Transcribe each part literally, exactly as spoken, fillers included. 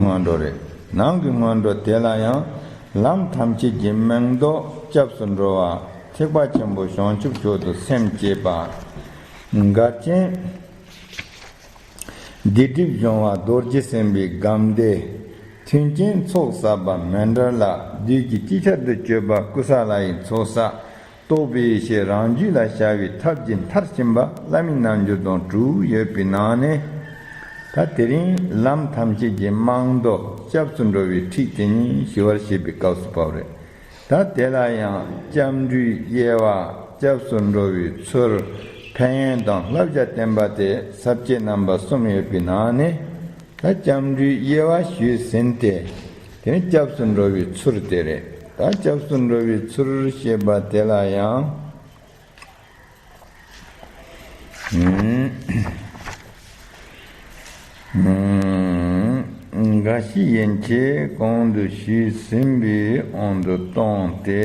སྔོན་འགྲོ་རེད། ནང་གི་སྔོན་འགྲོ་དེ་ལ་ཡང་ལམ་ཐམས་ཅད་ཀྱི་མིང་འདོགས་སྐྱབས་སུ་འགྲོ་བ། ཐེག་པ་ཆེན་པོ་བྱང་ཆུབ་མཆོག་ཏུ་སེམས་བསྐྱེད་པ། འགལ་རྐྱེན་སྡིག་སྒྲིབ་སྦྱོང་བ་རྡོ་རྗེ་སེམས་དཔའི་སྒོམ་བཟླས། མཐུན་རྐྱེན་ཚོགས་བསགས་པ་མཎྜལ་ལ། བདུད་ཀྱི་ཅི་ཆར་དུ་གཅོད་པ་ཀུ་ས་ལ་ཡི་ཚོགས་བསགས། རྟོགས་པའི་ཡེ་ཤེས་རང་རྒྱུད་ལ་ཤར་བའི་ཐབས་ཀྱི་མཐར་ཕྱིན་པ་བླ་མའི་རྣལ་འབྱོར་དང་དྲུག་ཡོད་པའི་ནང་ནས། ད་དེ་རིང་ལམ་ཐམས་ཅད་ཀྱི་མིང་འདོགས་སྐྱབས་སུ་འགྲོ་བའི་ཁྲིད་དེ་ཉིད་ཞི་བར་གཤེགས་པའི་སྐབས་སུ་བབས་རེད། ད་དེ་ལ་ཡང་སྐྱབས་འགྲོའི་དབྱེ་བ། སྐྱབས་སུ་འགྲོ་བའི་ཚུལ། ཕན་ཡོན་དང་བསླབ་བྱ་བསྟན་པ་སྟེ་ས་བཅད་རྣམ་པ་གསུམ་ཡོད་པའི་ནང་ནས། ད་སྐྱབས་འགྲོའི་དབྱེ་བ་ཞུས་ཟིན་ཏེ། དེ་ནས་སྐྱབས་སུ་འགྲོ་བའི་ཚུལ་དེ་རེད། ད་སྐྱབས་སུ་འགྲོ་བའི་ཚུལ་ཞེས་པ་དེ་ལ་ཡང་། ཨུམ། ཨུམ། འགའ་ཞིག་ཡན་ཆད་གོང་དུ་ཞུས་ཟིན་པའི་དབང་དུ་བཏང་སྟེ།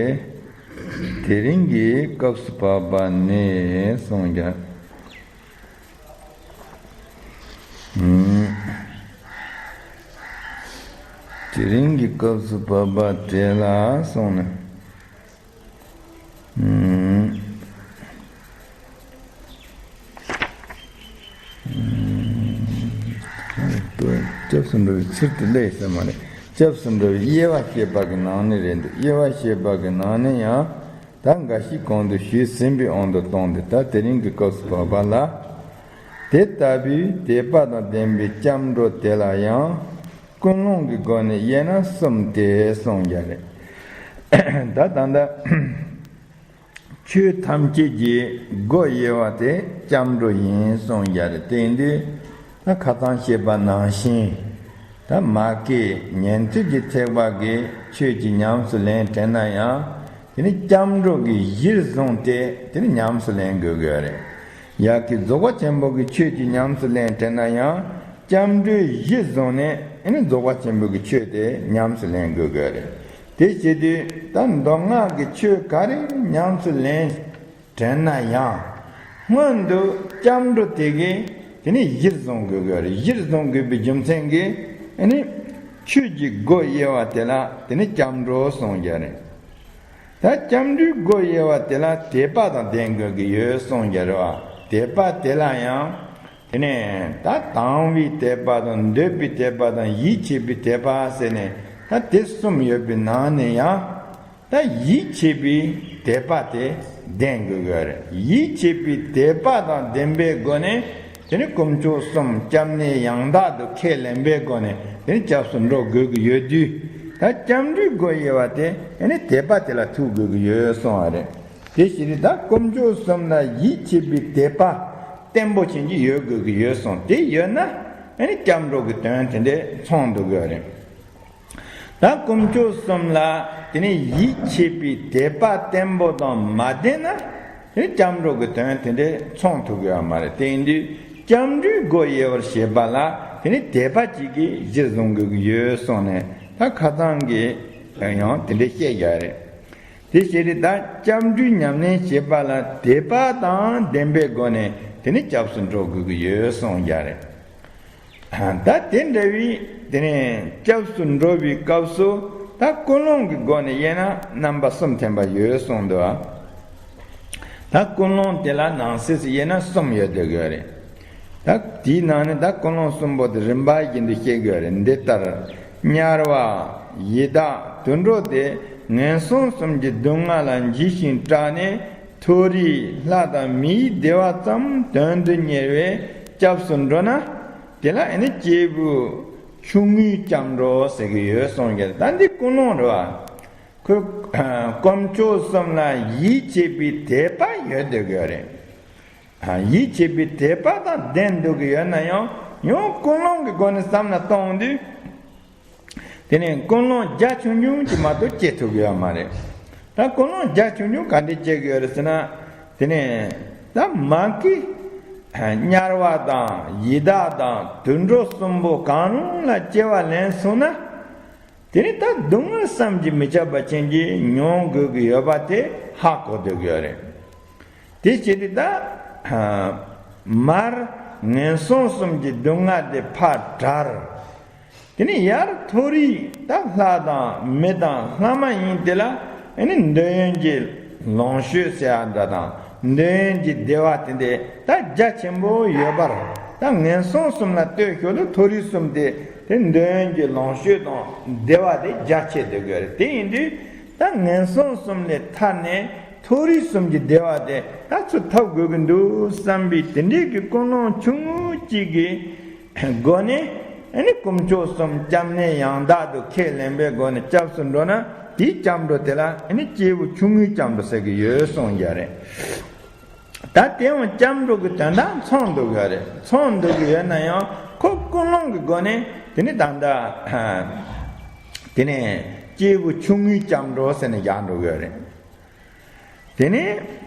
དེ་རིང་གི་སྐབས་སུ་བབ་པ་ནས་གསུངས་ཀྱང་། ཨུམ། དེ་རིང་གི་སྐབས་སུ་བབ་པ་དེ་ལ་སོང་ནས། ཨུམ། ཨུམ། སྐྱབས་སུ་འགྲོ་བའི་ཚུལ་དེ་ལས་ཟེར་མ་རེད། སྐྱབས་སུ་འགྲོ་བའི་དབྱེ་བ་བཤད་པ་གི་ནང་ནས་རེད་འདུག། དབྱེ་བ་བཤད་པ་གི་ནང་ནས་ཡང་། ད་འགའ་ཞིག་གོང་དུ་ཞུས་ཟིན་པའི་དབང་དུ་བཏང་སྟེ། ད་དེ་རིང་གི་སྐབས་སུ་བབ་པ་ལ། དེ་ལྟ་བུའི་དད་པ་དང་ལྡན་པའི་སྐྱབས་འགྲོ་དེ་ལ་ཡང་ཀུན་སློང་གི་སྒོ་ནས་དབྱེ་ན་གསུམ་སྟེ་གསུངས་ཀྱང་རེད། ད་ད་ལྟ་ཆོས་ཐམས་ཅད་ཀྱི་སྒོ་དབྱེ་བ་དེ་སྐྱབས་འགྲོ་ཡིན་གསུངས་ཀྱང་རེད། དེ་ཡིན་དུས་ད་ཁ་སང་བཤད་པ་ནང་བཞིན། ད་མ་སྐྱེས་ཉན་ཐོས་ཀྱི་ཐེག་པ་གི་ཆོས་ཀྱི་ཉམས་སུ་ལེན་དྲན་ན་ཡང་། དེ་ནི་སྐྱབས་འགྲོ་གི་གཞིར་བཟུང་སྟེ་དེ་ནི་ཉམས་སུ་ལེན་དགོས་ཀྱི་ཡོད་རེད། ཡ་གི་རྫོགས་པ་ཆེན་པོ་གི་ཆོས་ཀྱི་ཉམས་སུ་ལེན་དྲན་ན་ཡང་། སྐྱབས་འགྲོའི་གཞིར་བཟུང་ནས་དེ་ནི་རྫོགས་པ་ཆེན་པོ་གི་ཆོས་དེ་ཉམས་སུ་ལེན་དགོས་ཀྱི་ཡོད་རེད། དེ་བྱེད་དུས་ད་མདོ་སྔགས་ཀྱི་ཆོས་ག་རེ་ཉམས་སུ་ལེན་དྲན་ན་ཡང་། སྔོན་དུ་སྐྱབས་འགྲོ་དེ་གའི་དེ་ནི་གཞིར་བཟུང་དགོས་ཀྱི་ཡོད་རེད། གཞིར་བཟུང་དགོས་པའི་རྒྱུ་མཚན་གྱིས་དེ་ནི་ཆོས་ཀྱི་སྒོ་དབྱེ་བ་དེ་ལ་དེ་ནི་སྐྱབས་འགྲོ་གསུངས་ཀྱི་རེད། ད་སྐྱབས་འགྲོའི་སྒོ་དབྱེ་བ་དེ་ལ་དད་པ་དང་ལྡན་དགོས་ཀྱི་ཡོད་གསུངས་ཀྱི་རེད་བ། དད་པ་དེ་ལ་ཡང་དེ་ནས་ད་དང་བའི་དད་པ་དང་འདོད་པའི་དད་པ་དང་ཡིད་ཆེས་པའི་དད་པ་ཟེར་ནས་ད་དེ་གསུམ་ཡོད་པའི་ནང་ནས་ཡང་། ད་ཡིད་ཆེས་པའི་དད་པ་དེ་ལྡན་དགོས་ཀྱི་རེད། ཡིད་ཆེས་པའི་དད་པ་དང་ལྡན་པའི་སྒོ་ནས་དེ་ནི་དཀོན་མཆོག་གསུམ་སྐྱབས་གནས་ཡང་དག་ཏུ་ཁས་ལེན་པའི་སྒོ་ནས་དེ་ནི་སྐྱབས་སུ་འགྲོ་དགོས་ཀྱི་ཡོད་དུས། ད་སྐྱབས་འགྲོའི་སྒོ་དབྱེ་བ་དེ་དེ་ནི་དད་པ་དེ་ལ་ཐུག་དགོས་ཀྱི་ཡོད་གསུངས་པ་རེད། དེ་བཞིན་ད་དཀོན་མཆོག་གསུམ་ལ་ཡིད་ཆེས་པའི་དད་པ་བརྟན་པོ་ཅན་གྱི་ཡོད་དགོས་ཀྱི་ཡོད་གསུངས། དེ་ཡོད་ན་དེ་ནི་སྐྱབས་འགྲོ་གི་དོན་དེ་འདྲ་ཚང་འདུག་གི་རེད། ད་དཀོན་མཆོག་གསུམ་ལ་དེ་ནི་ཡིད་ཆེས་པའི་དད་པ་བརྟན་པོ་དང་མ་ལྡན་ན་དེ་ནི་སྐྱབས་འགྲོ་གི་དོན་དེ་འདྲ་ཚང་ཐུབ་ཡོད་མ་རེད། དེ་ཡིན་དུས་སྐྱབས་འགྲོའི་སྒོ་དབྱེ་བར་བྱེད་པ་ལ་དེ་ནི་དད་པ་གཅིག་གིས་གཞིར་བཟུང་དགོས་ཀྱི་ཡོད་གསུངས་ནས། ད་ཁ་སང་གི་ཡང་དེ་འདྲ་བཤད་ཡོད་རེད། དེ་བྱས་ཏེ་ད་སྐྱབས་འགྲོའི་ཉམས་ལེན་བྱེད་པ་ལ་དད་པ་དང་ལྡན་པའི་སྒོ་ནས་དེ་ནི་སྐྱབས་སུ་འགྲོ་དགོས་ཀྱི་ཡོད་གསུངས་ཡོད་རེད། ད་དེ་འདྲ་བའི་དེ་ནས་སྐྱབས་སུ་འགྲོ་བའི་སྐབས་སུ་ད་ཀུན་སློང་གི་སྒོ་ནས་དབྱེ་ན་རྣམ་པ་གསུམ་ཐོན་པ་ཡོད་གསུངས་འདུག། ད་ཀུན་སློང་དེ་ལ་ནང་གསེས་སུ་དབྱེ་ན་གསུམ་ཡོད་བསྡད་ཀྱི་ཡོད་རེད། ད་དེའི་ནང་ནས་ད་ཀུན་སློང་གསུམ་པོ་དེ་རིམ་པ་བཞིན་དུ་བཤད་ཀྱི་ཡོད་རེད། འདི་ལྟར་དམྱལ་བ་ཡི་དྭགས་དུད་འགྲོ་སྟེ་ངན་སོང་གསུམ་གྱི་སྡུག་བསྔལ་ལ་འཇིགས་ཤིང་སྐྲག་ནས། མཐོ་རིས་ལྷ་དང་མིའི་བདེ་བ་ཙམ་དོན་དུ་གཉེར་བས་སྐྱབས་སུ་འགྲོ་ན། དེ་ལ་ཨ་ནི་སྐྱེས་བུ་ཆུང་ངུའི་སྐྱབས་འགྲོ་ཟེར་གྱི་ཡོད་གསུངས་ཀྱི་རེད། ད་འདི་ཀུན་སློང་རེད་བ། ཁོས་དཀོན་མཆོག་གསུམ་ལ་ཡིད་ཆེས་པའི་དད་པ་ཡོད་བསྡད་ཀྱི་ཡོད་རེད། ཡིད་ཆེས་པའི་དད་པ་དང་ལྡན་འདུག་གི་ཡོད་ན་ཡང་ཡང་ཀུན་སློང་གི་སྒོ་ནས་བསམ་བློ་གཏོང་དུས། དེ་ནས་ཀུན་སློང་རྒྱ་ཆུང་ཆུང་ཅིག་མ་གཏོགས་སྐྱེ་ཐུབ་ཀྱི་ཡོད་མ་རེད། ད་ཀུན་སློང་རྒྱ་ཆུང་ཆུང་ག་འདྲས་སྐྱེ་གི་ཡོད་རེད་ཟེར་ན། དེ་ནས་ད་མ་གི་དམྱལ་བ་དང་ཡི་དྭགས་དང་དུད་འགྲོ་གསུམ་པོ་གང་རུང་ལ་སྐྱེ་བ་ལེན་སོང་ན། དེ་ནས་ད་སྡུག་བསྔལ་བསམ་གྱིས་མི་ཁྱབ་པ་ཅན་གྱི་མྱོང་དགོས་ཀྱི་ཡོད་པ་དེ་ཧ་གོ་སྡོད་ཀྱི་ཡོད་རེད། དེ་བྱས་ཏེ་ད་མར་ངན་སོང་གསུམ་གྱི་སྡུག་བསྔལ་དེ་ཕར་བྲལ། དེ་ནས་ཡར་མཐོ་རིས་ད་ལྷ་དང་མི་དང་ལྷ་མ་ཡིན་དེ་ལ་ཨ་ནི་འདོད་ཡོན་གྱི་ལོངས་སྤྱོད་ཟེར་ཡ་འདྲ་དང་འདོད་ཡོན་གྱི་བདེ་བ་དེ་འདྲ་ད་རྒྱ་ཆེན་པོ་ཡོད་པར། ད་ངན་སོང་གསུམ་ལ་ལྟོས་ཞོར་དུ་མཐོ་རིས་གསུམ་དེ་དེ་འདོད་ཡོན་གྱི་ལོངས་སྤྱོད་དང་བདེ་བ་དེ་རྒྱ་ཆེ་སྡོད་དགོས་རེད། དེ་ཡིན་དུས་ད་ངན་སོང་གསུམ་ལས་ཐར་ནས་མཐོ་རིས་གསུམ་གྱི་བདེ་བ་དེ་ད་ཚུར་ཐོབ་དགོས་ཀྱི་འདུག་བསམ་པའི་དེ་འདྲའི་གི་ཀུན་སློང་ཆུང་ངུ་གཅིག་གི་སྒོ་ནས་ཨ་ནི་དཀོན་མཆོག་གསུམ་སྐྱབས་གནས་ཡང་དག་ཏུ་ཁས་ལེན་པའི་སྒོ་ནས་སྐྱབས་སུ་འགྲོ་ན། དེའི་སྐྱབས་འགྲོ་དེ་ལ་ཨ་ནི་སྐྱེས་བུ་ཆུང་ངུའི་སྐྱབས་འགྲོ་ཟེར་གྱི་ཡོད་གསུངས་ཀྱི་རེད། ད་དེ་ཡང་སྐྱབས་འགྲོ་གི་དོན་དག་མཚུངས་འདུག་ཡོད་རེད། མཚུངས་འདུག་གི་ཡོད་ན་ཡང་ཁོ་ཀུན་སློང་གི་སྒོ་ནས་དེ་ནི་ད་ལྟ་དེ་ནས་སྐྱེས་བུ་ཆུང་ངུའི་སྐྱབས་འགྲོ་ཟེར་ནས་བཞག་འགྲོ་གི་ཡོད་རེད། དེ་ནས་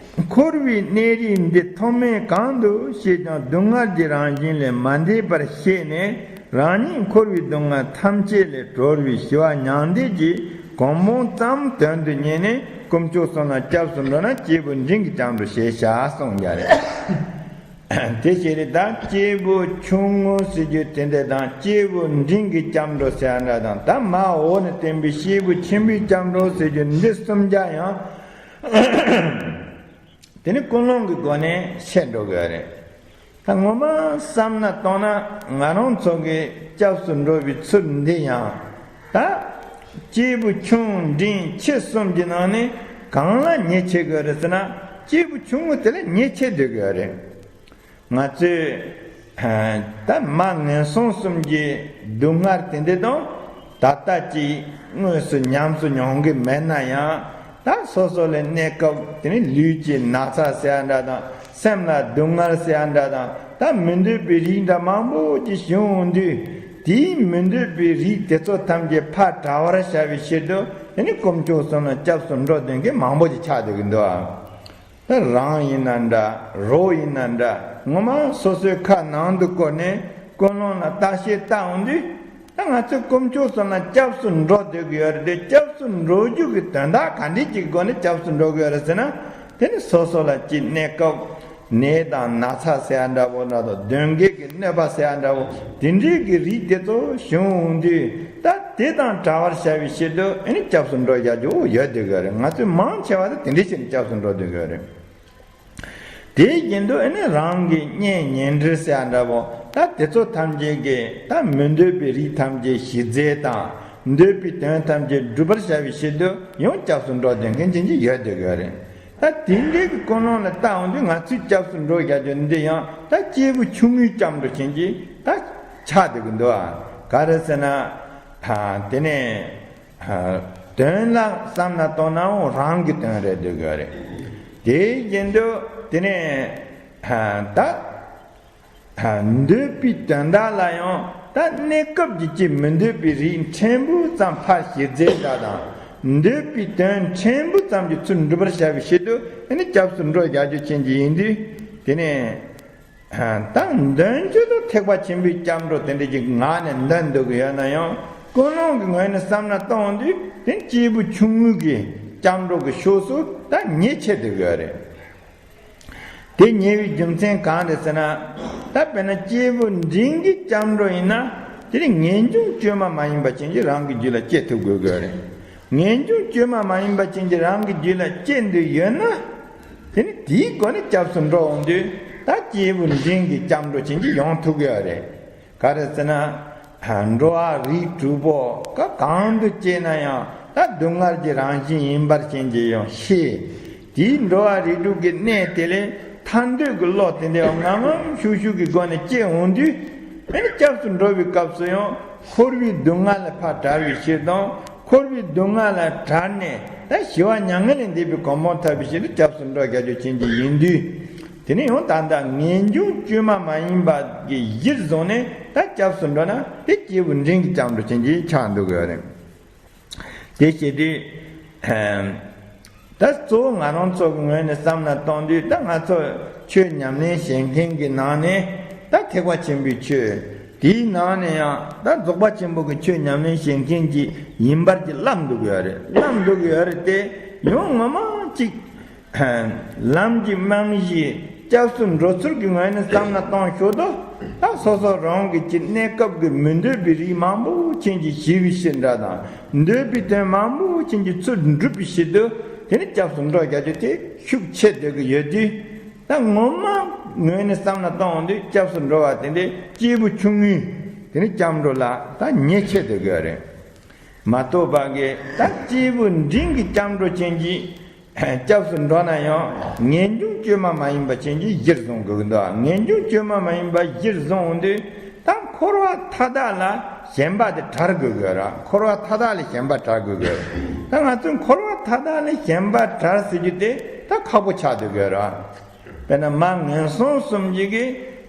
འཁོར་བའི་གནས་རིས་འདི་ཐོག་མེད་གང་དུ་ཞེས་ཀྱང་སྡུག་བསྔལ་གྱི་རང་བཞིན་ལས་མ་འདས་པར་ཤེས་ནས་རང་ཉིད་འཁོར་བའི་སྡུག་བསྔལ་ཐམས་ཅད་ལས་གྲོལ་བའི་ཞི་བ་མྱང་འདས་ཀྱི་གོ་འཕང་ཙམ་དོན་དུ་གཉེར་ནས་དཀོན་མཆོག་གསུམ་ལ་སྐྱབས་སུ་འགྲོ་ན་སྐྱེས་བུ་འབྲིང་གི་སྐྱབས་འགྲོ་ཞེས་བྱ་གསུངས་ཀྱི་རེད། དེ་ཞེས་རེད། ད་སྐྱེས་བུ་ཆུང་ངུ་ཟེར་རྒྱུ་དེ་འདྲ་དང་སྐྱེས་བུ་འབྲིང་གི་སྐྱབས་འགྲོ་ཟེར་ཡ་འདྲ་དང་ད་མ་འོག་ནས་བསྟན་པའི་སྐྱེས་བུ་ཆེན་པོའི་སྐྱབས་འགྲོ་ཟེར་རྒྱུ་འདི་གསུམ་ཀ་ཡང་དེ་ནི་ཀུན་སློང་གི་སྒོ་ནས་ཤེས་འགྲོ་དགོས་རེད། ད་ངོ་མ་བསམ་ན་བཏང་ན་ང་རང་ཚོ་གི་སྐྱབས་སུ་འགྲོ་བའི་ཚུལ་འདི་ཡང་ད་སྐྱེས་བུ་ཆུང་འབྲིང་ཆེ་གསུམ་གྱི་ནང་ནས་གང་ལ་ཉེ་ཆེ་དགོས་རེད་ཟེར་ན་སྐྱེས་བུ་ཆུང་ངུ་དེ་ལ་ཉེ་ཆེ་སྡོད་དགོས་རེད། ང་ཚོས་ད་མ་ངན་སོང་གསུམ་གྱི་སྡུག་བསྔལ་དེ་འདྲ་དང་ད་ལྟ་ཅིག་དངོས་སུ་ཉམས་སུ་མྱོང་གི་མེད་ན་ཡང་ད་སོ་སོ་ལ་གནས་སྐབས་དེ་ནི་ལུས་ཀྱི་ན་ཚ་ཟེར་ཡ་འདྲ་དང་སེམས་ལ་སྡུག་བསྔལ་ཟེར་ཡ་འདྲ་དང་ད་མི་འདོད་པའི་རིགས་འདྲ་མང་པོ་ཅིག་བྱུང་འོང་དུས་དེའི་མི་འདོད་པའི་རིགས་དེ་ཚོ་ཐམས་ཅད་ཕར་བྲལ་བར་བྱ་བའི་ཆེད་དུ་དེ་ནི་དཀོན་མཆོག་གསུམ་ལ་སྐྱབས་སུ་འགྲོ་འདོད་མཁན་མང་པོ་ཅིག་ཆགས་སྡོད་ཀྱི་འདུག་ཨ། ད་རང་ཡིན་ན་འདྲ་རོགས་ཡིན་ན་འདྲ་ངོ་མ་སོ་སོའི་ཁ་ནང་དུ་བསྐོར་ནས་ཀུན་སློང་ལ་བརྟག་དཔྱད་བལྟ་འོང་དུས་ད་ང་ཚོས་དཀོན་མཆོག་གསུམ་ལ་སྐྱབས་སུ་འགྲོ་སྡོད་ཀྱི་ཡོད་རེད་དེ་སྐྱབས་སུ་འགྲོ་རྒྱུ་གི་དོན་དག་ག་འདྲས་ཀྱི་སྒོ་ནས་སྐྱབས་སུ་འགྲོ་གི་ཡོད་རེད་ཟེར་ན་དེ་ནི་སོ་སོ་ལ་ཅིག་གནས་སྐབས་ནད་དང་ན་ཚ་ཟེར་ཡ་འདྲ་བོ་འདྲ་དང་གདོན་བགེགས་ཀྱི་གནོད་པ་ཟེར་ཡ་འདྲ་བོ་དེ་འདྲས་ཀྱི་རིགས་དེ་ཚོ་བྱུང་འོང་དུས་ད་དེ་དང་བྲལ་བར་བྱ་བའི་ཆེད་དུ་ཨ་ནི་སྐྱབས་སུ་འགྲོ་བྱ་རྒྱུ་ཡོད་སྡོད་ཀྱི་ཡོད་རེད། ང་ཚོས་མང་ཆེ་བ་དེ་དེ་འདྲས་བྱས་ནས་སྐྱབས་སུ་འགྲོ་སྡོད་ཀྱི་ཡོད་རེད། དེ་བཞིན་དུ་ཨ་ནི་རང་གི་གཉེན་ཉེ་འབྲེལ་ཟེར་ཡ་འདྲ་བོ་ད་དེ་ཚོ་ཐམས་ཅད་ཀྱིས་ད་མི་འདོད་པའི་རིགས་ཐམས་ཅད་ཞི་མཛད་དང་འདོད་པའི་དོན་ཐམས་ཅད་འགྲུབ་པར་བྱ་བའི་ཆེད་དུ་ཡང་སྐྱབས་སུ་འགྲོ་འདོད་མཁན་ཅན་ཅིག་ཡོད་སྡོད་ཀྱི་ཡོད་རེད། ད་དེ་འདྲའི་གི་ཀུན་སློང་ལ་བལྟ་འོང་དུས་ང་ཚོས་སྐྱབས་སུ་འགྲོ་བྱ་རྒྱུ་འདི་ཡང་ད་སྐྱེས་བུ་ཆུང་ངུའི་སྐྱབས་འགྲོ་ཅན་གྱི་ད་ཆགས་སྡོད་ཀྱི་འདུག་ཨ། ག་རེ་ཟེར་ན་དེ་ནས། དོན་ལ་བསམ་ན་བཏང་ནའང་རང་གི་དོན་རེད་འདོད་ཀྱི་ཡོད་རེད། དེ་བཞིན་དུ་དེ་ནས་ད་འདོད་པའི་དོན་དག་ལ་ཡང་ད་གནས་སྐབས་ཀྱི་ཅིག་མི་འདོད་པའི་རིགས་ཕྲན་བུ་ཙམ་ཕར་ཞི་མཛད་འདྲ་དང་འདོད་པའི་དོན་ཕྲན་བུ་ཙམ་གྱི་ཚུལ་འགྲུབ་པར་བྱ་བའི་ཆེད་དུ་ཨ་ནི་སྐྱབས་སུ་འགྲོ་བྱ་རྒྱུ་ཅན་གྱི་ཡིན་དུས་དེ་ནས། ད་འདོན་རྒྱུ་དང་ཐེག་པ་ཆེན་པོའི་སྐྱབས་འགྲོ་དེ་འདྲ་ཅིག་ངག་ནས་འདོན་འདོད་ཀྱི་ཡོད་ན་ཡང་ཀུན་སློང་གི་ངོས་ནས་བསམ་ན་གཏོང་དུས་དེ་སྐྱེས་བུ་ཆུང་ངུ་གི་སྐྱབས་འགྲོ་གི་ཕྱོགས་སུ་ད་ཉེ་ཆེ་སྡོད་ཀྱི་ཡོད་རེད། དེ་ཉེ་བའི་རྒྱུ་མཚན་གང་རེད་ཟེར་ན། ད་དཔེར་ན་སྐྱེས་བུ་འབྲིང་གི་སྐྱབས་འགྲོ་ཡིན་ན་དེ་ནི་ངེས་འབྱུང་བཅོས་མ་མ་ཡིན་པ་ཅན་གྱིས་རང་གི་རྒྱུད་ལ་སྐྱེ་ཐུབ་དགོས་ཀྱི་ཡོད་རེད། ངེས་འབྱུང་བཅོས་མ་མ་ཡིན་པ་ཅན་གྱིས་རང་གི་རྒྱུད་ལ་སྐྱེ་འདོད་ཡོད་ན། དེ་ནི་དེའི་སྒོ་ནས་སྐྱབས་སུ་འགྲོ་འོང་དུས་ད་སྐྱེས་བུ་འབྲིང་གི་སྐྱབས་འགྲོ་ཅན་གྱི་ཡོང་ཐུབ་ཀྱི་ཡོད་རེད། ག་རེ་ཟེར་ན། འགྲོ་བ་རིགས་དྲུག་པོ་ཀ་གང་དུ་སྐྱེས་ན་ཡང་ད་སྡུག་བསྔལ་གྱི་རང་བཞིན་ཡིན་པར་ཅན་གྱི་ཡང་ཤེས། དེའི་འགྲོ་བ་རིགས་དྲུག་གི་གནས་དེ་ལས་ཐར་འདོད་ཀྱི་བློ་དེ་འདྲའི་ངམ་ངམ་ཤུགས་ཤུགས་ཀྱི་སྒོ་ནས་སྐྱེ་འོང་དུས་ཨ་ནི་སྐྱབས་སུ་འགྲོ་བའི་སྐབས་སུ་ཡང་འཁོར་བའི་སྡུག་བསྔལ་ལས་ཕར་བྲལ་བའི་ཕྱིར་དང་། འཁོར་བའི་སྡུག་བསྔལ་ལས་བྲལ་ནས་ད་ཞི་བ་མྱ་ངན་ལས་འདས་པའི་གོ་འཕང་ཐོབ་པའི་ཕྱིར་དུ་སྐྱབས་སུ་འགྲོ་བྱ་རྒྱུ་ཅན་གྱི་ཡིན་དུས། དེ་ནས་ཡང་ད་ལྟ་ངེས་འབྱུང་བཅོས་མ་མ་ཡིན་པ་གི་གཞིར་བཟུང་ནས་ད་སྐྱབས་སུ་འགྲོ་ན་དེ་སྐྱེས་བུ་འབྲིང་གི་སྐྱབས་འགྲོ་ཅན་གྱི་ཆགས་འདུག་ཡོད་རེད། དེ་བྱེད་དུས། ད་གཙོ་བོ་ང་རང་ཚོ་གི་ངོས་ནས་བསམ་ན་གཏོང་དུས་ད་ང་ཚོ་ཆོས་ཉམས་ལེན་བྱེད་མཁན་གྱི་ནང་ནས་ད་ཐེག་པ་ཆེན་པོའི་ཆོས། དེའི་ནང་ནས་ཡང་ད་རྫོགས་པ་ཆེན་པོ་གི་ཆོས་ཉམས་ལེན་བྱེད་མཁན་གྱི་ཡིན་པར་གྱི་ལབ་འདུག་ཡོད་རེད། ལབ་འདུག་ཡོད་རེད་དེ་ཡང་ངོ་མ་གཅིག་ལམ་གྱི་རྨང་གཞི་ སྐྱབས་སུ་འགྲོ་ཚུལ་གྱི་ངོས་ནས་བསམ་བློ་གཏོང་ཞོར་དུ། ད་སོ་སོ་རང་གི་ཅི་གནས་སྐབས་ཀྱི་མི་འདོད་པའི་རིགས་མང་པོ་ཅན་གྱི་ཞི་བའི་ཕྱིར་འདྲ་དང་། འདོད་པའི་དོན་མང་པོ་ཅན་གྱི་ཚུལ་འགྲུབ་པའི་ཕྱིར་དུ། དེ་ནི་སྐྱབས་སུ་འགྲོ་རྒྱག་རྒྱུ་དེ་ཤུགས་ཆེ་སྡོད་ཀྱི་ཡོད་དུས། ད་ངོ་མ་ངོས་ནས་བསམ་བློ་གཏོང་དུས་སྐྱབས་སུ་འགྲོ་བ་དེ་འདྲའི་སྐྱེས་བུ་ཆུང་ངུའི་དེ་ནི་སྐྱབས་འགྲོ་ལ་ད་ཉེས་ཆད་དུ་དགོས་རེད། མ་གཏོགས་པ་གི་ད་སྐྱེས་བུ་འབྲིང་གི་སྐྱབས་འགྲོ་ཅན་གྱི་སྐྱབས་སུ་འགྲོ་ན་ཡང་ངེས་འབྱུང་བཅོས་མ་མ་ཡིན་པ་ཅན་གྱིས་གཞིར་བཟུང་དགོས་ཀྱི་འདུག་ངེས་འབྱུང་བཅོས་མ་མ་ཡིན་པ་གཞིར་བཟུང་འོང་དུས། ད་འཁོར་བ་མཐའ་དག་ལ་ཞེན་པ་དེ་བྲལ་དགོས་ཀྱི་ཡོད་རེད། འཁོར་བ་མཐའ་དག་ལ་ཞེན་པ་བྲལ་དགོས་ཀྱི་ཡོད་རེད། ད་ང་ཚོས་འཁོར་བ་མཐའ་དག་ལ་ཞེན་པ་བྲལ་ཟེར་རྒྱུ་དེ་ད་ཁག་པོ་ཆགས་སྡོད་ཀྱི་ཡོད་རེད། དཔེར་ན་མ་ངན་སོང་གསུམ་གྱི་གི་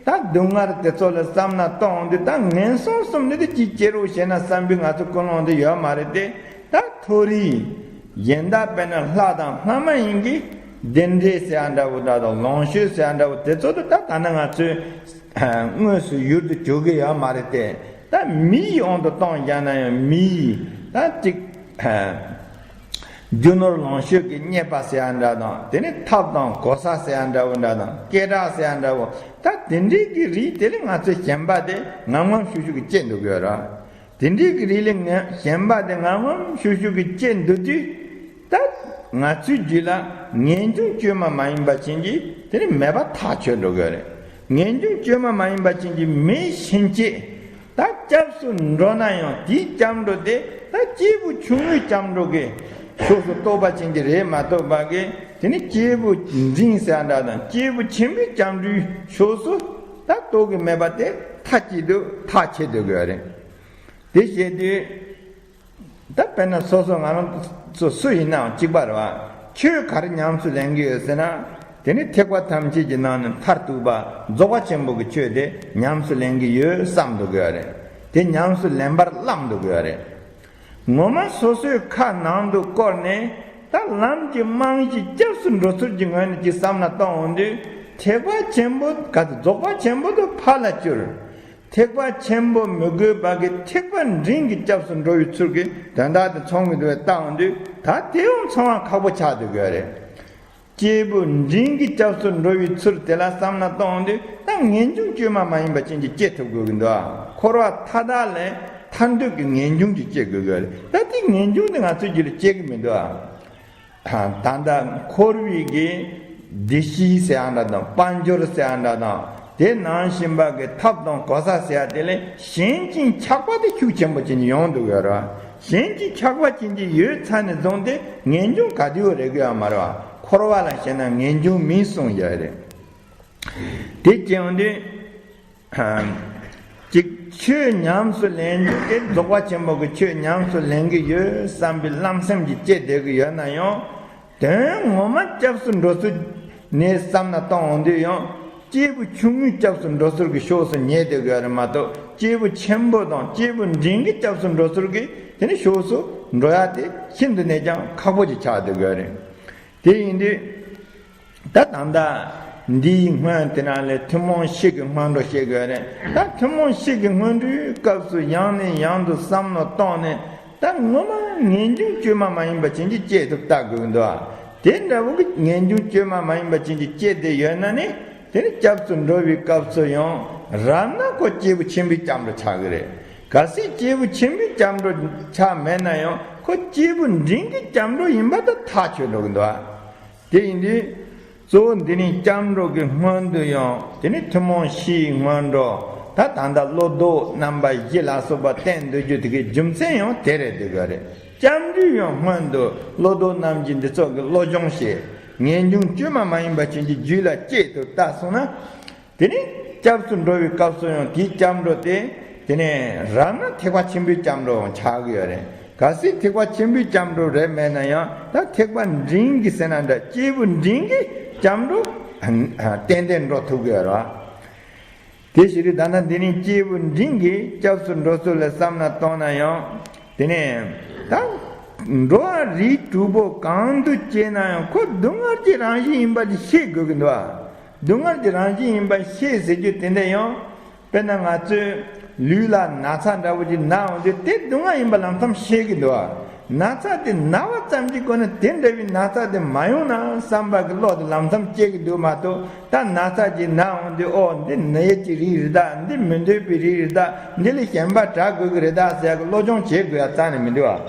ད་སྡུག་བསྔལ་དེ་ཚོ་ལ་བསམ་ན་གཏོང་དུས། ད་ངན་སོང་གསུམ་ནི་དེ་ཅིག་སྐྱེ་རོགས་བྱས་ན་བསམ་པའི་ང་ཚོ་ཀུན་སློང་དེ་ཡོད་མ་རེད་དེ། ད་མཐོ་རིས་གཞན་དག་དཔེར་ན་ལྷ་དང་ལྷ་མ་ཡིན་གྱི་བདེ་འབྲས་ཟེར་ཡ་འདྲ་བོ་འདྲ་དང་། ལོངས་སྤྱོད་ཟེར་ཡ་འདྲ་བོ་དེ་ཚོ་དེ་ད་ད་ནི་ང་ཚོས་དངོས་སུ་ཡུལ་དུ་གྱུར་གི་ཡོད་མ་རེད་དེ། ད་མིའི་དབང་དུ་གཏོང་བཞག་ན་ཡང་མིའི་ད་ཅིག་རྒྱུ་ནོར་ལོངས་སྤྱོད་ཀྱི་རྙེད་པ་ཟེར་ཡ་འདྲ་དང་། དེ་ནས་ཐབས་དང་གོ་ས་ཟེར་ཡ་འདྲ་བོ་འདྲ་དང་། སྐད་གྲགས་ཟེར་ཡ་འདྲ་བོ། ད་དེ་འདྲའི་གི་རིགས་དེ་ལ་ང་ཚོའི་ཞེན་པ་དེ་ངམ་ངམ་ཤུགས་ཤུགས་ཀྱིས་སྐྱེ་འདུག་གི་ཡོད་རེད། དེ་འདྲའི་གི་རིགས་ལ་ངས་ཞེན་པ་དེ་ངམ་ངམ་ཤུགས་ཤུགས་ཀྱིས་སྐྱེ་འདུག་དུས། ད་ང་ཚོའི་རྒྱུད་ལ་ངེས་འབྱུང་བཅོས་མ་མ་ཡིན་པ་ཅན་གྱི་དེ་ནི་མེད་པ་ཐག་ཆོད་འགྲོ་གི་ཡོད་རེད། ངེས་འབྱུང་བཅོས་མ་མ་ཡིན་པ་ཅན་གྱི་མེད་ཕྱིན་ཆད། ད་སྐྱབས་སུ་འགྲོ་ན་ཡང་དེའི་སྐྱབས་འགྲོ་དེ་ད་སྐྱེས་བུ་ཆུང་ངུའི་སྐྱབས་འགྲོ་གི་ཕྱོགས་སུ་གཏོགས་པ་ཅན་གྱི་རེད་མ་གཏོགས་པ་གི། དེ་ནི་སྐྱེས་བུ་འབྲིང་ཟེར་འདྲ་དང་སྐྱེས་བུ་ཆེན་པོའི་སྐྱབས་འགྲོའི་ཕྱོགས་སུ་ད་གཏོགས་ཀྱི་མེད་པ་དེ་ཐག་གཅིག་ཏུ་ཐག་ཆོད་སྡོད་དགོས་རེད། དེ་བྱེད་དུས། ད་དཔེར་ན་སོ་སོ་ང་རང་ཚོ་སུ་ཡིན་ནའང་གཅིག་པ་རེད་བ། ཆོས་ག་རེ་ཉམས་སུ་ལེན་གྱི་ཡོད་ཟེར་ན། དེ་ནི་ཐེག་པ་ཐམས་ཅད་ཀྱི་ནང་ནས་མཐར་ཐུག་པ་རྫོགས་པ་ཆེན་པོ་གི་ཆོས་དེ་ཉམས་སུ་ལེན་གྱི་ཡོད་བསམ་འདུག་གི་ཡོད་རེད། དེ་ཉམས་སུ་ལེན་པར་བླངས་འདུག་གི་ཡོད་རེད། ངོ་མ་སོ་སོའི་ཁ་ནང་དུ་བསྐོར་ནས། ད་ལམ་གྱི་རྨང་གཞི་སྐྱབས་སུ་འགྲོ་ཚུལ་གྱི་ངོས་ནས་ཅིག་བསམ་བློ་གཏོང་འོང་དུས། ཐེག་པ་ཆེན་པོ་ག་ཚོད་རྫོགས་པ་ཆེན་པོ་དུ་ཕར་ལ་བསྐྱུར། ཐེག་པ་ཆེན་པོ་མི་དགོས་པ་གི་ཐེག་པ་འབྲིང་གི་སྐྱབས་སུ་འགྲོ་བའི་ཚུལ་གྱི་དོན་དག་དེ་མཚོན་གྱི་འདུག་བས་བལྟ་འོང་དུས། ད་དེ་ཡང་མཚོན་པ་ཁག་པོ་ཆགས་སྡོད་ཀྱི་ཡོད་རེད། སྐྱེས་བུ་འབྲིང་གི་སྐྱབས་སུ་འགྲོ་བའི་ཚུལ་དེ་ལ་བསམ་བློ་གཏོང་དུས། ད་ངེས་འབྱུང་བཅོས་མ་མ་ཡིན་པ་ཅན་གྱིས་སྐྱེ་ཐུབ་དགོས་ཀྱི་འདུག་འཁོར་བ་མཐའ་དག་ལས་ཐར་འདོད་ཀྱི་ངེས་འབྱུང་གིས་སྐྱེ་དགོས་ཀྱི་ཡོད་རེད། ད་དེ་ངེས་འབྱུང་དེ་ང་ཚོའི་རྒྱུད་ལ་སྐྱེ་གི་མི་འདུག་ད་ལྟ་འཁོར་བའི་གི་བདེ་སྐྱིད་ཟེར་ཡ་འདྲ་དང་། དཔལ་འབྱོར་ཟེར་ཡ་འདྲ་དང་། དེ་ནང་བཞིན་པ་གི་ཐབས་དང་གོ་ས་ཟེར་ཡ་དེ་ལས་ཞེན་ཅིང་ཆགས་པ་དེ་ཤུགས་ཆེན་པོ་ཅན་ཡོང་འདུག་ཡོད་རེད། ཞེན་ཅིང་ཆགས་པ་ཅན་གྱི་ཡོད་ཚར་ནས་བཟུང་སྟེ་ངེས་འབྱུང་ག་དུས་རེག་གི་ཡོད་མ་རེད་བ། འཁོར་བ་ལ་ཞེན་ན་ངེས་འབྱུང་མིན་གསུངས་ཡོད་རེད། དེ་སྐྱེ་འོང་དུས། གཅིག་ཆོས་ཉམས་སུ་ལེན་རྒྱུ་དེ་རྫོགས་པ་ཆེན་པོ་གི་ཆོས་ཉམས་སུ་ལེན་གྱི་ཡོད་བསམ་པའི་བླམ་སེམས་ཀྱིས་སྐྱེ་བསྡད་ཀྱི་ཡོད་ན་ཡང་། དོན་ངོ་མ་སྐྱབས་སུ་འགྲོ་ཚུལ་ནས་བསམ་ན་གཏོང་འོང་དུས་ཡང་། སྐྱེས་བུ་ཆུང་ངུའི་སྐྱབས་སུ་འགྲོ་ཚུལ་གྱི་ཕྱོགས་སུ་ཉལ་བསྡད་ཀྱི་ཡོད་རེད་མ་གཏོགས། སྐྱེས་བུ་ཆེན་པོ་དང་སྐྱེས་བུ་འབྲིང་གི་སྐྱབས་སུ་འགྲོ་ཚུལ་གྱི་དེ་ནི་ཕྱོགས་སུ་འགྲོ་ཡ་དེ་ཤིན་ཏུ་ནས་ཀྱང་ཁག་པོ་ཅིག་ཆགས་བསྡད་ཀྱི་ཡོད་རེད། དེ་ཡིན་དུས། ད་ད་ལྟ་འདིའི་སྔོན་དེ་ན་ལས་ཐུན་མོང་བཞི་གི་སྔོན་འགྲོ་བཤད་དགོས་རེད། ད་ཐུན་མོང་བཞི་གི་སྔོན་འགྲོའི་སྐབས་སུ་ཡང་ནས་ཡང་དུ་བསམ་བློ་བཏང་ནས། ད་ངོ་མ་ངེས་འབྱུང་བཅོས་མ་མ་ཡིན་པ་ཅན་གྱིས་སྐྱེ་ཐུབ་ལྟ་དགོས་ཀྱི་འདུག་དེ་འདྲ་བོ་གི་ངེས་འབྱུང་བཅོས་མ་མ་ཡིན་པ་ཅན་གྱིས་སྐྱེ་བསྡད་ཡོད་ན་ནི། དེ་ནི་སྐྱབས་སུ་འགྲོ་བའི་སྐབས་སུ་ཡང་རབ་ན་ཁོ་སྐྱེས་བུ་ཆེན་པོའི་སྐྱབས་འགྲོ་ཆགས་ཀྱི་རེད། གལ་སྲིད་སྐྱེས་བུ་ཆེན་པོའི་སྐྱབས་འགྲོ་ཆགས་མེད་ན་ཡང་ཁོ་སྐྱེས་བུ་འབྲིང་གི་སྐྱབས་འགྲོ་ཡིན་པ་དེ་ཐག་ཆོད་འགྲོ་གི་འདུག་དེ་ཡིན་དུས། གཙོ་བོ་འདི་ནི་སྐྱབས་འགྲོ་གི་སྔོན་དུ་ཡང་དེ་ནི་ཐུན་མོང་བཞིའི་སྔོན་འགྲོ། ད་ད་ལྟ་བློ་ལྡོག་རྣམ་པ་བཞི་ལ་སོགས་པ་བསྟན་འདུག་རྒྱུ་དེ་གའི་རྒྱུ་མཚན་ཡང་དེ་རེད་འདུག་གི་རེད། སྐྱབས་འགྲོའི་ཡང་སྔོན་དུ་བློ་ལྡོག་རྣམ་བཞི་འདི་ཚོ་གི་བློ་སྦྱོང་བྱས། ངེས་འབྱུང་བཅོས་མ་མ་ཡིན་པ་ཅན་གྱི་རྒྱུད་ལ་སྐྱེས་ཐུབ་ལྟ་སོང་ན། དེ་ནས་སྐྱབས་སུ་འགྲོ་བའི་སྐབས་སུ་ཡང་དེའི་སྐྱབས་འགྲོ་དེ། དེ་ནས་རབ་ན་ཐེག་པ་ཆེན་པོའི་སྐྱབས་འགྲོ་ཡང་ཆགས་ཀྱི་ཡོད་རེད། གལ་སྲིད་ཐེག་པ་ཆེན་པོའི་སྐྱབས་འགྲོ་རེད་མེད་ན་ཡང་། ད་ཐེག་པ་འབྲིང་གི་ཟེར་ན་འདྲ། སྐྱེས་བུ་འབྲིང་གི་སྐྱབས་འགྲོ་ཏན་ཏན་འགྲོ་ཐུབ་ཀྱི་ཡོད་རེད། དེ་ཕྱིར་ད་ལྟ་འདི་ནི་སྐྱེས་བུ་འབྲིང་གི་སྐྱབས་སུ་འགྲོ་ཚུལ་ལ་བསམ་ན་གཏོང་ན་ཡང་། དེ་ནས་ད་འགྲོ་བ་རིགས་དྲུག་པོ་གང་དུ་སྐྱེས་ན་ཡང་ཁོ་སྡུག་བསྔལ་གྱི་རང་བཞིན་ཡིན་པ་དེ་ཤེས་དགོས་ཀྱི་འདུག་ཨ། སྡུག་བསྔལ་གྱི་རང་བཞིན་ཡིན་པ་ཤེས་ཟེར་རྒྱུ་དེ་འདྲ་ཡང་། དཔེར་ན་ང་ཚོས་ལུས་ལ་ན་ཚ་འདྲ་བོ་ཅིག་ན་འོང་དུས་དེ་སྡུག་བསྔལ་ཡིན་པ་ལམ་སང་ཤེས་ཀྱི་འདུག་ཨ། ན་ཚ་དེ་ན་བ་ཙམ་གྱི་སྒོ་ནས་དེ་འདྲ་བའི་ན་ཚ་དེ་མ་ཡོང་ན་བསམ་པ་གི་བློ་དེ་ལམ་སང་སྐྱེ་གི་འདུག་མ་གཏོགས། ད་ན་ཚ་ཅིག་ན་འོང་དུས་ཨོ་འདི་ནད་ཀྱི་རིགས་རེད་ད། འདི་མི་འདོད་པའི་རིགས་རེད་ད། འདི་ལ་གཞན་པ་དྲག་དགོས་ཀྱི་རེད་ད་ཟེར་ཡག་གི་བློ་སྦྱོང་བྱེད་དགོས་ཡ་རྩ་ནས་མི་འདུག་ཨ།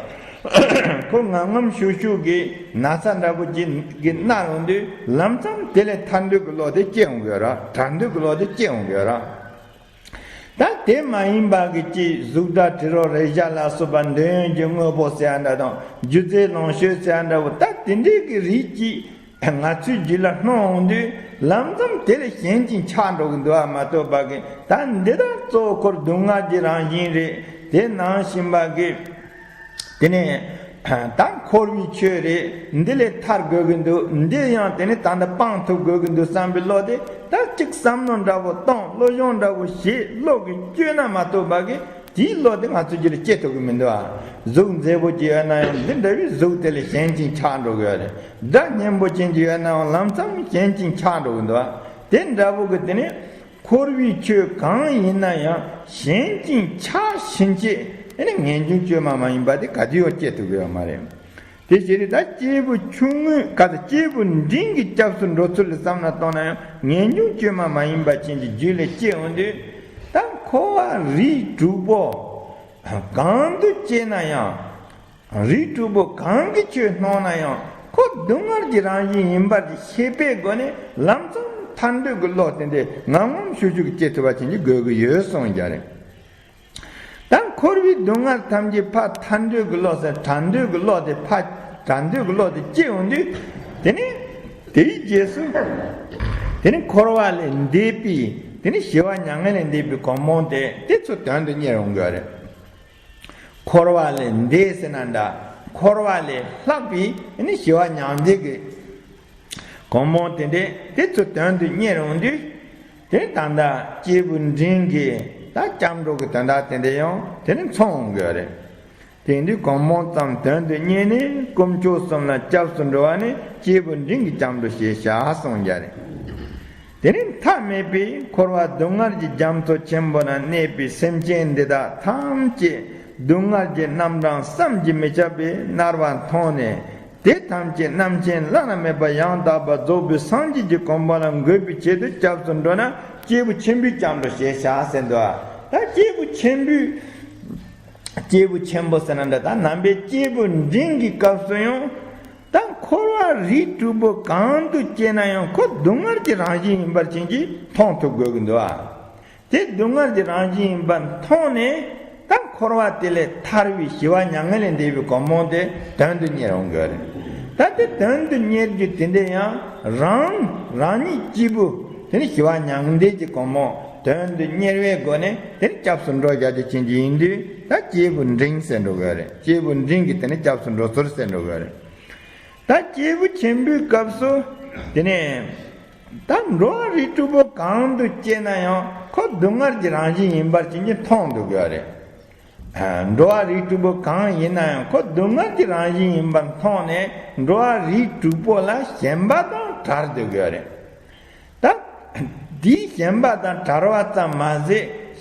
ཁོ་ངམ་ངམ་ཤུགས་ཤུགས་ཀྱིས་ན་ཚ་འདྲ་པོ་ཅིག་གི་ན་འོང་དུས་ལམ་སང་དེ་ལས་ཐར་འདོད་ཀྱི་བློ་དེ་སྐྱེ་འོང་གི་ཡོད་ར། དྲག་འདོད་ཀྱི་བློ་དེ་སྐྱེ་འོང་གི་ཡོད་ར། ད་དེ་མ་ཡིན་པ་གི་ཅིག་གཟུགས་སྒྲ་དྲི་རོ་རེག་བྱ་ལ་སོགས་པ་འདོད་ཡོན་གྱི་དངོས་པོ་ཟེར་ཡ་འདྲ་དང་། རྒྱུ་རྫས་ལོངས་སྤྱོད་ཟེར་ཡ་འདྲ་པོ། ད་དེ་འདྲའི་གི་རིགས་ཅིག་ང་ཚོའི་རྒྱུད་ལ་སྣང་འོང་དུས་ལམ་ཙམ་དེ་ལས་ཞེན་ཅིང་ཆགས་འགྲོ་གི་འདུག་ཨ། མ་གཏོགས་པ་གི་ད་འདི་ད་གཙོ་བོ་འཁོར་སྡུག་བསྔལ་གྱི་རང་བཞིན་རེད། དེ་ནང་བཞིན་པ་གི་དེ་ནས་ད་འཁོར་བའི་ཆོས་རེད། འདི་ལས་ཐར་དགོས་ཀྱི་འདུག། འདི་ཡང་དེ་ནས་ད་ལྟ་སྤང་ཐུབ་དགོས་ཀྱི་འདུག་བསམ་པའི་བློ་དེ་ད་གཅིག་བསམ་བློ་འདྲ་པོ་གཏོང་། བློ་སྦྱོང་འདྲ་པོ་བྱེད། བློ་གིས་བཅོས་ན་མ་གཏོགས་པ་གི་དེའི་བློ་དེ་ང་ཚོ་རྒྱུད་ལ་སྐྱེ་ཐུབ་ཀྱི་མི་འདུག་ཨ། གཟུགས་མཛེས་པོ་ཅིག་ཡོད་ན་ཡང་འདི་འདྲ་བའི་གཟུགས་དེ་ལས་ཞེན་ཅིང་ཆགས་འགྲོ་གི་ཡོད་རེད། སྒྲ་སྙན་པོ་ཅན་ཅིག་ཡོད་ན་ཡང་ལམ་ཙམ་ཞེན་ཅིང་ཆགས་འགྲོ་གི་འདུག་ཨ། དེ་འདྲ་པོ་གི་དེ་ནས་འཁོར་བའི་ཆོས་གང་ཡིན་ན་ཡང་ཞེན་ཅིང་ཆགས་ཕྱིན་ཆད་ཨེ་ནི་ངེས་འབྱུང་བཅོས་མ་མ་ཡིན་པ་དེ་ག་དུས་ཡང་སྐྱེ་ཐུབ་ཀྱི་ཡོད་མ་རེད། དེ་ཕྱིར་ད་སྐྱེས་བུ་ཆུང་ངུས་ག་ད་སྐྱེས་བུ་འབྲིང་གི་སྐྱབས་སུ་འགྲོ་ཚུལ་ལ་བསམ་ན་གཏོང་ན་ཡང་ངེས་འབྱུང་བཅོས་མ་མ་ཡིན་པ་ཅན་གྱི་རྒྱུད་ལ་སྐྱེ་འོང་དུས། ད་འཁོར་བ་རིགས་དྲུག་པོ་གང་དུ་སྐྱེས་ན་ཡང་། རིགས་དྲུག་པོ་གང་གི་ཆོས་སྣང་ན་ཡང་ཁོ་སྡུག་བསྔལ་གྱི་རང་བཞིན་ཡིན་པར་ཤེས་པའི་སྒོ་ནས་ལམ་སང་ཐར་འདོད་ཀྱི་བློ་དེ་འདྲ་ངམ་ངམ་ཤུགས་ཤུགས་ཀྱིས་སྐྱེ་ཐུབ་པ་ཅན་གྱི་དགོས་ཀྱི་ཡོད་གསུངས་ཀྱི་རེད། ད་འཁོར་བའི་སྡུག་བསྔལ་ཐམས་ཅད་ཕར་ཐར་འདོད་ཀྱི་བློ་ཟེར། བྲལ་འདོད་ཀྱི་བློ་དེ་ཕར་བྲལ་འདོད་ཀྱི་བློ་དེ་སྐྱེ་འོང་དུས། དེ་ནས་དེའི་རྗེས་སུ་དེ་ནས་འཁོར་བ་ལས་འདས་པའི་དེ་ནས་ཞི་བ་མྱ་ངན་ལས་འདས་པའི་གོ་འཕང་དེ་དེ་ཚོ་དོན་དུ་གཉེར་འོང་གི་རེད། འཁོར་བ་ལས་འདས་ཟེར་ན་འདྲ། འཁོར་བ་ལས་ལྷག་པའི་དེ་ནས་ཞི་བ་མྱང་འདས་ཀྱི་གོ་འཕང་དེ་འདྲས་དེ་ཚོ་དོན་དུ་གཉེར་འོང་དུས། དེ་ད་ལྟ་སྐྱེས་བུ་འབྲིང་གི་ད་སྐྱབས་འགྲོ་གི་དོན་དག་དེ་འདྲས་ཡང་དེ་ནས་མཚོན་འོང་གི་རེད། དེ་འདུས་གོ་འཕང་ཙམ་དོན་དུ་གཉེར་ནས་དཀོན་མཆོག་གསུམ་ལ་སྐྱབས་སུ་འགྲོ་བ་ནི་སྐྱེས་བུ་འབྲིང་གི་སྐྱབས་འགྲོ་ཞེས་བྱ་གསུངས་ཀྱི་རེད། དེ་ནས་མཐའ་མེད་པའི་འཁོར་བ་སྡུག་བསྔལ་གྱི་རྒྱ་མཚོ་ཆེན་པོ་ན་གནས་པའི་སེམས་ཅན་འདི་དག་ཐམས་ཅད་སྡུག་བསྔལ་གྱི་རྣམ་གྲངས་བསམ་གྱིས་མི་ཁྱབ་པས་མནར་བ་མཐོང་ནས། དེ་ཐམས་ཅད་རྣམ་མཁྱེན་བླ་ན་མེད་པ་ཡང་དག་པར་རྫོགས་པའི་སངས་རྒྱས་ཀྱི་གོ་འཕང་ལ་འགོད་པའི་ཆེད་དུ་སྐྱབས་སུ་འགྲོ་ན་སྐྱེས་བུ་ཆེན་པོའི་སྐྱབས་འགྲོ་ཞེས་བྱ་ཟེར་འདུག། ད་སྐྱེས་བུ་ཆེན་པོའི་སྐྱེས་བུ་ཆེན་པོ་ཟེར་ན་འདྲ། ད་ནང་པའི་སྐྱེས་བུ་འབྲིང་གི་སྐབས་སུ་ཡང་ད་འཁོར་བ་རིགས་དྲུག་པོ་གང་དུ་སྐྱེས་ན་ཡང་ཁོ་སྡུག་བསྔལ་གྱི་རང་བཞིན་ཡིན་པར་ཅན་གྱིས་མཐོང་ཐུབ་དགོས་ཀྱི་འདུག་ཨ། དེ་སྡུག་བསྔལ་གྱི་རང་བཞིན་ཡིན་པ་མཐོང་ནས་ད་འཁོར་བ་དེ་ལས་ཐར་བའི་ཞི་བ་མྱ་ངན་ལས་འདས་པའི་གོ་འཕང་དེ་དོན་དུ་གཉེར་འོང་གི་རེད། ད་དེ་དོན་དུ་གཉེར་རྒྱུ་དེ་འདྲ་ཡང་རང་རང་ཉིད་སྐྱེས་བུ་དེ་ནི་ཞི་བ་མྱང་འདས་ཀྱི་གོ་འཕང་དོན་དུ་གཉེར་བའི་སྒོ་ནས་དེ་ནི་སྐྱབས་སུ་འགྲོ་བྱ་རྒྱུ་ཅན་གྱི་ཡིན་དུས། ད་སྐྱེས་བུ་འབྲིང་ཟེར་འགྲོ་གི་རེད། སྐྱེས་བུ་འབྲིང་གིས་དེ་ནི་སྐྱབས་སུ་འགྲོ་ཚུལ་ཟེར་འགྲོ་གི་རེད། ད་སྐྱེས་བུ་ཆེན་པོའི་སྐབས་སུ་དེ་ནས་ད་འགྲོ་བ་རིགས་དྲུག་པོ་གང་དུ་སྐྱེས་ན་ཡང་ཁོ་སྡུག་བསྔལ་གྱི་རང་བཞིན་ཡིན་པར་ཅན་གྱིས་མཐོང་ཐུབ་ཀྱི་ཡོད་རེད། ཨ། འགྲོ་བ་རིགས་དྲུག་པོ་གང་ཡིན་ན་ཡང་ཁོ་སྡུག་བསྔལ་གྱི་རང་བཞིན་ཡིན་པར་མཐོང་ནས་འགྲོ་བ་རིགས་དྲུག་པོ་ལ་ཞེན་པ་དང་བྲལ་ཐུབ་ཀྱི་ཡོད་རེད། ད་དེའི་ཞེན་པ་དང་བྲལ་བ་ཙམ་མ་ཟད་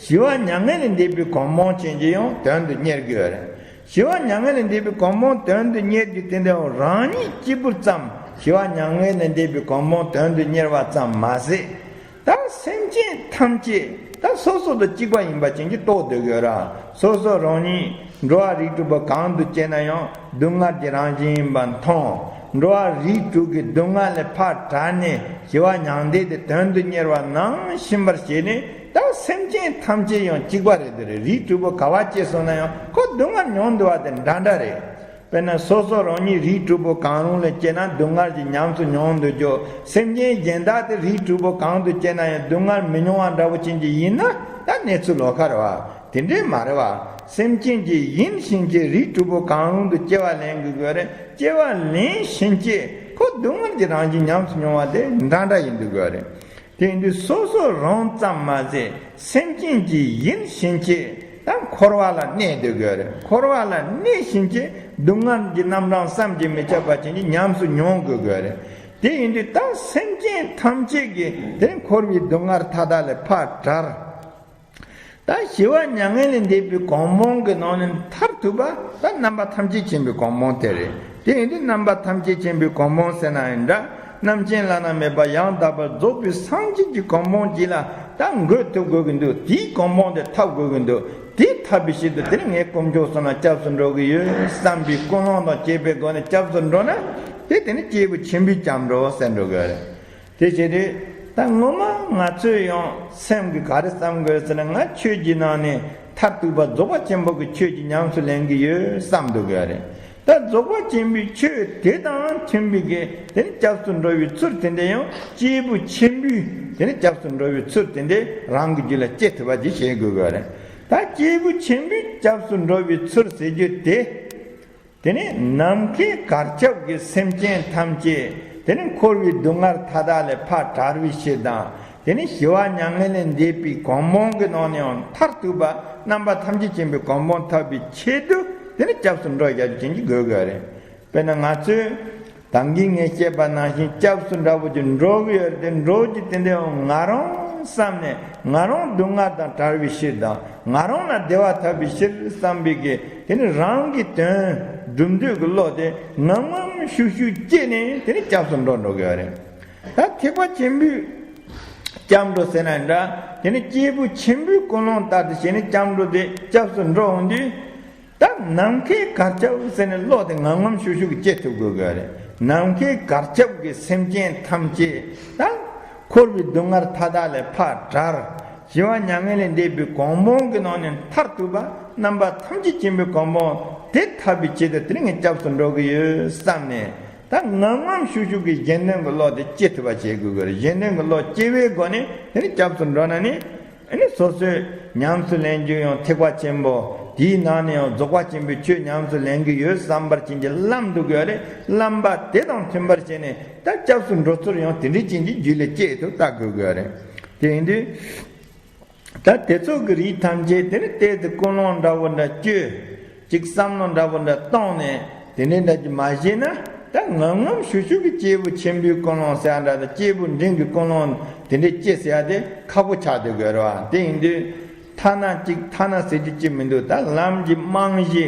ཞི་བ་མྱ་ངན་ལས་འདས་པའི་གོ་འཕང་ཅན་གྱི་ཡང་དོན་དུ་གཉེར་དགོས་རེད། ཞི་བ་མྱ་ངན་ལས་འདས་པའི་གོ་འཕང་དོན་དུ་གཉེར་རྒྱུ་དེ་འདྲ་རང་ཉིད་གཅིག་པུ་ཙམ་ཞི་བ་མྱ་ངན་ལས་འདས་པའི་གོ་འཕང་དོན་དུ་གཉེར་བ་ཙམ་མ་ཟད། ད་སེམས་ཅན་ཐམས་ཅད་ད་སོ་སོ་དང་གཅིག་པ་ཡིན་པ་ཅན་གྱིས་རྟོགས་སྡོད་དགོས་ར། སོ་སོ་རང་ཉིད་འགྲོ་བ་རིགས་དྲུག་པོ་གང་དུ་སྐྱེས་ན་ཡང་སྡུག་བསྔལ་གྱི་རང་བཞིན་ཡིན་པ་མཐོང་། འགྲོ་བ་རིགས་དྲུག་གི་སྡུག་བསྔལ་ལས་ཕར་བྲལ་ནས་ཞི་བ་མྱང་འདས་དེ་དོན་དུ་གཉེར་བ་ནང་བཞིན་པར་བྱས་ནས། ད་སེམས་ཅན་ཐམས་ཅད་ཡང་གཅིག་པ་རེད། དེ་རེད། རིགས་དྲུག་པོ་ག་བ་སྐྱེས་སོང་ན་ཡང་ཁོ་སྡུག་བསྔལ་མྱོང་འདུག་བ་དེ་འདྲ་འདྲ་རེད། དཔེར་ན་སོ་སོ་རང་ཉིད་རིགས་དྲུག་པོ་གང་རུང་ལ་སྐྱེས་ན་སྡུག་བསྔལ་གྱི་ཉམས་སུ་མྱོང་འདུག་རྒྱུ། སེམས་ཅན་གཞན་དག་དེ་རིགས་དྲུག་པོ་གང་དུ་སྐྱེས་ན་ཡང་སྡུག་བསྔལ་མི་མྱོང་བ་འདྲ་བོ་ཅན་གྱི་ཡིན་ན་ད་གནས་ཚུལ་ལོགས་ཀ་རེད་བ། དེ་འདྲས་མ་རེད་བ། སེམས་ཅན་གྱི་ཡིན་ཕྱིན་ཆད་རིགས་དྲུག་པོ་གང་རུང་དུ་སྐྱེ་བ་ལེན་དགོས་དགོས་རེད། སྐྱེ་བ་ལེན་ཕྱིན་ཆད་ཁོ་སྡུག་བསྔལ་གྱི་རང་བཞིན་ཉམས་སུ་མྱོང་བ་དེ་འདྲ་འདྲ་ཡིན་དགོས་དགོས་རེད། དེ་ཡིན་དུས་སོ་སོ་རང་ཙམ་མ་ཟད་སེམས་ཅན་གྱི་ཡིན་ཕྱིན་ཆད་ད་འཁོར་བ་ལ་གནས་སྡོད་དགོས་རེད། འཁོར་བ་ལ་གནས་ཕྱིན་ཆད་སྡུག་བསྔལ་གྱི་རྣམ་གྲངས་བསམ་གྱིས་མི་ཁྱབ་པ་ཅན་གྱི་ཉམས་སུ་མྱོང་དགོས་དགོས་རེད། དེ་ཡིན་དུས་ད་སེམས་ཅན་ཐམས་ཅད་ཀྱིས་དེ་འཁོར་བའི་སྡུག་བསྔལ་མཐའ་དག་ལས་ཕར་བྲལ། ད་ཞི་བ་མྱ་ངན་ལས་འདས་པའི་གོ་འཕང་གི་ནང་ནས་མཐར་ཐུག་པ་ད་རྣམ་པ་ཐམས་ཅད་མཁྱེན་པའི་གོ་འཕང་དེ་རེད། དེ་ཡིན་དུས་རྣམ་པ་ཐམས་ཅད་མཁྱེན་པའི་གོ་འཕང་ཟེར་ན་ཡང་འདྲ། རྣམ་མཁྱེན་བླ་ན་མེད་པ་ཡང་དག་པར་རྫོགས་པའི་སངས་རྒྱས་ཀྱི་གོ་འཕང་གཅིག་ལ་ད་འགོད་ཐུབ་དགོས་ཀྱི་འདུག་དེའི་གོ་འཕང་དེ་ཐོབ་དགོས་ཀྱི་འདུག་དེ་ཐོབ་པའི་ཆེད་དུ་དེ་ནི་ངས་དཀོན་མཆོག་གསུམ་ལ་སྐྱབས་སུ་འགྲོ་གི་ཡོད་བསམ་པའི་ཀུན་སློང་དང་བཅས་པའི་སྒོ་ནས་སྐྱབས་སུ་འགྲོ་ན་དེ་དེ་ནི་སྐྱེས་བུ་ཆེན་པོའི་སྐྱབས་འགྲོ་ཟེར་འགྲོ་གི་རེད། དེ་བྱས་དུས་ད་ངོ་མ་ང་ཚོས་ཡང་སེམས་ཀྱི་ག་རེ་བསམ་དགོས་ཟེར་ན། ང་ཆོས་ཀྱི་ནང་ནས་མཐར་ཐུག་པ་རྫོགས་པ་ཆེན་པོ་གི་ཆོས་ཀྱི་ཉམས་སུ་ལེན་གྱི་ཡོད་བསམ་འདུག་གི་རེད། ད་རྫོགས་པ་ཆེན་པོའི་ཆོས་དེ་དང་མཐུན་པའི་གི་དེ་ནི་སྐྱབས་སུ་འགྲོ་བའི་ཚུལ་དེ་འདྲ་ཡང་སྐྱེས་བུ་ཆེན་པོའི་དེ་ནི་སྐྱབས་སུ་འགྲོ་བའི་ཚུལ་དེ་འདྲ་རང་གི་རྒྱུད་ལ་སྐྱེ་ཐུབ་པ་ཅིག་བྱེད་དགོས་གི་རེད། ད་སྐྱེས་བུ་ཆེན་པོའི་སྐྱབས་སུ་འགྲོ་བའི་ཚུལ་ཟེར་རྒྱུ་དེ། དེ་ནས་ནམ་མཁའི་གར་ཁྱབ་ཀྱི་སེམས་ཅན་ཐམས་ཅད་དེ་ནས་འཁོར་བའི་སྡུག་བསྔལ་མཐའ་དག་ལས་ཕར་བྲལ་བའི་ཕྱིར་དང་། དེ་ནས་ཞི་བ་མྱ་ངན་ལས་འདས་པའི་གོ་འཕང་གི་ནང་ནས་ཡང་མཐར་ཐུག་པ་རྣམ་པ་ཐམས་ཅད་མཁྱེན་པའི་གོ་འཕང་ཐོབ་པའི་ཆེད་དུ་དེ་ནས་སྐྱབས་སུ་འགྲོ་བྱ་རྒྱུ་ཅན་གྱི་དགོས་དགོས་རེད། དཔེར་ན་ང་ཚོས་ད་གིན་ངས་བཤད་པ་ནང་བཞིན་སྐྱབས་སུ་འདྲ་བོ་ཅིག་འགྲོ་གི་ཡོད་རེད་དེ། འགྲོ་རྒྱུ་དེ་འདྲའང་ང་རང་བསམ་ནས་ང་རང་སྡུག་བསྔལ་དང་བྲལ་བའི་ཕྱིར་དང་ང་རང་ལ་བདེ་བ་ཐོབ་པའི་ཕྱིར་བསམ་པའི་གི་དེ་ནི་རང་གི་དོན་སྒྲུབ་འདོད་ཀྱི་བློ་དེ་ངམ་ངམ་ཤུགས་ཤུགས་སྐྱེས་ནས་དེ་ནི་སྐྱབས་སུ་འགྲོ་འགྲོ་གི་ཡོད་རེད། ད་ཐེག་པ་ཆེན་པོའི་སྐྱབས་འགྲོ་ཟེར་ན་འདྲ། དེ་ནི་སྐྱེས་བུ་ཆེན་པོའི་ཀུན་སློང་ལྟར་དུ་བྱས་ནས་སྐྱབས་འགྲོ་དེ་སྐྱབས་སུ་འགྲོ་འོང་དུས། ད་ནམ་མཁའི་གར་ཁྱབ་ཟེར་ནས་བློ་དེ་ངམ་ངམ་ཤུགས་ཤུགས་ཀྱིས་སྐྱེ་ཐུབ་དགོས་དགོས་རེད། ནམ་མཁའི་གར་ཁྱབ་ཀྱི་སེམས་ཅན་ཐམས་ཅད་ད་འཁོར་བའི་སྡུག་བསྔལ་མཐའ་དག་ལས་ཕར་བྲལ། ཞི་བ་མྱ་ངན་ལས་འདས་པའི་གོ་འཕང་གི་ནང་ནས་མཐར་ཐུག་པ་རྣམ་པ་ཐམས་ཅད་མཁྱེན་པའི་གོ་འཕང་དེ་ཐོབ་པའི་ཆེད་དུ་དེ་ནི་ངས་སྐྱབས་སུ་འགྲོ་གི་ཡོད་བསམ་ནས། ད་ངམ་ངམ་ཤུགས་ཤུགས་ཀྱིས་གཞན་དོན་གྱི་བློ་དེ་སྐྱེ་ཐུབ་པ་བྱེད་དགོས་དགོས་རེད། གཞན་དོན་གྱི་བློ་སྐྱེ་བའི་སྒོ་ནས་དེ་ནི་སྐྱབས་སུ་འགྲོ་ན་ནི། ཨ་ནི་སོ་སོས་ཉམས་སུ་ལེན་རྒྱུ་ཡང་ཐེག་པ་ཆེན་པོ། དེའི་ནང་ནས་ཡང་རྫོགས་པ་ཆེན་པོའི་ཆོས་ཉམས་སུ་ལེན་གྱི་ཡོད་བསམ་པར་བྱེད་ཀྱི་ལམ་འདུག་ཡོད་རེད། ལམ་པ་དེ་དང་མཐུན་པར་བྱས་ནས་ད་སྐྱབས་སུ་འགྲོ་ཚུལ་ཡང་དེ་འདྲའི་ཅན་གྱི་རྒྱུད་ལ་སྐྱེས་ཐུབ་ལྟ་དགོས་ཀྱི་ཡོད་རེད། དེ་ཡིན་དུས། ད་དེ་ཚོ་གི་རིགས་ཐམས་ཅད་དེ་ནི་བལྟས་ཏེ་ཀུན་སློང་འདྲ་བོ་འདྲ་བཅོས། ཅིག་བསམ་བློ་འདྲ་བོ་འདྲ་བཏང་ནས་དེ་འདྲའི་འདྲ་ཅིག་མ་བྱས་ན། ད་ངམ་ངམ་ཤུགས་ཤུགས་ཀྱི་སྐྱེས་བུ་ཆེན་པོའི་ཀུན་སློང་ཟེར་ཡ་འདྲ་དང་སྐྱེས་བུ་འབྲིང་གི་ཀུན་སློང་དེ་འདྲའི་སྐྱེ་ཟེར་ཡ་དེ་ཁག་པོ་ཆགས་སྡོད་དགོས་རེད་བ། དེ་ཡིན་དུས་ཐ་ན་ཅིག་ཐ་ན་ཟེར་རྒྱུ་ཅིག་མི་འདུག་ད་ལམ་གྱི་རྨང་གཞི་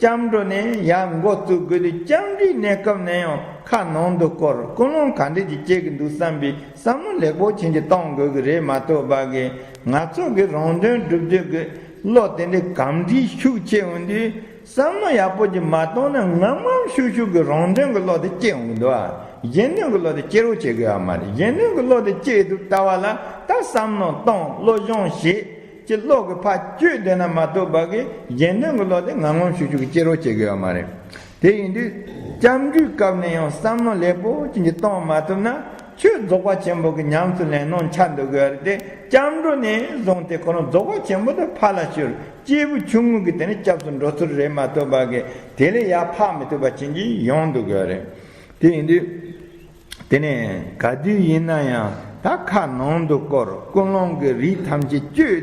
སྐྱབས་འགྲོ་ནས་ཡར་འགོ་བཙུགས་དགོས་དུས་སྐྱབས་འགྲོའི་གནས་སྐབས་ནས་ཡང་ཁ་ནང་དུ་བསྐོར། ཀུན་སློང་ག་འདྲས་ཀྱི་སྐྱེ་གི་འདུག་བསམ་པའི་བསམ་བློ་ལེགས་པོ་ཅན་གྱི་གཏོང་དགོས་ཀྱི་རེད་མ་གཏོགས་པ་གི། ང་ཚོ་གི་རང་དོན་སྒྲུབ་འདོད་ཀྱི་བློ་དེ་འདྲའི་གམ་འདྲིས་ཤུགས་ཆེ་འོང་དུས་བསམ་བློ་ཡག་པོ་ཅིག་མ་གཏོང་ན་ངམ་ངམ་ཤུགས་ཤུགས་ཀྱི་རང་དོན་གྱི་བློ་དེ་སྐྱེ་འོང་གི་འདུག་ཨ། གཞན་དོན་གྱི་བློ་དེ་སྐྱེ་རོགས་བྱེད་དགོས་ཡ་མ་རེད། གཞན་དོན་གྱི་བློ་དེ་སྐྱེ་ཡི་འདུག་ལྟ་བ་ལ་ད་བསམ་བློ་གཏོང་བློ་སྦྱོང་བྱེད་ཀྱི་བློ་གི་ཕར་བསྐྱོད་བསྡད་ན་མ་གཏོགས་པ་གི་གཞན་དོན་གྱི་བློ་དེ་ངམ་ངམ་ཤུགས་ཤུགས་ཀྱིས་སྐྱེ་རོགས་བྱེད་དགོས་ཡ་མ་རེད། དེ་ཡིན་དུས་སྐྱབས་འགྲོའི་སྐབས་ནས་ཡང་བསམ་བློ་ལེགས་པོ་ཅན་གྱི་གཏོང་མ་ཐུབ་ན། ཆོས་རྫོགས་པ་ཆེན་པོ་གི་ཉམས་སུ་ལེན་སྣང་ཆགས་འདུག་གི་རེད་དེ། སྐྱབས་འགྲོ་ནས་བཟུང་སྟེ་ཁོ་རང་རྫོགས་པ་ཆེན་པོ་དེ་ཕར་ལ་ཤོར། སྐྱེས་བུ་ཆུང་ངུ་གི་དེ་ནས་སྐྱབས་སུ་འགྲོ་ཚུལ་རེད་མ་གཏོགས་པ་གི་དེ་ལས་ཡར་འཕགས་མི་ཐུབ་པ་ཅན་གྱི་ཡོང་འདུག་གི་རེད། དེ་ཡིན་དུས། དེ་ནས་ག་དུས་ཡིན་ན་ཡང་ད་ཁ་ནང་དུ་བསྐོར། ཀུན་སློང་གི་རིགས་ཐམས་ཅད་བཅོས་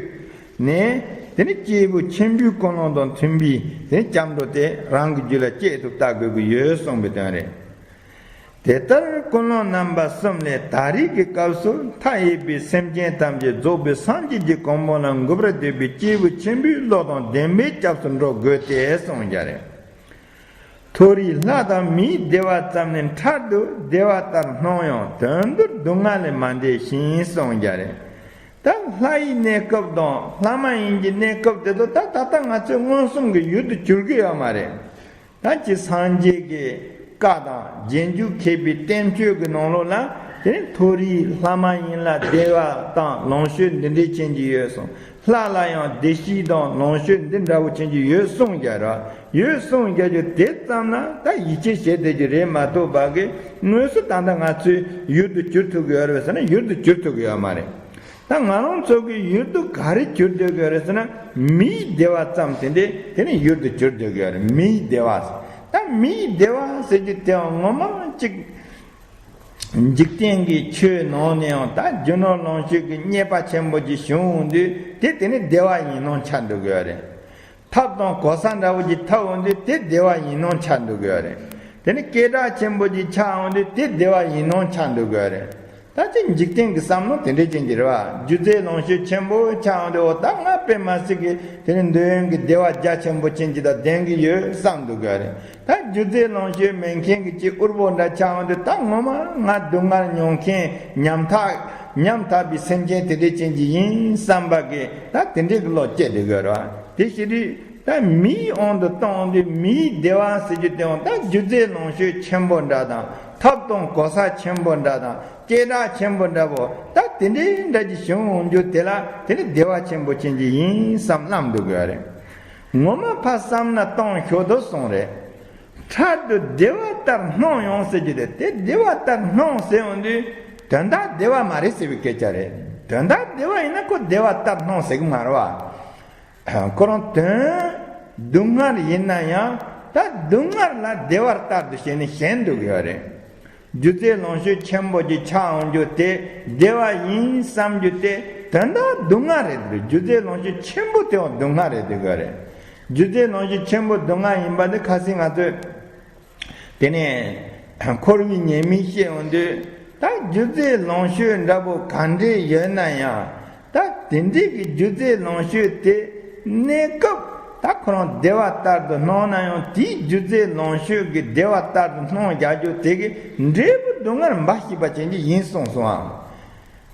ནས་དེ་ནི་སྐྱེས་བུ་ཆེན་པོའི་ཀུན་སློང་དང་མཐུན་པའི་དེ་ནི་སྐྱབས་འགྲོ་དེ་རང་གི་རྒྱུད་ལ་སྐྱེ་ཐུབ་ལྟ་དགོས་ཀྱི་ཡོད་གསུངས་པའི་དོན་རེད། དེ་ལྟར་ཀུན་སློང་རྣམ་པ་གསུམ་ལས་ད་རེས་ཀྱི་སྐབས་སུ་མཐའ་ཡས་པའི་སེམས་ཅན་ཐམས་ཅད་རྫོགས་པའི་སངས་རྒྱས་ཀྱི་གོ་འཕང་ལ་འགོད་པར་འདོད་པའི་སྐྱེས་བུ་ཆེན་པོའི་བློ་དང་ལྡན་པས་སྐྱབས་སུ་འགྲོ་དགོས་ཏེ་གསུངས་ཀྱང་རེད། མཐོ་རིས་ལྷ་དང་མིའི་བདེ་བ་ཙམ་ནི་འཕྲལ་དུ་བདེ་བ་ལྟར་སྣང་ཡང་དོན་དུ་སྡུག་བསྔལ་ལས་མ་འདས་ཤིང་གསུངས་ཀྱང་རེད། ད་ལྷ་ཡི་གནས་སྐབས་དང་ལྷ་མ་ཡིན་གྱི་གནས་སྐབས་དེ་ཚོ་ད་ད་ལྟ་ང་ཚོའི་མངོན་སུམ་གྱི་ཡུལ་དུ་གྱུར་གྱི་ཡོད་མ་རེད། ད་ཅི་སངས་རྒྱས་ཀྱི་བཀའ་དང་རྗེས་འཇུག་མཁས་པའི་བསྟན་བཅོས་ཀྱི་ནང་ལོགས་ལ་དེ་ནི་མཐོ་རིས་ལྷ་མ་ཡིན་ལ་བདེ་བ་དང་ལོངས་སྤྱོད་འདི་འདྲའི་ཅན་གྱི་ཡོད་གསུངས། ལྷ་ལ་ཡང་བདེ་སྐྱིད་དང་ལོངས་སྤྱོད་འདི་འདྲ་བོ་ཅན་གྱི་ཡོད་གསུངས་ཀྱང་ར། ཡོད་གསུངས་ཀྱང་རྒྱུ་དེ་ཙམ་ན་ད་ཡིད་ཆེས་བྱེད་བསྡད་རྒྱུ་རེད་མ་གཏོགས་པ་གི་དངོས་སུ་ད་ལྟ་ང་ཚོའི་ཡུལ་དུ་གྱུར་ཐུབ་ཀྱི་ཡོད་རེད་ཟེར་ན་ཡུལ་དུ་གྱུར་ཐུབ་ཀྱི་ཡོད་མ་རེད། ད་ང་རང་ཚོ་གི་ཡུལ་དུ་ག་རེ་གྱུར་སྡོད་ཀྱི་ཡོད་རེད་ཟེར་ན་མིའི་བདེ་བ་ཙམ་དེ་འདྲས་དེ་ནི་ཡུལ་དུ་གྱུར་སྡོད་ཀྱི་ཡོད་རེད། མིའི་བདེ་བ། ད་མིའི་བདེ་བ་ཟེར་རྒྱུ་དེའང་ངོ་མ་གཅིག་འཇིག་རྟེན་གྱི་ཆོས་ནང་ནས་ཡང་ད་རྒྱུ་ནོར་ལོངས་སྤྱོད་ཀྱི་རྙེད་པ་ཆེན་པོ་ཅིག་བྱུང་འོང་དུས་དེ་དེ་ནི་བདེ་བ་ཡིན་སྣང་ཆགས་འགྲོ་གི་ཡོད་རེད། ཐབས་དང་གོ་ས་འདྲ་བོ་ཅིག་ཐོབ་འོང་དུས་དེ་བདེ་བ་ཡིན་སྣང་ཆགས་འགྲོ་གི་ཡོད་རེད། དེ་ནི་སྐད་གྲགས་ཆེན་པོ་ཅིག་ཆགས་འོང་དུས་དེ་བདེ་བ་ཡིན་སྣང་ཆགས་འགྲོ་གི་ཡོད་རེད། ད་ ད་ཅིག་འཇིག་རྟེན་གྱི་བསམ་བློ་དེ་འདྲས་ཅན་གྱི་རེད་བ། སྒྱུ་རྩལ་ལོངས་སྤྱོད་ཆེན་པོ་ཆགས་འོང་དུས་འོ་ད་ང་དཔེ་མ་སྲིད་ཀྱི་དེ་ནི་འདོད་ཡོན་གྱི་བདེ་བ་རྒྱ་ཆེན་པོ་ཅན་གྱི་ད་ལྡན་གྱི་ཡོད་བསམ་འདུག་གི་རེད། ད་སྒྱུ་རྩལ་ལོངས་སྤྱོད་མེད་མཁན་གྱི་ཅིག་དབུལ་པོ་འདྲ་ཆགས་འོང་དུས་ད་ངོ་མ་ང་སྡུག་བསྔལ་མྱོང་མཁན་ཉམ་ཐག་ཉམ་ཐག་པའི་སེམས་ཅན་དེ་འདྲས་ཅན་གྱི་ཡིན་བསམ་པ་གི་ད་དེ་འདྲས་ཀྱི་བློ་སྐྱེ་འདུག་གི་རེད་བ། དེ་ཞི་རི། ད་མིའི་དབང་དུ་གཏོང་དུས་མིའི་བདེ་བ་ཟེར་རྒྱུ་དེའང་ད་སྒྱུ་རྩལ་ལོངས་སྤྱོད་ཆེན་པོ་འདྲ་དང་ཐབ་དང་གོ་ས་ཆེན་པོ་འདྲ་དང་སྐད་གྲགས་ཆེན་པོ་འདྲ་བོ་ད་དེ་འདྲའི་འདྲ་ཅིག་བྱུང་འོང་རྒྱུ་དེ་ལ་དེ་ནི་བདེ་བ་ཆེན་པོ་ཅན་ཅིག་ཡིན་བསམ་བླངས་འདུག་གི་རེད། ངོ་མ་ཕར་བསམ་ན་གཏོང་ཤོག་དོ་གསུངས་རེད། འཕྲལ་དུ་བདེ་བ་ལྟར་སྣང་ཡོང་ཟེར་རྒྱུ་དེ་དེ་བདེ་བ་ལྟར་སྣང་ཟེར་འོང་དུས་དོན་དག་བདེ་བ་མ་རེད་ཟེར་བའི་སྐད་ཆ་རེད། དོན་དག་བདེ་བ་ཡིན་ན་ཁོ་བདེ་བ་ལྟར་སྣང་ཟེར་གི་མ་རེད་བ། ཁོ་རང་དོན་སྡུག་བསྔལ་ཡིན་ན་ཡང་ད་སྡུག་བསྔལ་ལ་བདེ་བར་ལྟར་དུ་བྱས་ནས་ཞེན་འདུག་ཡོད་རེད། སྒྱུ་རྩལ་ལོངས་སྤྱོད་ཆེན་པོ་ཅིག་ཆགས་འོང་རྒྱུ་དེ་བདེ་བ་ཡིན་བསམ་རྒྱུ་དེ་དོན་དག་སྡུག་བསྔལ་རེད་འདུག་སྒྱུ་རྩལ་ལོངས་སྤྱོད་ཆེན་པོ་དེའང་སྡུག་བསྔལ་རེད་འདུག་ཡོད་རེད། སྒྱུ་རྩལ་ལོངས་སྤྱོད་ཆེན་པོ་སྡུག་བསྔལ་ཡིན་པ་དེ་ཁ་སང་ང་ཚོས། དེ་ནས་འཁོར་བའི་ཉེས་དམིགས་བཤད་འོང་དུས་ད་སྒྱུ་རྩལ་ལོངས་སྤྱོད་འདྲ་པོ་ག་འདྲས་ཡོད་ན་ཡང་ད་དེ་འདྲས་ཀྱི་སྒྱུ་རྩལ་ལོངས་སྤྱོད་དེ་གནས་སྐབས་ད་ཁོ་རང་བདེ་བ་ལྟར་དུ་སྣང་ན་ཡང་དེའི་སྒྱུ་རྩལ་ལོངས་སྤྱོད་ཀྱི་བདེ་བ་ལྟར་དུ་སྣང་རྒྱག་རྒྱུ་དེ་གི་འབྲས་བུ་སྡུག་བསྔལ་འབའ་ཞིག་པ་ཅན་གྱི་ཡིན་གསུངས་སོང་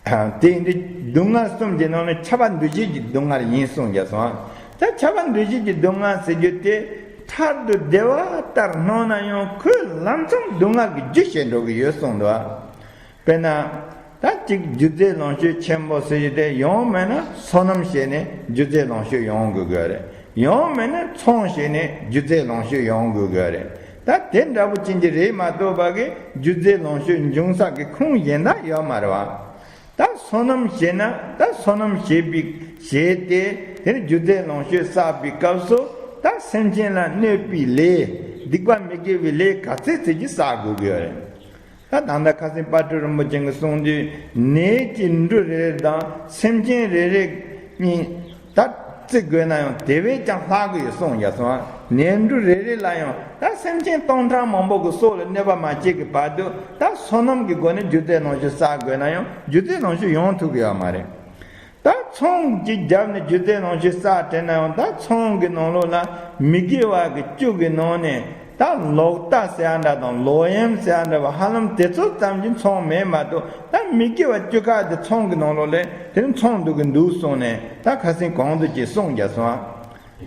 ཨང་། དེ་ཡིན་དུས་སྡུག་བསྔལ་གསུམ་གྱི་ནང་ནས་ཁྱབ་པ་འདུ་བྱེད་ཀྱི་སྡུག་བསྔལ་ཡིན་གསུངས་ཀྱང་སོང་། ད་ཁྱབ་པ་འདུ་བྱེད་ཀྱི་སྡུག་བསྔལ་ཟེར་རྒྱུ་དེ་འཕྲལ་དུ་བདེ་བ་ལྟར་སྣང་ན་ཡང་ཁོས་ལམ་སང་སྡུག་བསྔལ་གྱི་རྒྱུ་བྱེད་འགྲོ་གི་ཡོད་གསུངས་འདུག་དཔེར་ན། ད་གཅིག་སྒྱུ་རྩལ་ལོངས་སྤྱོད་ཆེན་པོ་ཟེར་རྒྱུ་དེ་ཡང་མིན་ན་སོ་ནམ་བྱས་ནས་སྒྱུ་རྩལ་ལོངས་སྤྱོད་ཡོང་དགོས་ཀྱི་རེད། ཡང་མིན་ན་ཚོང་བྱས་ནས་སྒྱུ་རྩལ་ལོངས་སྤྱོད་ཡོང་དགོས་ཀྱི་རེད། ད་དེ་འདྲ་པོ་ཅན་གྱི་རེད་མ་གཏོགས་པ་གི་སྒྱུ་རྩལ་ལོངས་སྤྱོད་འབྱུང་ས་གི་ཁུངས་གཞན་དག་ཡོད་མ་རེད་བ། ད་སོ་ནམ་བྱས་ན་ད་སོ་ནམ་བྱས་པའི་བྱས་ཏེ་དེ་ནི་སྒྱུ་རྩལ་ལོངས་སྤྱོད་བསགས་པའི་སྐབས་སུ་ད་སེམས་ཅན་ལ་གནོད་པའི་ལས་སྡིག་པ་མི་དགེ་བའི་ལས་ག་ཚད་ཚད་ཀྱིས་བསགས་དགོས་ཀྱི་ཡོད་རེད། ད་ད་ལྟ་ཁ་སང་དཔལ་སྤྲུལ་རིན་པོ་ཆེ་གིས་གསུངས་དུས་ནད་ཀྱིས་འབྲུ་རེ་རེ་དང་སེམས་ཅན་རེ་རེ་གཉིས་ད་བརྩི་དགོས་ན་ཡང་དེ་བས་ཀྱང་ལྷག་གི་ཡོད་གསུངས་ཡ་སོང་། ནད་འབྲུ་རེ་རེ་ལ་ཡང་ད་སེམས་ཅན་སྟོང་ཕྲག་མང་པོ་གི་སྲོག་ལ་གནོད་པ་མ་བྱེད་ཀྱི་བར་དུ་ད་སོ་ནམ་གྱི་སྒོ་ནས་སྒྱུ་རྩལ་ལོངས་སྤྱོད་བསགས་དགོས་ན་ཡང་སྒྱུ་རྩལ་ལོངས་སྤྱོད་ཡོང་ཐུབ་ཀྱི་ཡོད་མ་རེད། ད་ཚོང་གཅིག་བརྒྱབ་ནས་སྒྱུ་རྩལ་ལོངས་སྤྱོད་བསགས་དྲན་ན་ཡང་ད་ཚོང་གི་ནང་ལོགས་ལ་མི་དགེ་བ་གི་བཅུ་གི་ནང་ནས་ད་ལོག་ལྟ་ཟེར་ཡ་འདྲ་དང་ལོག་གཡེམ་ཟེར་ཡ་འདྲ་བ་ཧ་ལམ་དེ་ཚོ་ཙམ་གྱི་ཚོང་མེད་མ་གཏོགས་ད་མི་དགེ་བ་བཅུ་ཁ་དེ་ཚོང་གི་ནང་ལོགས་ལས་དེ་ནི་ཚོང་འདུག་གི་འདུག་གསུངས་ནས་ད་ཁ་སང་གོང་དུ་ཅིག་གསུངས་ཀྱང་སོང་།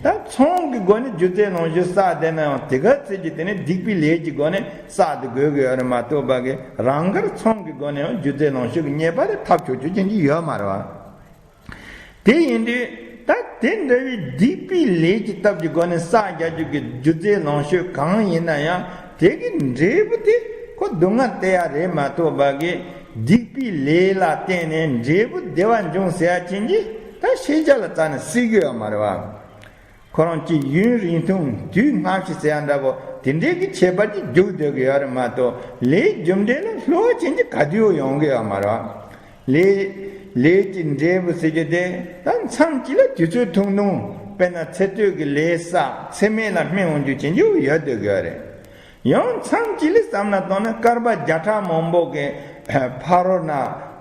ད་ཚོང་གི་སྒོ་ནས་སྒྱུ་རྩལ་ལོངས་སྤྱོད་བསགས་བསྡད་ན་ཡང་དེ་ག་ཚད་ཀྱི་དེ་ནི་སྡིག་པའི་ལས་ཀྱི་སྒོ་ནས་བསགས་ཏེ་དགོས་ཀྱི་ཡོད་རེད་མ་གཏོགས་པ་གི་རང་དགར་ཚོང་གི་སྒོ་ནས་ཡང་སྒྱུ་རྩལ་ལོངས་སྤྱོད་ཀྱི་རྙེད་པ་དེ་ཐབས་ཆོག་ཆོག་ཅན་གྱི་ཡོད་མ་རེད་བ། དེ་ཡིན་དུས་ད་དེ་འདྲ་བའི་སྡིག་པའི་ལས་ཀྱི་སྟབས་ཀྱི་སྒོ་ནས་བསགས་རྒྱག་རྒྱུ་གི་སྒྱུ་རྩལ་ལོངས་སྤྱོད་གང་ཡིན་ན་ཡང་དེ་གི་འབྲས་བུ་དེ་ཁོ་སྡུག་བསྔལ་སྟེར་ཡ་རེད་མ་གཏོགས་པ་གི་སྡིག་པའི་ལས་ལ་བརྟེན་ནས་འབྲས་བུ་བདེ་བ་འབྱུང་ཟེར་ཡ་ཅན་གྱི་ད་ཤེས་བྱ་ལ་རྩ་ནས་སྲིད་ཀྱི་ཡོད་མ་རེད་བ། ཁོ་རང་གི་ཡུན་རིང་ཐུང་དུས་སྔ་ཕྱི་ཟེར་ཡ་འདྲ་པོ་དེ་འདྲའི་གི་ཁྱད་པར་གྱིས་རྒྱུག་སྡོད་ཀྱི་ཡོད་རེད་མ་གཏོགས་ལས་རྒྱུ་འབྲས་ལ་བསླུ་བ་ཅན་གྱི་ག་དུས་ཡོང་གི་ཡོད་མ་རེད་བ། ལས་ལས་ཀྱི་འབྲས་བུ་ཟེར་རྒྱུ་དེ་ད་མཚམས་གཅིག་ལ་དུས་ཚོད་ཐུང་ཐུང་དཔེར་ན་ཚེ་སྟོད་ཀྱི་ལས་བསགས་ཚེ་སྨད་ལ་སྨིན་འོང་རྒྱུ་ཅན་གྱི་ཡོད་སྡོད་ཀྱི་ཡོད་རེད། ཡང་མཚམས་གཅིག་ལ་བསམ་ན་བཏང་ན་སྐར་མ་བརྒྱ་ཕྲག་མང་པོ་གི་ཕ་རོལ་ན་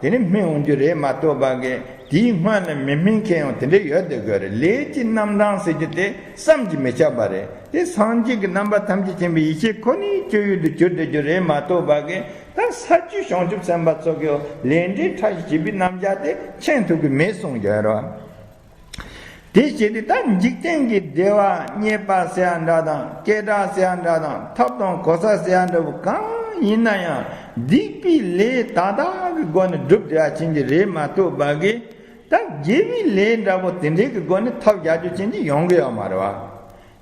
དེ་ནི་སྨིན་འོང་རྒྱུ་རེད་མ་གཏོགས་པ་གི་དེའི་སྔོན་ལ་མི་སྨིན་མཁན་ཡང་དེ་འདྲ་ཡོད་སྡོད་ཀྱི་ཡོད་རེད། ལས་ཀྱི་རྣམ་གྲངས་ཟེར་རྒྱུ་དེ་བསམ་གྱིས་མི་ཁྱབ་པ་རེད། དེ་སངས་རྒྱས་ཀྱི་རྣམ་པ་ཐམས་ཅད་མཁྱེན་པའི་ཡེ་ཤེས་ཁོ་ནའི་སྤྱོད་ཡུལ་དུ་གྱུར་སྡོད་རྒྱུ་རེད་མ་གཏོགས་པ་གི་ད་ས་བཅུའི་བྱང་ཆུབ་སེམས་དཔའ་ཚོ་གི་ལས་འབྲས་ཕྲ་ཞིང་ཞིབ་པའི་རྣམ་གཞག་དེ་མཁྱེན་ཐུབ་ཀྱི་མེད་གསུངས་ཀྱི་ཡོད་རེད། དེ་བྱས་ཏེ་ད་འཇིག་རྟེན་གྱི་བདེ་བ་རྙེད་པ་ཟེར་ཡ་འདྲ་དང་སྐད་གྲགས་ཟེར་ཡ་འདྲ་དང་ཐབས་དང་གོ་ས་ཟེར་ཡ་འདྲ་བོ་གང་ཡིན་ན་ཡང་སྡིག་པའི་ལས་དག་དག་གི་སྒོ་ནས་སྒྲུབ་བསྡད་ཡ་ཅན་གྱི་རེད་མ་གཏོགས་པ་གི་ད་དགེ་བའི་ལས་འདྲ་བོ་དེ་འདྲའི་གི་སྒོ་ནས་ཐོབ་རྒྱག་རྒྱུ་ཅན་གྱི་ཡོང་གི་ཡོད་མ་རེད་བ།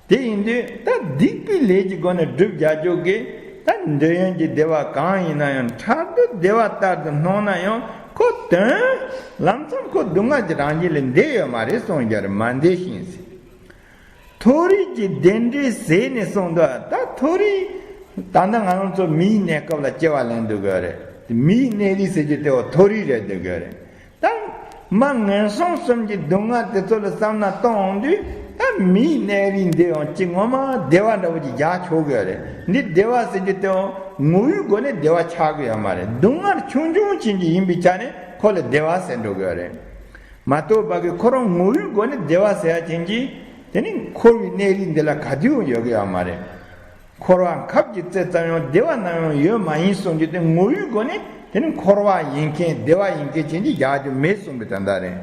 དེ་ཡིན་དུས་ད་སྡིག་པའི་ལས་ཀྱི་སྒོ་ནས་སྒྲུབ་བྱ་རྒྱུ་གི་ད་འདོད་ཡོན་གྱི་བདེ་བ་གང་ཡིན་ན་ཡང་འཕྲལ་དུ་བདེ་བ་ལྟར་དུ་སྣང་ན་ཡང་ཁོ་དོན་ལམ་སང་ཁོ་སྡུག་བསྔལ་གྱི་རང་བཞིན་ལས་འདས་ཡོད་མ་རེད་གསུངས་ཀྱང་མ་འདས་ཤིང་ཟེར། མཐོ་རིས་ཀྱི་བདེ་འབྲས་ཟད་ནས་གསུངས་འདུག་ད་མཐོ་རིས་ད་ལྟ་ང་རང་ཚོ་མིའི་གནས་སྐབས་ལ་སྐྱེ་བ་ལེན་འདུག་གི་རེད། མིའི་གནས་རིས་ཟེར་རྒྱུ་དེ་བ་མཐོ་རིས་རེད་འདུག་གི་རེད། ད་མ་ངན་སོང་གསུམ་གྱི་སྡུག་བསྔལ་དེ་ཚོ་ལ་བསམ་ན་གཏོང་འོང་དུས་ ད་མིའི་གནས་རིགས་འདི་ཡང་གཅིག་ངོ་མ་བདེ་བ་འདྲ་བོ་ཅིག་རྒྱག་ཆོག་གི་ཡོད་རེད། འདི་བདེ་བ་ཟེར་རྒྱུ་དེའང་ངོ་བོའི་སྒོ་ནས་བདེ་བ་ཆགས་ཀྱི་ཡོད་མ་རེད། སྡུག་བསྔལ་ཆུང་ཆུང་ཅན་གྱི་ཡིན་པའི་ཆ་ནས་ཁོ་ལ་བདེ་བ་ཟེར་འགྲོ་གི་ཡོད་རེད། མ་གཏོགས་ཕ་གི་ཁོ་རང་ངོ་བོའི་སྒོ་ནས་བདེ་བ་ཟེར་ཡ་ཅན་གྱི་དེ་ནི་འཁོར་བའི་གནས་རིགས་འདི་ལ་ག་དུས་ཡང་ཡོད་ཀྱི་ཡོད་མ་རེད། འཁོར་བ་ཁབ་ཀྱི་རྩེ་ཙམ་ཡང་བདེ་བ་ནམ་ཡང་ཡོད་མ་ཡིན་གསུངས་རྒྱུ་དེ་ངོ་བོའི་སྒོ་ནས་དེ་ནི་འཁོར་བ་ཡིན་མཁན་བདེ་བ་ཡིན་མཁན་ཅན་གྱི་རྒྱག་རྒྱུ་མེད་གསུངས་པའི་དོན་དག་རེད།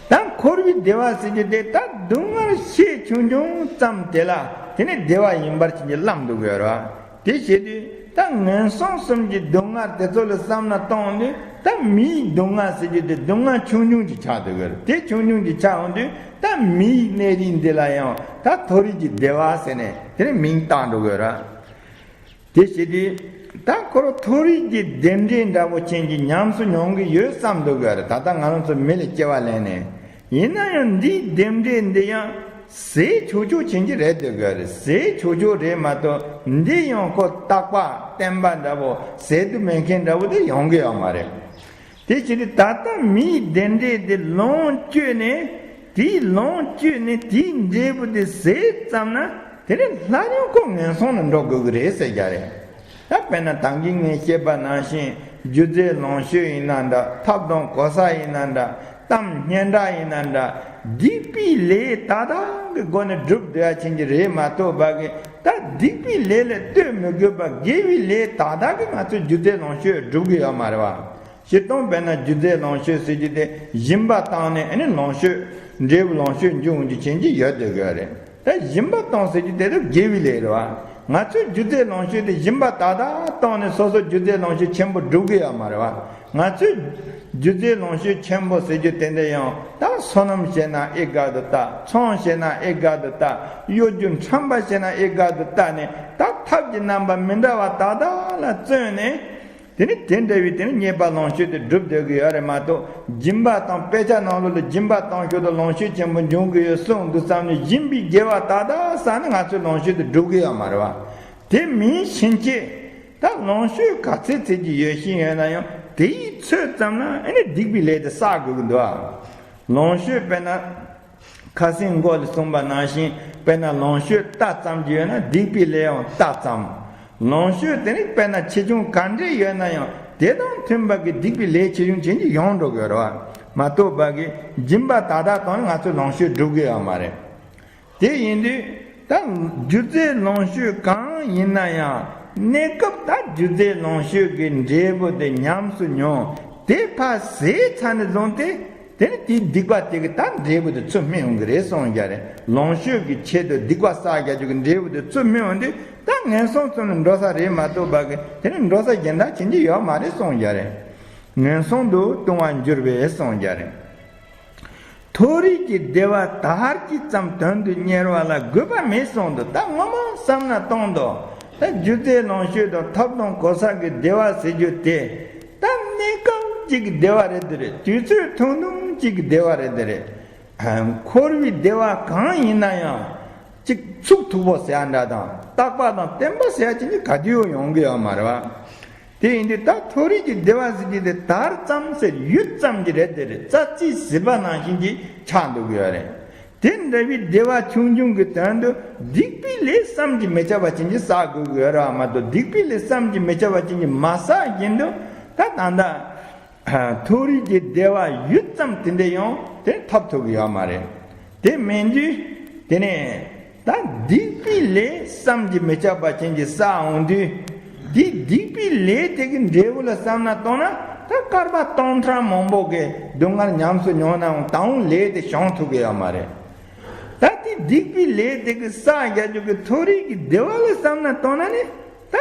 ད་འཁོར་བའི་བདེ་བ་ཟེར་རྒྱུ་དེ་ད་སྡུག་བསྔལ་ཆེ་ཆུང་ཆུང་ཙམ་དེ་ལ་དེ་ནི་བདེ་བ་ཡིན་པར་ཅན་གྱི་ལམ་འདུག་ཡོད་རེད་བ། དེ་བྱེད་དུས་ད་ངན་སོང་གསུམ་གྱི་སྡུག་བསྔལ་དེ་ཚོ་ལ་བསམ་ན་གཏོང་དུས་ད་མིའི་སྡུག་བསྔལ་ཟེར་རྒྱུ་དེ་སྡུག་བསྔལ་ཆུང་ཆུང་ཅིག་ཆགས་འདུག་གི་རེད། དེ་ཆུང་ཆུང་ཅིག་ཆགས་འོང་དུས་ད་མིའི་གནས་རིགས་འདི་ལ་ཡང་ད་མཐོ་རིས་ཀྱི་བདེ་བ་ཟེར་ནས་དེ་ནི་མིང་བཏགས་འགྲོ་གི་རེད། དེ་བྱེད་དུས་ད་ཁོ་རང་མཐོ་རིས་ཀྱི་རྟེན་འབྲེལ་འདྲ་པོ་ཅན་གྱི་ཉམས་སུ་མྱོང་གི་ཡོད་བསམ་འདུག་གི་རེད། ད་ལྟ་ང་རང་ཚོ་མི་ལ་སྐྱེ་བ་ལེན་ནས། ཡིན་ན་ཡང་འདིའི་རྟེན་འབྲེལ་འདི་ཡང་ཟད་ཆོག་ཆོག་ཅན་གྱི་རེད་འདུག་གི་རེད། ཟད་ཆོག་ཆོག་རེད་མ་གཏོགས་འདི་ཡང་ཁོ་རྟག་པ་བརྟན་པ་འདྲ་པོ་ཟད་དུ་མེད་མཁན་འདྲ་པོ་དེ་ཡོང་གི་ཡོད་མ་རེད། དེ་བྱས་ཏེ་ད་ལྟ་མིའི་རྟེན་འབྲེལ་དེ་ལོངས་སྤྱོད་ནས་དེའི་ལོངས་སྤྱོད་ནས་དེའི་འབྲས་བུ་དེ་ཟད་ཙམ་ན་དེ་ནས་སླར་ཡང་ཁོ་ངན་སོང་ལ་འགྲོ་དགོས་ཀྱི་རེད་ཟེར་རྒྱུ་རེད། ད་དཔེར་ན་ད་གིན་ངས་བཤད་པ་ནང་བཞིན་རྒྱུ་རྫས་ལོངས་སྤྱོད་ཡིན་ན་འདྲ། ཐབ་དང་གོ་ས་ཡིན་ན་འདྲ། གཏམ་སྙན་གྲགས་ཡིན་ན་འདྲ། སྡིག་པའི་ལས་དག་དག་གི་སྒོ་ནས་སྒྲུབ་བསྡད་ཡ་ཅན་གྱི་རེད་མ་གཏོགས་ཕ་གི་ད་སྡིག་པའི་ལས་ལ་ལྟོས་མི་དགོས་པ་དགེ་བའི་ལས་དག་དག་གིས་ང་ཚོས་རྒྱུ་རྫས་ལོངས་སྤྱོད་སྒྲུབ་གི་ཡོད་མ་རེད་བ། སྤྱིར་བཏང་དཔེར་ན་རྒྱུ་རྫས་ལོངས་སྤྱོད་ཟེར་རྒྱུ་དེ་སྦྱིན་པ་བཏང་ནས་ཨ་ནི་ལོངས་སྤྱོད་འབྲས་བུ་ལོངས་སྤྱོད་འབྱུང་རྒྱུ་ཅན་གྱི་ཡོད་བསྡད་ཀྱི་ཡོད་རེད། ད་སྦྱིན་པ་གཏོང་ཟེར་རྒྱུ་དེ་ཚོ་དགེ་བའི་ལས་རེད་བ། ང་ཚོས་རྒྱུ་རྫས་ལོངས་སྤྱོད་དེ་སྦྱིན་པ་དག་དག་གཏོང་ནས་སོ་སོ་རྒྱུ་རྫས་ལོངས་སྤྱོད་ཆེན་པོ་སྒྲུབ་ཀྱི་ཡོད་མ་རེད་བ། ང་ཚོས་རྒྱུ་རྫས་ལོངས་སྤྱོད་ཆེན་པོ་ཟེར་རྒྱུ་དེ་འདྲ་ཡང་ད་སོ་ནམ་བྱས་ན་ཨེ་དགའ་དུ་ལྟ། ཚོང་བྱས་ན་ཨེ་དགའ་དུ་ལྟ། གཡོ་སྒྱུ་ཁྲམ་པ་བྱས་ན་ཨེ་དགའ་དུ་ལྟ་ནས་ད་ཐབས་ཀྱི་རྣམ་པ་མི་འདྲ་བ་དག་དག་ལ་བརྩོན་ནས། དེ་ནི་དེ་འདྲ་བའི་དེ་ནི་རྙེད་པ་ལོངས་སྤྱོད་དེ་སྒྲུབ་སྡོད་ཀྱི་ཡོད་རེད་མ་གཏོགས་སྦྱིན་པ་དང་དཔེ་ཆ་ནང་ལོགས་ལ་སྦྱིན་པ་གཏོང་ཞོར་དུ་ལོངས་སྤྱོད་ཆེན་པོ་འབྱུང་གི་ཡོད་གསུངས་འདུག་བསམ་ནས་སྦྱིན་པའི་དགེ་བ་དག་དག་བསགས་ནས་ང་ཚོས་ལོངས་སྤྱོད་དེ་སྒྲུབ་ཀྱི་ཡོད་མ་རེད་བ། དེ་མིན་ཕྱིན་ཆད་ད་ལོངས་སྤྱོད་ག་ཚད་ཚད་ཀྱི་ཡོད་བཞིན་ཡོད་ན་ཡང་དེའི་ཚོད་ཙམ་ལ་ཨ་ནི་སྡིག་པའི་ལས་དེ་བསགས་དགོས་ཀྱི་འདུག་ཨ། ལོངས་སྤྱོད་དཔེར་ན། ཁ་སང་མགོ་ལ་གསུངས་པ་ནང་བཞིན་དཔེར་ན་ལོངས་སྤྱོད་རྟ་ཙམ་གྱི་ཡོད་ན་སྡིག་པའི་ལས་ཡང་རྟ་ཙམ། ལོངས་སྤྱོད་དེ་ནི་དཔེར་ན་ཆེ་ཆུང་ག་འདྲས་ཡོད་ན་ཡང་དེ་དང་མཐུན་པ་གི་སྡིག་པའི་ལས་ཆེ་ཆུང་ཅན་གྱི་ཡོང་འགྲོ་དགོས་རེད་བ། མ་གཏོགས་པ་གི་སྦྱིན་པ་དག་དག་གཏོང་ནས་ང་ཚོས་ལོངས་སྤྱོད་སྒྲུབ་གི་ཡོད་མ་རེད། དེ་ཡིན་དུས་ད་རྒྱུ་རྫས་ལོངས་སྤྱོད་གང་ཡིན་ན་ཡང་གནས་སྐབས་ད་རྒྱུ་རྫས་ལོངས་སྤྱོད་ཀྱི་འབྲས་བུ་དེ་ཉམས་སུ་མྱོང་། དེ་ཕར་ཟད་ཚར་ནས་བཟུང་སྟེ། དེ་ནི་དེའི་སྡིག་པ་དེ་གིས་ད་འབྲས་བུ་དེ་ཚུར་སྨིན་ཡོང་གི་རེད་གསུངས་རྒྱུ་རེད། ལོངས་སྤྱོད་ཀྱི་ཆེད་དུ་སྡིག་པ་བསགས་རྒྱུ་གི་འབྲས་བུ་དེ་ཚུར་སྨིན་ཡོང་དུས་ད་ངན་སོང་གསུམ་ལ་འགྲོ་ས་རེད་མ་གཏོགས་པ་གི་དེ་ནི་འགྲོ་ས་གཞན་དག་ཅན་གྱི་ཡོད་མ་རེད་གསུངས་རྒྱུ་རེད། ངན་སོང་དུ་ལྟུང་བར་འགྱུར་བས་གསུངས་རྒྱུ་རེད། མཐོ་རིས་ཀྱི་བདེ་བ་དར་གྱི་ཙམ་དོན་དུ་གཉེར་བ་ལ་དགོས་པ་མེད་གསུངས་འདུག་ད་ངོ་མ་བསམ་ན་གཏོང་དོ། ད་རྒྱུ་རྫས་ལོངས་སྤྱོད་དང་ཐབ་དང་གོ་ས་གི་བདེ་བ་ཟེར་རྒྱུ་དེ། ད་གནས་སྐབས་གཅིག་གི་བདེ་བ་རེད་དེ་རེད། དུས་ཚོད་ཐུང་ཐུང་གཅིག་གི་བདེ་བ་རེད་དེ་རེད། འཁོར་བའི་བདེ་བ་གང་ཡིན་ན་ཡང་། གཅིག་ཚུགས་མཐུག་པོ་ཟེར་ཡ་འདྲ་དང་རྟག་པ་དང་བརྟན་པ་ཟེར་ཡ་ཅིག་ནི་ག་དུས་ཡང་ཡོང་གི་ཡོད་མ་རེད་བ། དེ་ཡིན་དུས་ད་མཐོ་རིས་ཀྱི་བདེ་བ་ཟེར་རྒྱུ་དེ་དར་ཙམ་ཟེར་ཡུད་ཙམ་གྱི་རེད་དེ་རེད། རྩྭ་རྩི་ཟིལ་པ་ནང་བཞིན་གྱི་ཆགས་འདུག་གི་ཡོད་རེད། དེ་འདྲ་བའི་བདེ་བ་ཆུང་ཆུང་གི་དོན་དུ་སྡིག་པའི་ལས་བསམ་གྱིས་མི་ཁྱབ་པ་ཅན་གྱི་བསགས་དགོས་ཀྱི་ཡོད་རེད་བ་མ་གཏོགས་སྡིག་པའི་ལས་བསམ་གྱིས་མི་ཁྱབ་པ་ཅན་གྱི་མ་བསགས་བཞིན་དུ་ད་ད་ལྟ། མཐོ་རིས་ཀྱི་བདེ་བ་ཡུད་ཙམ་དེ་འདྲ་ཡང་དེ་ཐོབ་ཐུབ་ཀྱི་ཡོད་མ་རེད། དེ་མིན་དུས་དེ་ནས་ད་སྡིག་པའི་ལས་བསམ་གྱིས་མི་ཁྱབ་པ་ཅན་གྱི་བསགས་འོང་དུས། དེ་སྡིག་པའི་ལས་དེ་གི་འབྲས་བུ་ལ་བསམ་ན་གཏོང་ན་ད་སྐར་མ་སྟོང་ཕྲག་མང་པོ་གི་སྡུག་བསྔལ་ཉམས་སུ་མྱོང་ནའང་ད་འོང་ལས་དེ་བྱུང་ཐུབ་ཀྱི་ཡོད་མ་རེད། ད་དེ་སྡིག་པའི་ལས་དེ་གི་བསགས་རྒྱུ་གི་མཐོ་རིས་ཀྱི་བདེ་བ་ལ་བསམ་ན་གཏོང་ན་ནི། ད་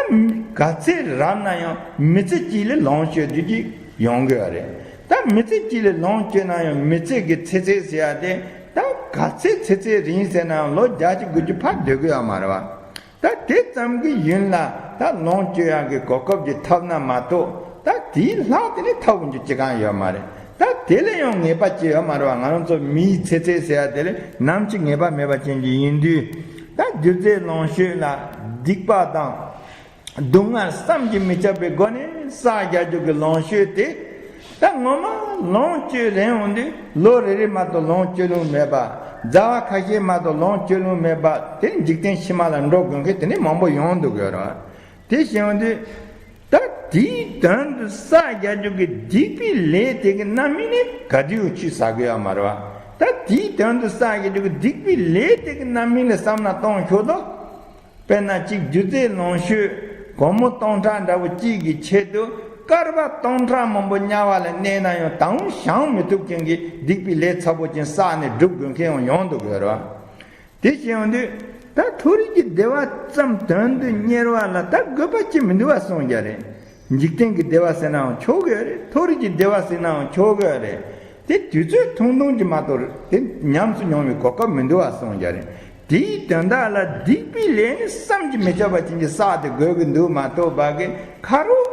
ག་ཚད་རབ་ན་ཡང་མི་ཚེ་གཅིག་ལ་ལོངས་སྤྱོད་རྒྱུ་ཅིག་ཡོང་གི་ཡོད་རེད། ད་མི་ཚེ་གཅིག་ལ་ལོངས་སྤྱོད་ན་ཡང་མི་ཚེ་གི་ཚེ་ཚད་ཟེར་ཡ་དེ་ད་ག་ཚད་ཚེ་ཚད་རིང་ཟེར་ན་ཡང་ལོ་བརྒྱ་ཅིག་དགུ་བཅུ་ཕར་སྡོད་གི་ཡོད་མ་རེད་བ། ད་དེ་ཙམ་གྱི་ཡུན་ལ་ད་ལོངས་སྤྱོད་ཡག་གི་གོ་སྐབས་ཅིག་ཐོབ་ན་མ་གཏོགས་ད་དེའི་ལྷག་དེ་ནི་ཐོབ་ཡོང་རྒྱུ་ཅི་གང་ཡོད་མ་རེད། ད་དེ་ལས་ཡང་ངེས་པ་ཅི་ཡོད་མ་རེད་བ། ང་རང་ཚོ་མིའི་ཚེ་ཚད་ཟེར་ཡ་དེ་ལས་ནམ་ཞིག་ངེས་པ་མེད་པ་ཅན་ཅིག་ཡིན་དུས། ད་རྒྱུ་རྫས་ལོངས་སྤྱོད་ལ་སྡིག་པ་དང་སྡུག་བསྔལ་བསམ་གྱིས་མི་ཁྱབ་པའི་སྒོ་ནས་བསགས་རྒྱག་རྒྱུ་གི་ལོངས་སྤྱོད་དེ། ད་ངོ་མ་ལོངས་སྤྱོད་རན་འོང་དུས་ལོ་རེ་རེ་མ་གཏོགས་ལོངས་སྤྱོད་ལོང་མེད་པ། ཟླ་བ་ཁ་ཤས་མ་གཏོགས་ལོངས་སྤྱོད་ལོང་མེད་པ། དེ་འཇིག་རྟེན་ཕྱི་མ་ལ་འགྲོ་དགོས་མཁན་དེ་ནི་མང་པོ་ཡོང་འདུག་ཡོད་རེད་བ། དེ་བྱུང་དུས་ད་དེའི་དོན་དུ་བསགས་རྒྱག་རྒྱུ་གི་སྡིག་པའི་ལས་དེ་གི་རྣམ་སྨིན་ནི་ག་དུས་ཡང་ཆུད་ཟ་གི་ཡོད་མ་རེད་བ། ད་དེའི་དོན་དུ་བསགས་རྒྱག་རྒྱུ་གི་སྡིག་པའི་ལས་དེ་གི་རྣམ་སྨིན་ལ་བསམ་བློ་གཏོང་ཤོག་དང་། དཔེར་ན་གཅིག་སྒྱུ་རྩལ་ལོངས་སྤྱོད་སྒོར་མོ་སྟོང་ཕྲག་འདྲ་བོ་གཅིག་གི་ཆེད་དུ་སྐར་མ་སྟོང་ཕྲག་མང་པོ་དམྱལ་བ་ལ་གནས་ན་ཡང་ད་འུ་བཞེངས་མི་ཐུབ་མཁན་གྱི་སྡིག་པའི་ལས་ཚ་པོ་ཅན་བསགས་ནས་སྒྲུབ་དགོས་མཁན་ཡང་ཡོང་འདུག་ཡོད་རེད་བ། དེ་བྱས་ཡོང་དུས་ད་མཐོ་རིས་ཀྱི་བདེ་བ་ཙམ་དོན་དུ་གཉེར་བ་ལ་ད་དགོས་པ་ཅི་མི་འདུག་བ་གསུངས་རྒྱུ་རེད། འཇིག་རྟེན་གྱི་བདེ་བ་ཟེར་ནའང་ཆོག་གི་རེད། མཐོ་རིས་ཀྱི་བདེ་བ་ཟེར་ནའང་ཆོག་གི་རེད། དེ་དུས་ཚོད་ཐུང་ཐུང་ཅིག་མ་གཏོགས་དེ་ཉམས་སུ་མྱོང་བའི་གོ་སྐབས་མི་འདུག་བ་གསུངས་རྒྱུ་རེད། དེའི་དོན་དག་ལ་སྡིག་པའི་ལས་ནི་བསམ་གྱིས་མི་ཁྱབ་པ་ཅན་གྱི་བསགས་ཏེ་དགོས་ཀྱི་འདུག་མ་གཏོགས་པ་གི་ཁ་རོག་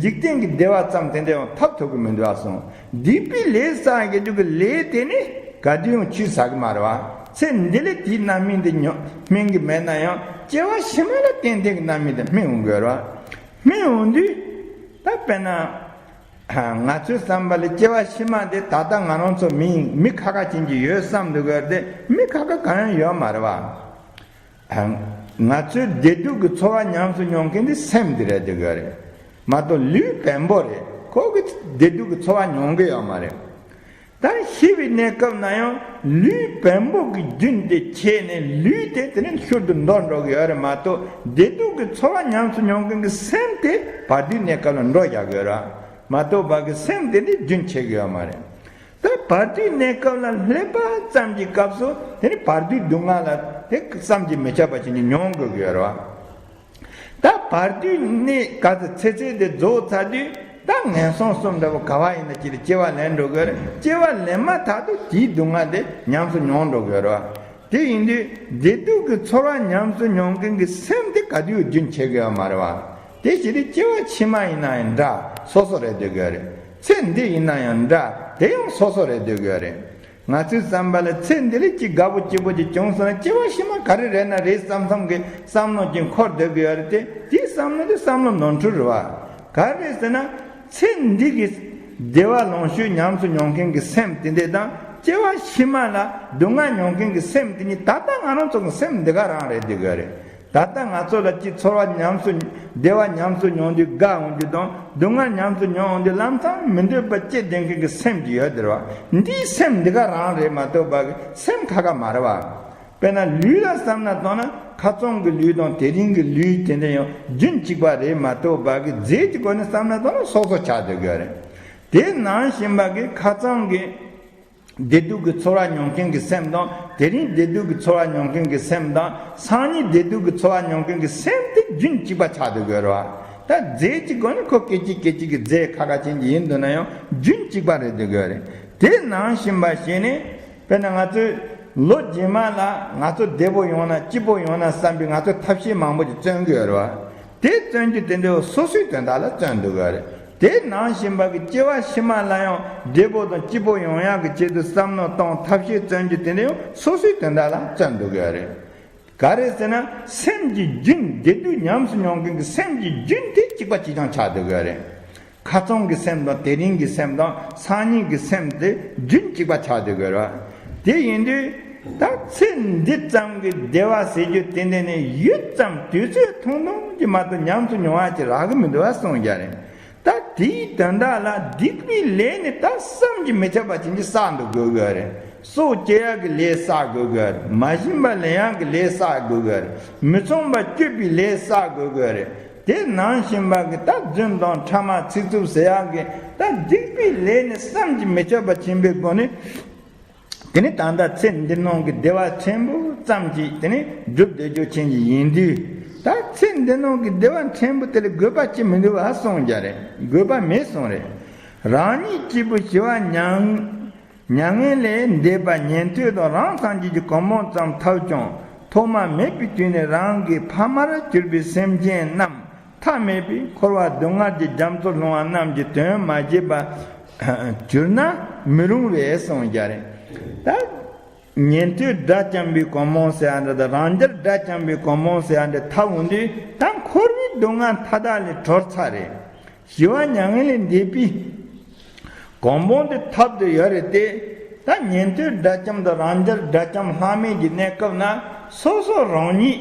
འཇིག་རྟེན་གྱི་བདེ་བ་ཙམ་དེ་འདྲ་ཡང་ཐོབ་ཐུབ་ཀྱི་མི་འདུག་བ་གསུངས། སྡིག་པའི་ལས་བསགས་ཀྱི་འདུག་གི་ལས་དེ་ནི་ག་དུས་ཡང་ཆུད་ཟ་གི་མ་རེད་བ། ཚེ་འདི་ལས་དེའི་རྣམ་སྨིན་དེ་མྱོང་སྨིན་གྱི་མེད་ན་ཡང་སྐྱེ་བ་ཕྱི་མ་ལ་ཏན་ཏན་གྱི་རྣམ་སྨིན་དེ་སྨིན་འོང་གི་རེད་བ། སྨིན་འོང་དུས་ད་དཔེར་ན། ང་ཚོའི་བསམ་པ་ལ་སྐྱེ་བ་ཕྱི་མ་དེ་ད་ལྟ་ང་རང་ཚོ་མི་མི་ཁ་ཁ་ཅན་གྱི་ཡོད་བསམ་འདུག་ག་དེ་མི་ཁ་ཁ་གང་ཡང་ཡོད་མ་རེད་བ། ང་ཚོའི་བདེ་སྡུག་གི་ཚོར་བ་ཉམས་སུ་མྱོང་མཁན་དེ་སེམས་དེ་རེད་འདུག་ག་རེད། མ་གཏོགས་ལུས་བེམ་པོ་རེད། ཁོ་གི་བདེ་སྡུག་གི་ཚོར་བ་མྱོང་གི་ཡོད་མ་རེད། ད་ཤི་བའི་གནས་སྐབས་ན་ཡང་ལུས་བེམ་པོ་གི་རྒྱུན་དེ་ཆད་ནས་ལུས་དེ་དེ་ནས་ཤུལ་དུ་འདོར་འགྲོ་གི་ཡོད་རེད་མ་གཏོགས་བདེ་སྡུག་གི་ཚོར་བ་ཉམས་སུ་མྱོང་མཁན་གྱི་སེམས་དེ་བར་དོའི་གནས་སྐབས་ལ་འགྲོ་བཞག་གི་ཡོད་རེད། མ་གཏོགས་བར་གྱི་སེམས་དེ་ནི་རྒྱུན་ཆད་ཀྱི་ཡོད་མ་རེད། ད་བར་དོའི་གནས་སྐབས་ལ་སླེབས་པ་ཙམ་གྱི་སྐབས་སུ་དེ་ནི་བར་དོའི་སྡུག་བསྔལ་ལ་དེ་བསམ་གྱིས་མི་ཁྱབ་པ་ཅན་གྱི་མྱོང་དགོས་ཀྱི་ཡོད་རེད་བ། ད་བར་དོའི་གནས་ག་ཚོད་ཚེ་ཚད་དེ་རྫོགས་ཚར་དུས་ད་ངན་སོང་གསུམ་འདྲ་བོ་ག་བ་ཡིན་ན་ཅི་ལ་སྐྱེ་བ་ལེན་འགྲོ་གི་རེད། སྐྱེ་བ་ལེན་མ་ཐག་ཏུ་དེའི་སྡུག་བསྔལ་དེ་ཉམས་སུ་མྱོང་འགྲོ་གི་རེད། དེ་ཡིན་དུས་བདེ་སྡུག་གི་ཚོར་བ་ཉམས་སུ་མྱོང་མཁན་གྱི་སེམས་དེ་ག་དུས་རྒྱུན་ཆད་གི་ཡོད་མ་རེད་བ། དེ་བྱེད་དུས་སྐྱེ་བ་ཕྱི་མ་ཡིན་ན་ཡང་འདྲ་སོ་སོ་རེད་སྡོད་གི་རེད། ཚེ་འདི་ཡིན་ན་ཡང་འདྲ་དེ་ཡང་སོ་སོ་རེད་སྡོད་གི་རེད། ང་ཚོའི་བསམ་པ་ལ་ཚེ་འདི་ལ་ཅིག་དགའ་པོ་སྐྱིད་པོ་ཅིག་བྱུང་སོང་ན་སྐྱེ་བ་ཕྱི་མ་ག་རེ་རེད་ན་རེད་བསམ་བསམ་གི་བསམ་བློ་ཅིག་འཁོར་སྡོད་ཀྱི་ཡོད་རེད་དེ། དེའི་བསམ་བློ་དེ་བསམ་བློ་ནོར་འཁྲུལ་རེད་བ། ག་རེ་རེད་ཟེར་ན་ཚེ་འདི་གི་བདེ་བ་ལོངས་སྤྱོད་ཉམས་སུ་མྱོང་མཁན་གྱི་སེམས་དེ་འདྲ་དང་སྐྱེ་བ་ཕྱི་མ་ལ་སྡུག་བསྔལ་མྱོང་མཁན་གྱི་སེམས་དེ་གཉིས་ད་ལྟ་ང་རང་ཚོ་གི་སེམས་འདི་ག་རང་རེད་སྡོད་ཀྱི་ཡོད་རེད། ད་ལྟ་ང་ཚོ་ལ་ཅིག་ཚོར་བ་ཉམས་སུ་བདེ་བ་ཉམས་སུ་མྱོང་དུས་དགའ་འོང་རྒྱུ་དང་སྡུག་བསྔལ་ཉམས་སུ་མྱོང་འོང་དུས་ལམ་སང་མི་འདོད་པ་སྐྱེ་བསྡད་མཁན་གྱི་སེམས་ཀྱི་ཡོད་དེ་རེད་བ། འདིའི་སེམས་འདི་ག་རང་རེད་མ་གཏོགས་པ་གི་སེམས་ཁ་ཁ་མ་རེད་བ། དཔེར་ན་ལུས་ལ་བསམ་ན་བཏང་ན་ཁ་རྩང་གི་ལུས་དང་དེ་རིང་གི་ལུས་དེ་འདྲ་ཡང་རྒྱུན་གཅིག་པ་རེད་མ་གཏོགས་པ་གི་རྫས་ཀྱི་སྒོ་ནས་བསམ་ན་བཏང་ན་སོ་སོ་ཆགས་སྡོད་ཀྱི་ཡོད་རེད། དེ་ནང་བཞིན་པ་གི་ཁ་རྩང་གི་བདེ་སྡུག་གི་ཚོར་བ་མྱོང་མཁན་གྱི་སེམས་དང་དེ་རིང་བདེ་སྡུག་གི་ཚོར་བ་མྱོང་མཁན་གྱི་སེམས་དང་སང་ཉིན་བདེ་སྡུག་གི་ཚོར་བ་མྱོང་མཁན་གྱི་སེམས་དེ་རྒྱུན་གཅིག་པ་ཆགས་སྡོད་དགོས་རེད་བ། ད་རྫས་ཀྱི་སྒོ་ནས་ཁོ་སྐད་ཅིག་སྐད་ཅིག་གི་རྫས་ཁ་ཁ་ཅན་གྱི་ཡིན་འདུག་ན་ཡང་རྒྱུན་གཅིག་པ་རེད་སྡོད་དགོས་རེད། དེ་ནང་བཞིན་པ་བྱས་ནས་དཔེར་ན་ང་ཚོས་ལོ་རྗེས་མ་ལ་ང་ཚོ་བདེ་པོ་ཡོང་ན་སྐྱིད་པོ་ཡོང་ན་བསམ་པའི་ང་ཚོ་ཐབས་ཤེས་མང་པོ་ཅིག་བརྩོན་གྱི་ཡོད་རེད་བ། དེ་བརྩོན་རྒྱུ་དེ་འདྲའི་སོ་སོའི་དོན་དག་ལ་བརྩོན་འདུག་ག་རེད། དེ་ནང་བཞིན་པ་གི་སྐྱེ་བ་ཕྱི་མ་ལ་ཡང་བདེ་པོ་དང་སྐྱིད་པོ་ཡོང་ཡག་གི་ཆེད་དུ་བསམ་བློ་གཏོང་ཐབས་ཤེས་བརྩོན་རྒྱུ་དེ་འདྲ་ཡང་སོ་སོའི་དོན་དག་ལ་བརྩོན་འདུག་ག་རེད། ག་རེ་ཟེར་ན་སེམས་ཀྱི་རྒྱུན་བདེ་སྡུག་ཉམས་སུ་མྱོང་མཁན་གྱི་སེམས་ཀྱི་རྒྱུན་དེ་གཅིག་པ་གཅིག་རྐྱང་ཆགས་འདུག་ག་རེད། ཁ་རྩང་གི་སེམས་དང་དེ་རིང་གི་སེམས་དང་སང་ཉིན་གྱི་སེམས་དེ་རྒྱུན་གཅིག་པ་ཆགས་འདུག་ག་རེད། དེ་ཡིན་དུས་ད་ཚེ་འདི་ཙམ་གྱི་བདེ་བ་ཟེར་རྒྱུ་དེ་འདྲ་ནི་ཡུད་ཙམ་དུས་ཚོད་ཐུང་ཐུང་གི་མ་གཏོགས་ཉམས་སུ་མྱོང་བ་ཅིག་རག་གི་མི་འདུག་བ་གསུངས་རྒྱུ་རེད། ད་དེའི་དོན་དག་ལ་སྡིག་པའི་ལས་ནི་ད་བསམ་གྱིས་མི་ཁྱབ་པ་ཅན་གྱི་བསགས་འདུག་དགོས་དགོས་རེད། སྲོག་བཅད་ཡག་གི་ལས་བསགས་དགོས་དགོས་རེད། མ་བྱིན་པ་ལེན་ཡག་གི་ལས་བསགས་དགོས་དགོས་རེད། མི་ཚངས་པ་སྤྱོད་པའི་ལས་བསགས་དགོས་དགོས་རེད། དེ་ནང་བཞིན་པ་གི་ད་རྫུན་དང་ཕྲ་མ་ཚིག་རྩུབ་ཟེར་ཡག་གི་ད་སྡིག་པའི་ལས་ནི་བསམ་གྱིས་མི་ཁྱབ་པ་ཕྱིན་པའི་སྒོ་ནས། དེ་ནི་ད་ལྟ་ཚེ་འདི་ནང་གི་བདེ་བ་ཕྲན་བུ་ཙམ་ཅིག་དེ་ནི་སྒྲུབ་བསྡད་རྒྱུ་ཅན་ཅིག་ཡིན་དུས། ད་ཚེ་འདི་ནང་གི་བདེ་བ་ཕྲན་བུ་དེ་ལ་དགོས་པ་ཅི་མི་འདུག་བ་གསུངས་རྒྱུ་རེད། དགོས་པ་མེད་གསུངས་རེད། རང་ཉིད་སྐྱེས་བུ་ཞི་བ་མྱ་ངན་ལས་འདས་པ་ཉན་ཐོས་དང་རང་སངས་རྒྱས་ཀྱི་གོ་འཕང་ཙམ་ཐོབ་ཀྱང་ཐོག་མ་མེད་པའི་དུས་ནས་རང་གི་ཕ་མར་གྱུར་པའི་སེམས་ཅན་རྣམས་ཐ་མལ་པའི་འཁོར་བ་སྡུག་བསྔལ་གྱི་རྒྱ་མཚོར་ལྷུང་བ་རྣམས་ཀྱི་དོན་མ་བྱས་པ་གྱུར་ན་མི་རུང་བས་གསུངས་རྒྱུ་རེད། ད་ཉན་ཐོས་དགྲ་བཅོམ་པའི་གོ་འཕང་ཟེར་ཡ་འདྲ་དང་རང་རྒྱལ་དགྲ་བཅོམ་པའི་གོ་འཕང་ཟེར་ཡ་འདྲ་ཐོབ་འོང་དུས་ད་འཁོར་བའི་སྡུག་བསྔལ་མཐའ་དག་ལས་གྲོལ་ཚར་རེད། ཞི་བ་མྱ་ངན་ལས་འདས་པའི་ གོ་འཕང་དེ་ཐོབ་བསྡད་ཡོད་རེད་དེ། ད་ཉན་ཐོས་དགྲ་བཅོམ་དང་རང་རྒྱལ་དགྲ་བཅོམ་ལྷག་མེད་ཀྱི་གནས་སྐབས་ན་སོ་སོ་རང་ཉིད་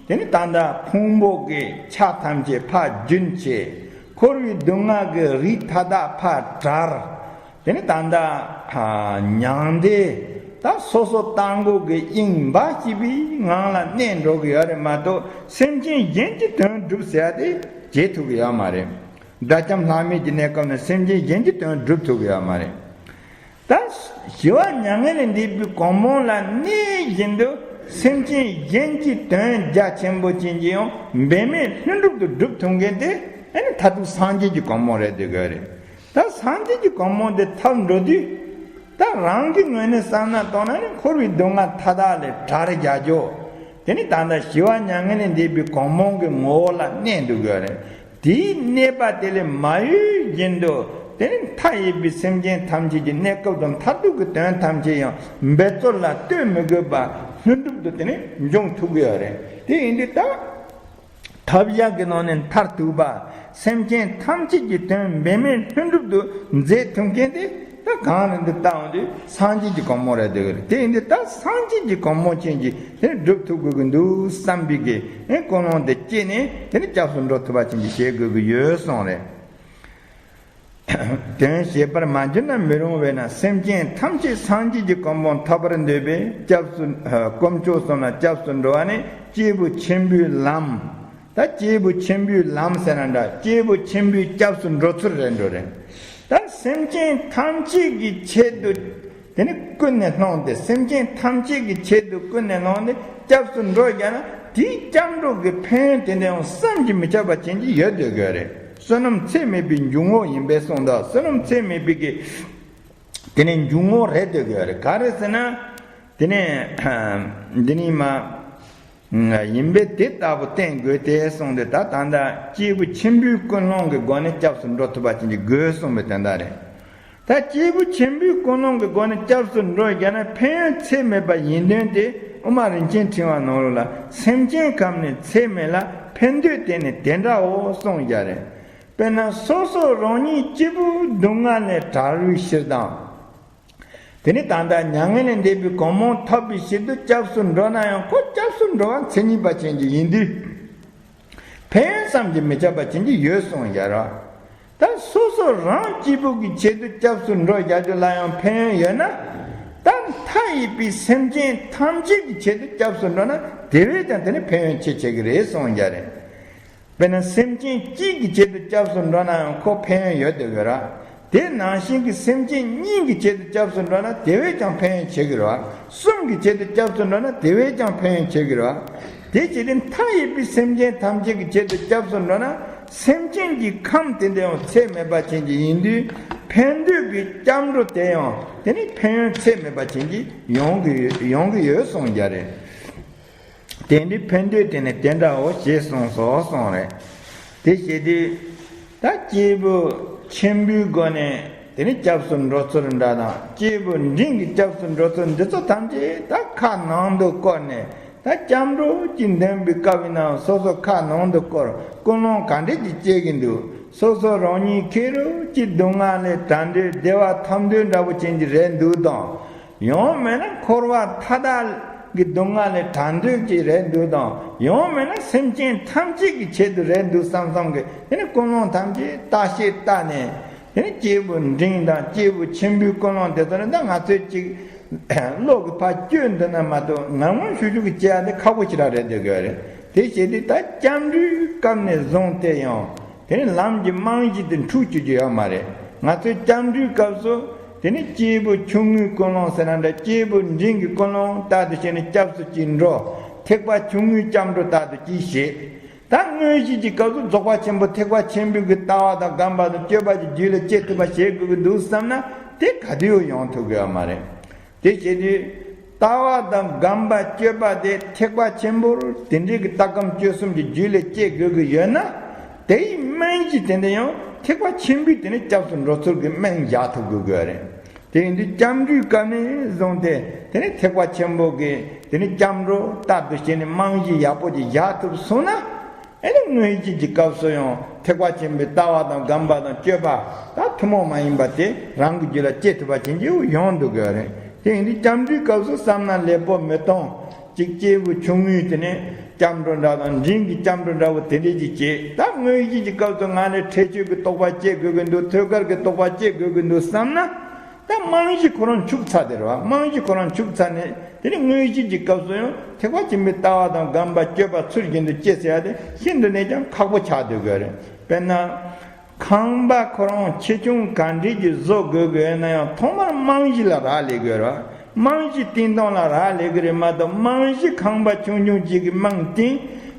དེ་ནི་ད་ལྟ་ཕུང་པོ་གི་ཆ་ཐམས་ཅད་ཕར་རྒྱུན་ཆད། འཁོར་བའི་སྡུག་བསྔལ་གྱི་རིས་མཐའ་དག་ཕར་བྲལ། དེ་ནི་ད་ལྟ་མྱང་འདས་ད་སོ་སོ་རྟ་མགོ་གི་དབྱིངས་འབའ་ཞིག་པའི་ངང་ལ་གནས་འགྲོ་གི་ཡོད་རེད་མ་གཏོགས། སེམས་ཅན་གཞན་གྱི་དོན་སྒྲུབ་ཟེར་ཡ་དེ་བྱེད་ཐུབ་ཀྱི་ཡོད་མ་རེད། དགྲ་བཅོམ་ལྷག་མེད་ཀྱི་གནས་སྐབས་ནས་སེམས་ཅན་གཞན་གྱི་དོན་སྒྲུབ་ཐུབ་ཀྱི་ཡོད་མ་རེད། ད་ཞི་བ་མྱ་ངན་ལས་འདས་པའི་གོ་འཕང་ལ་གནས་བཞིན་དུ་སེམས་ཅན་གཞན་གྱི་དོན་རྒྱ་ཆེན་པོ་ཅན་གྱི་ཡང་འབད་མེད་ལྷུན་གྲུབ་ཏུ་སྒྲུབ་ཐུབ་མཁན་དེ་ཨ་ནི་མཐར་ཐུག་སངས་རྒྱས་ཀྱི་གོ་འཕང་རེད་འདོད་ཀྱི་ཡོད་རེད། ད་སངས་རྒྱས་ཀྱི་གོ་འཕང་དེ་ཐོབ་འགྲོ་དུས། ད་རང་གི་ངོས་ནས་བསམ་ན་བཏང་ན་ནི་འཁོར་བའི་སྡུག་བསྔལ་མཐའ་དག་ལས་བྲལ་རྒྱག་རྒྱུ། དེ་ནི་ད་ལྟ་ཞི་བ་མྱ་ངན་ལས་འདས་པའི་གོ་འཕང་གི་ངོ་བོ་ལ་གནས་འདུག་ཡོད་རེད། དེའི་གནས་པ་དེ་ལས་མ་གཡོས་བཞིན་དུ་དེ་ནི་མཐའ་ཡས་པའི་སེམས་ཅན་ཐམས་ཅད་ཀྱི་གནས་སྐབས་དང་མཐར་ཐུག་གི་དོན་ཐམས་ཅད་ཡང་འབད་རྩོལ་ལ་ལྟོས་མི་དགོས་པ་ལྷུན་གྲུབ་ཏུ་དེ་ནི་འབྱུང་ཐུབ་ཀྱི་ཡོད་རེད། དེ་ཡིན་དུས་ད། ཐབས་བཞག་གི་ནང་ནས་མཐར་ཐུག་པ། སེམས་ཅན་ཐམས་ཅད་ཀྱི་དོན་འབད་མེད་ལྷུན་གྲུབ་ཏུ་མཛད་ཐུབ་མཁན་དེ་ད་གང་རེད་འདི་ལྟ་འོང་དུས་སངས་རྒྱས་ཀྱི་གོ་འཕང་རེད་འདོད་ཀྱི་རེད། དེ་ཡིན་དུས་ད་སངས་རྒྱས་ཀྱི་གོ་འཕང་ཅན་གྱི་དེ་ནི་སྒྲུབ་ཐུབ་དགོས་ཀྱི་འདུག་བསམ་པའི་གི་ཨེ་ཀུན་སློང་དེ་སྐྱེས་ནས་དེ་ནི་སྐྱབས་སུ་འགྲོ་ཐུབ་པ་ཅན་གྱི་བྱེད་དགོས་ཀྱི་ཡོད་གསུངས་རེད། དོན་བྱེད་པར་མ་གྱུར་ན་མི་རུང་བས་ན། སེམས་ཅན་ཐམས་ཅད་སངས་རྒྱས་ཀྱི་གོ་འཕང་ཐོབ་པར་འདོད་པས་སྐྱབས་སུ་དཀོན་མཆོག་གསུམ་ལ་སྐྱབས་སུ་འགྲོ་བ་ནི་སྐྱེས་བུ་ཆེན་པོའི་ལམ། ད་སྐྱེས་བུ་ཆེན་པོའི་ལམ་ཟེར་ན་འདྲ། སྐྱེས་བུ་ཆེན་པོའི་སྐྱབས་སུ་འགྲོ་ཚུལ་རེད་འགྲོ་རེད། ད་སེམས་ཅན་ཐམས་ཅད་ཀྱི་ཆེད་དུ་དེ་ནི་ཀུན་ནས་བསླངས་ཏེ། སེམས་ཅན་ཐམས་ཅད་ཀྱི་ཆེད་དུ་ཀུན་ནས་བསླངས་ཏེ་སྐྱབས་སུ་འགྲོ་བརྒྱབ་ན་དེའི་སྐྱབས་འགྲོ་གི་ཕན་ཡོན་དེ་འདྲ་ཡང་བསམ་གྱིས་མི་ཁྱབ་པ་ཅན་གྱི་ཡོད་འདོད་ཀྱི་རེད། བསོད་ནམས་ཚད་མེད་པའི་འཇུག་ངོགས་ཡིན་པས་གསུངས་དང་། བསོད་ནམས་ཚད་མེད་པའི་གི་དེ་ནི་འཇུག་ངོགས་རེད་འདོད་ཀྱི་ཡོད་རེད། ག་རེ་ཟེར་ན། དེ་ནི་འདི་ནི་མ་ཡིན་པས་དེ་ལྟ་བུ་བསྟེན་དགོས་ཏེ་གསུངས་ཏེ། ད་ད་ལྟ་སྐྱེས་བུ་ཆེན་པོའི་ཀུན་སློང་གི་སྒོ་ནས་སྐྱབས་སུ་འགྲོ་ཐུབ་པ་ཅན་གྱི་དགོས་གསུངས་པའི་དོན་དག་རེད། ད་སྐྱེས་བུ་ཆེན་པོའི་ཀུན་སློང་གི་སྒོ་ནས་སྐྱབས་སུ་འགྲོ་བརྒྱབ་ན་ཕན་ཡོན་ཚད་མེད་པ་ཡིན་དོན་དེ་དབུ་མ་རིན་ཆེན་ཕྲེང་བ་ནང་ལོགས་ལ། སེམས་ཅན་ཁམས་ནི་ཚད་མེད་ལ། ཕན་འདོད་དེ་ནི་དེ་འདྲའོ་གསུངས་བཞག་རེད། དཔེར་ན་སོ་སོ་རང་ཉིད་སྐྱེས་བུ་སྡུག་བསྔལ་ལས་བྲལ་བའི་ཕྱིར་དང་། དེ་ནི་ད་ལྟ་མྱ་ངན་ལས་འདས་པའི་གོ་འཕང་ཐོབ་པའི་ཕྱིར་དུ་སྐྱབས་སུ་འགྲོ་ན་ཡང་ཁོ་སྐྱབས་སུ་འགྲོ་བ་མཚན་ཉིད་པ་ཅན་གྱི་ཡིན་དུས། ཕན་ཡོན་བསམ་གྱིས་མི་ཁྱབ་པ་ཅན་གྱི་ཡོད་གསུངས་བཞག་ར། ད་སོ་སོ་རང་སྐྱེས་བུ་གི་ཆེད་དུ་སྐྱབས་སུ་འགྲོ་བཞག་རྒྱུ་ལ་ཡང་ཕན་ཡོན་ཡོད་ན། ད་མཐའ་ཡས་པའི་སེམས་ཅན་ཐམས་ཅད་ཀྱི་ཆེད་དུ་སྐྱབས་སུ་འགྲོ་ན་དེ་བས་ཀྱང་དེ་ནི་ཕན་ཡོན་ཆེ་ཆེ་གི་རེད་གསུངས་བཞག་རེད། དཔེར་ན་སེམས་ཅན་གཅིག་གི་ཆེད་དུ་སྐྱབས་སུ་འགྲོ་ན་ཡང་ཁོ་ཕན་ཡོན་ཡོད་དེ་ཡོད་ར། དེ་ནང་བཞིན་གྱི་སེམས་ཅན་གཉིས་ཀྱི་ཆེད་དུ་སྐྱབས་སུ་འགྲོ་ན་དེ་བས་ཀྱང་ཕན་ཡོན་ཆེ་གི་རེད་བ། གསུམ་གྱི་ཆེད་དུ་སྐྱབས་སུ་འགྲོ་ན་དེ་བས་ཀྱང་ཕན་ཡོན་ཆེ་གི་རེད་བ། དེ་བྱས་ཏེ་མཐའ་ཡས་པའི་སེམས་ཅན་ཐམས་ཅད་ཀྱི་ཆེད་དུ་སྐྱབས་སུ་འགྲོ་ན་སེམས་ཅན་གྱི་ཁམས་དེ་འདྲ་ཡང་ཚད་མེད་པ་ཅན་གྱི་ཡིན་དུས། ཕན་འདོད་ཀྱི་སྐྱབས་འགྲོ་དེ་ཡང་དེ་ནི་ཕན་ཡོན་ཚད་མེད་པ་ཅན་གྱི་ཡོང་གི་ཡོད་ཡོང་གི་ཡོད་གསུངས་བཞག་རེད། དེ་འདྲའི་ཕན་འདོད་དེ་ནི་དེ་འདྲའོ་ཞེས་གསུངས་སོ་གསུངས་རེད། དེ་བྱེད་དུས། ད་སྐྱེས་བུ་ཆེན་པོའི་སྒོ་ནས་དེ་ནི་སྐྱབས་སུ་འགྲོ་ཚུལ་འདྲ་དང་སྐྱེས་བུ་འབྲིང་གི་སྐྱབས་སུ་འགྲོ་ཚུལ་འདི་ཚོ་ཐམས་ཅད་ད་ཁ་ནང་དུ་བསྐོར་ནས། ད་སྐྱབས་འགྲོ་གི་འདོན་པའི་སྐབས་ཡིན་ནའང་སོ་སོ་ཁ་ནང་དུ་བསྐོར། ཀུན་སློང་ག་འདྲས་ཀྱི་སྐྱེ་གི་འདུག་སོ་སོ་རང་ཉིད་ཁེར་རོ་གཅིག་སྡུག་བསྔལ་ལས་བྲལ་འདོད་བདེ་བ་ཐོབ་འདོད་འདྲ་པོ་ཅན་གྱི་རེད་འདུག་དང་། ཡང་མིན་ན་འཁོར་བ་མཐའ་དག་གི་སྡུག་བསྔལ་ལས་བྲལ་འདོད་ཀྱི་རེད་འདུག་དང་། ཡང་མིན་ན་སེམས་ཅན་ཐམས་ཅད་ཀྱི་ཆེད་དུ་རེད་འདུག་བསམ་བསམ་གི་དེ་ནི་ཀུན་སློང་ཐམས་ཅད་བརྟག་དཔྱད་བལྟས་ནས། དེ་ནི་སྐྱེས་བུ་འབྲིང་དང་སྐྱེས་བུ་ཆེན་པོའི་ཀུན་སློང་དེ་ཚོ་ནི་ད་ང་ཚོས་ཅིག་བློ་གི་ཕར་བཅོས་འདོད་ན་མ་གཏོགས་ངམ་ངམ་ཤུགས་ཤུགས་ཀྱིས་བྱེད་ཡ་དེ་ཁག་པོ་ཞེ་དྲག་རེད་འདོད་ཀྱི་ཡོད་རེད། དེ་བྱས་དུས་ད་སྐྱབས་འགྲོའི་སྐབས་ནས་བཟུང་སྟེ་ཡང་དེ་ནི་ལམ་གྱི་རྨང་གཞི་དེ་འཁྲུག་བཅུག་རྒྱུ་ཡོད་མ་རེད། ང་ཚོས་སྐྱབས་འགྲོའི་སྐབས་སུ་དེ་ནི་སྐྱེས་བུ་ཆུང་ངུའི་ཀུན་སློང་ཟེར་ན་འདྲ། སྐྱེས་བུ་འབྲིང་གི་ཀུན་སློང་ལྟར་དུ་བྱས་ནས་སྐྱབས་སུ་ཅིག་འགྲོ། ཐེག་པ་ཆུང་ངུའི་སྐྱབས་འགྲོ་ལྟར་དུ་ཅིག་བྱེད། ད་དངོས་གཞི་གྱི་སྐབས་སུ་རྫོགས་པ་ཆེན་པོ་ཐེག་པ་ཆེན་པོའི་གི་ལྟ་བ་དང་སྒོམ་པ་དང་སྤྱོད་པ་གྱི་རྒྱུད་ལ་སྐྱེ་ཐུབ་པ་བྱེད་དགོས་ཀྱི་འདུག་བསམ་ན་དེ་ག་དུས་ཡང་ཡོང་ཐུབ་ཀྱི་ཡོད་མ་རེད། དེ་བྱེད་དུས་ལྟ་བ་དང་སྒོམ་པ་སྤྱོད་པ་དེ་ཐེག་པ་ཆེན་པོར་དེ་འདྲའི་གི་ལྟ་སྒོམ་སྤྱོད་གསུམ་གྱི་རྒྱུད་ལ་སྐྱེ་དགོས་ཀྱི་ཡོད་ན། དེའི་རྨང་གཞི་དེ་འདྲ་ཡང་ཐེག་པ་ཆེན་པོའི་དེ་ནི་སྐྱབས་སུ་འགྲོ་ཚུལ་གྱི་རྨང་བཞག་ཐུབ་དགོས་ཀྱི་ཡོད་རེད། དེ་ཡིན་དུས་སྐྱབས་འགྲོའི་སྐབས་ནས་བཟུང་སྟེ་དེ་ནི་ཐེག་པ་ཆེན་པོ་གི་དེ་ནི་སྐྱབས་འགྲོ་ལྟར་དུ་བྱས་ནས་རྨང་གཞི་ཡག་པོ་ཅིག་བཞག་ཐུབ་སོང་ན། ཨེ་ནི་དངོས་གཞི་གི་སྐབས་སུ་ཡང་ཐེག་པ་ཆེན་པོའི་ལྟ་བ་དང་སྒོམ་པ་དང་སྤྱོད་པ་ད་ཐུན་མོང་མ་ཡིན་པ་དེ་རང་གི་རྒྱུད་ལ་སྐྱེ་ཐུབ་པ་ཅན་གྱི་ཡོང་འདུག་གི་རེད། དེ་ཡིན་དུས་སྐྱབས་འགྲོའི་སྐབས་སུ་བསམ་ན་ལེགས་པོ་མི་གཏོང་། གཅིག་སྐྱེས་བུ་ཆུང་ངུའི་དེ་ནས་སྐྱབས་འགྲོ་འདྲ་དང་འབྲིང་གི་སྐྱབས་འགྲོ་འདྲ་བོ་དེ་འདྲས་ཀྱི་སྐྱེས། ད་དངོས་གཞི་གི་སྐབས་སུ་ང་ལ་ཁྲེགས་ཆོད་ཀྱི་རྟོག་པ་སྐྱེ་དགོས་ཀྱི་འདུག་ཐོད་རྒལ་གྱི་རྟོག་པ་སྐྱེ་དགོས་ཀྱི་འདུག་བསམ་ན། ད་རྨང་གཞི་ཁོ་རང་འཆུག་ཚར་དེ་རེད་བ། རྨང་གཞི་ཁོ་རང་འཆུག་ཚར་ནས་དེ་ནི་དངོས་གཞི་གི་སྐབས་སུ་ཡང་ཐེག་པ་ཆེན་པོའི་ལྟ་བ་དང་སྒོམ་པ་སྤྱོད་པ་ཚུལ་བཞིན་དུ་སྐྱེ་ཟེར་ཡ་དེ་ཤིན་ཏུ་ནས་ཀྱང་ཁག་པོ་ཆགས་སྡོད་དགོས་རེད། དཔེར་ན། ཁང་པ་ཁོ་རང་ཆེ་ཆུང་ག་འདྲས་ཀྱི་བཟོ་དགོས་དགོས་ན་ཡང་ཐོག་མར་རྨང་གཞི་ལ་རག་ལས་དགོས་རེད་བ། རྨང་གཞི་བརྟན་ཐོག་ལ་རག་ལས་ཀྱི་རེད་མ་གཏོགས་རྨང་གཞི་ཁང་པ་ཆུང་ཆུང་གཅིག་གི་རྨང་བརྟན།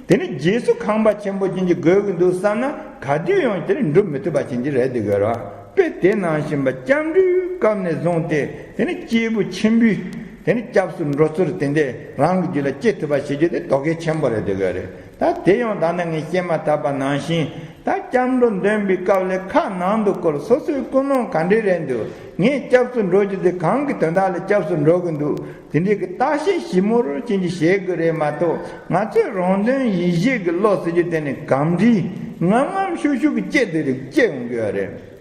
དེ་ནི་རྗེས་སུ་ཁང་པ་ཆེན་པོ་ཅན་གྱི་དགོས་ཀྱི་འདུག་བསམ་ན་ག་དུས་ཡང་དེ་ནི་འགྲུབ་མི་ཐུབ་པ་ཅན་གྱི་རེད་འདུག་གི་རེད་བ། དཔེ་དེ་ནང་བཞིན་པ་སྐྱབས་འགྲོའི་སྐབས་ནས་བཟུང་སྟེ་དེ་ནི་སྐྱེས་བུ་ཆེན་པོའི་དེ་ནི་སྐྱབས་སུ་འགྲོ་ཚུལ་དེ་འདྲས་རང་གི་རྒྱུད་ལ་སྐྱེ་ཐུབ་པ་བྱེད་རྒྱུ་དེ་དོ་གལ་ཆེན་པོ་རེད་འདུག་གི་རེད། ད་དེ་ཡང་ད་ནི་ངས་བཤད་མ་ཐག་པ་ནང་བཞིན། ད་སྐྱབས་འགྲོ་འདོན་པའི་སྐབས་ལ་ཁ་ནང་དུ་བསྐོར་སོ་སོའི་ཀུན་སློང་ག་འདྲས་རེད་འདུག་ངས་སྐྱབས་སུ་འགྲོ་རྒྱུ་དེ་གང་གི་དོན་དག་ལ་སྐྱབས་སུ་འགྲོ་གི་འདུག་དེ་འདྲས་ཀྱི་བརྟག་དཔྱད་ཞིབ་མོར་ཅན་གྱི་བྱེད་དགོས་རེད་མ་གཏོགས་ང་ཚོས་རང་དོན་ཡིད་བྱེད་ཀྱི་བློ་ཟེར་རྒྱུ་དེ་ནི་གམ་འདྲིས་ངམ་ངམ་ཤུགས་ཤུགས་ཀྱི་སྐྱེ་དེ་རིགས་སྐྱེ་ཡོང་གི་ཡོད་རེད།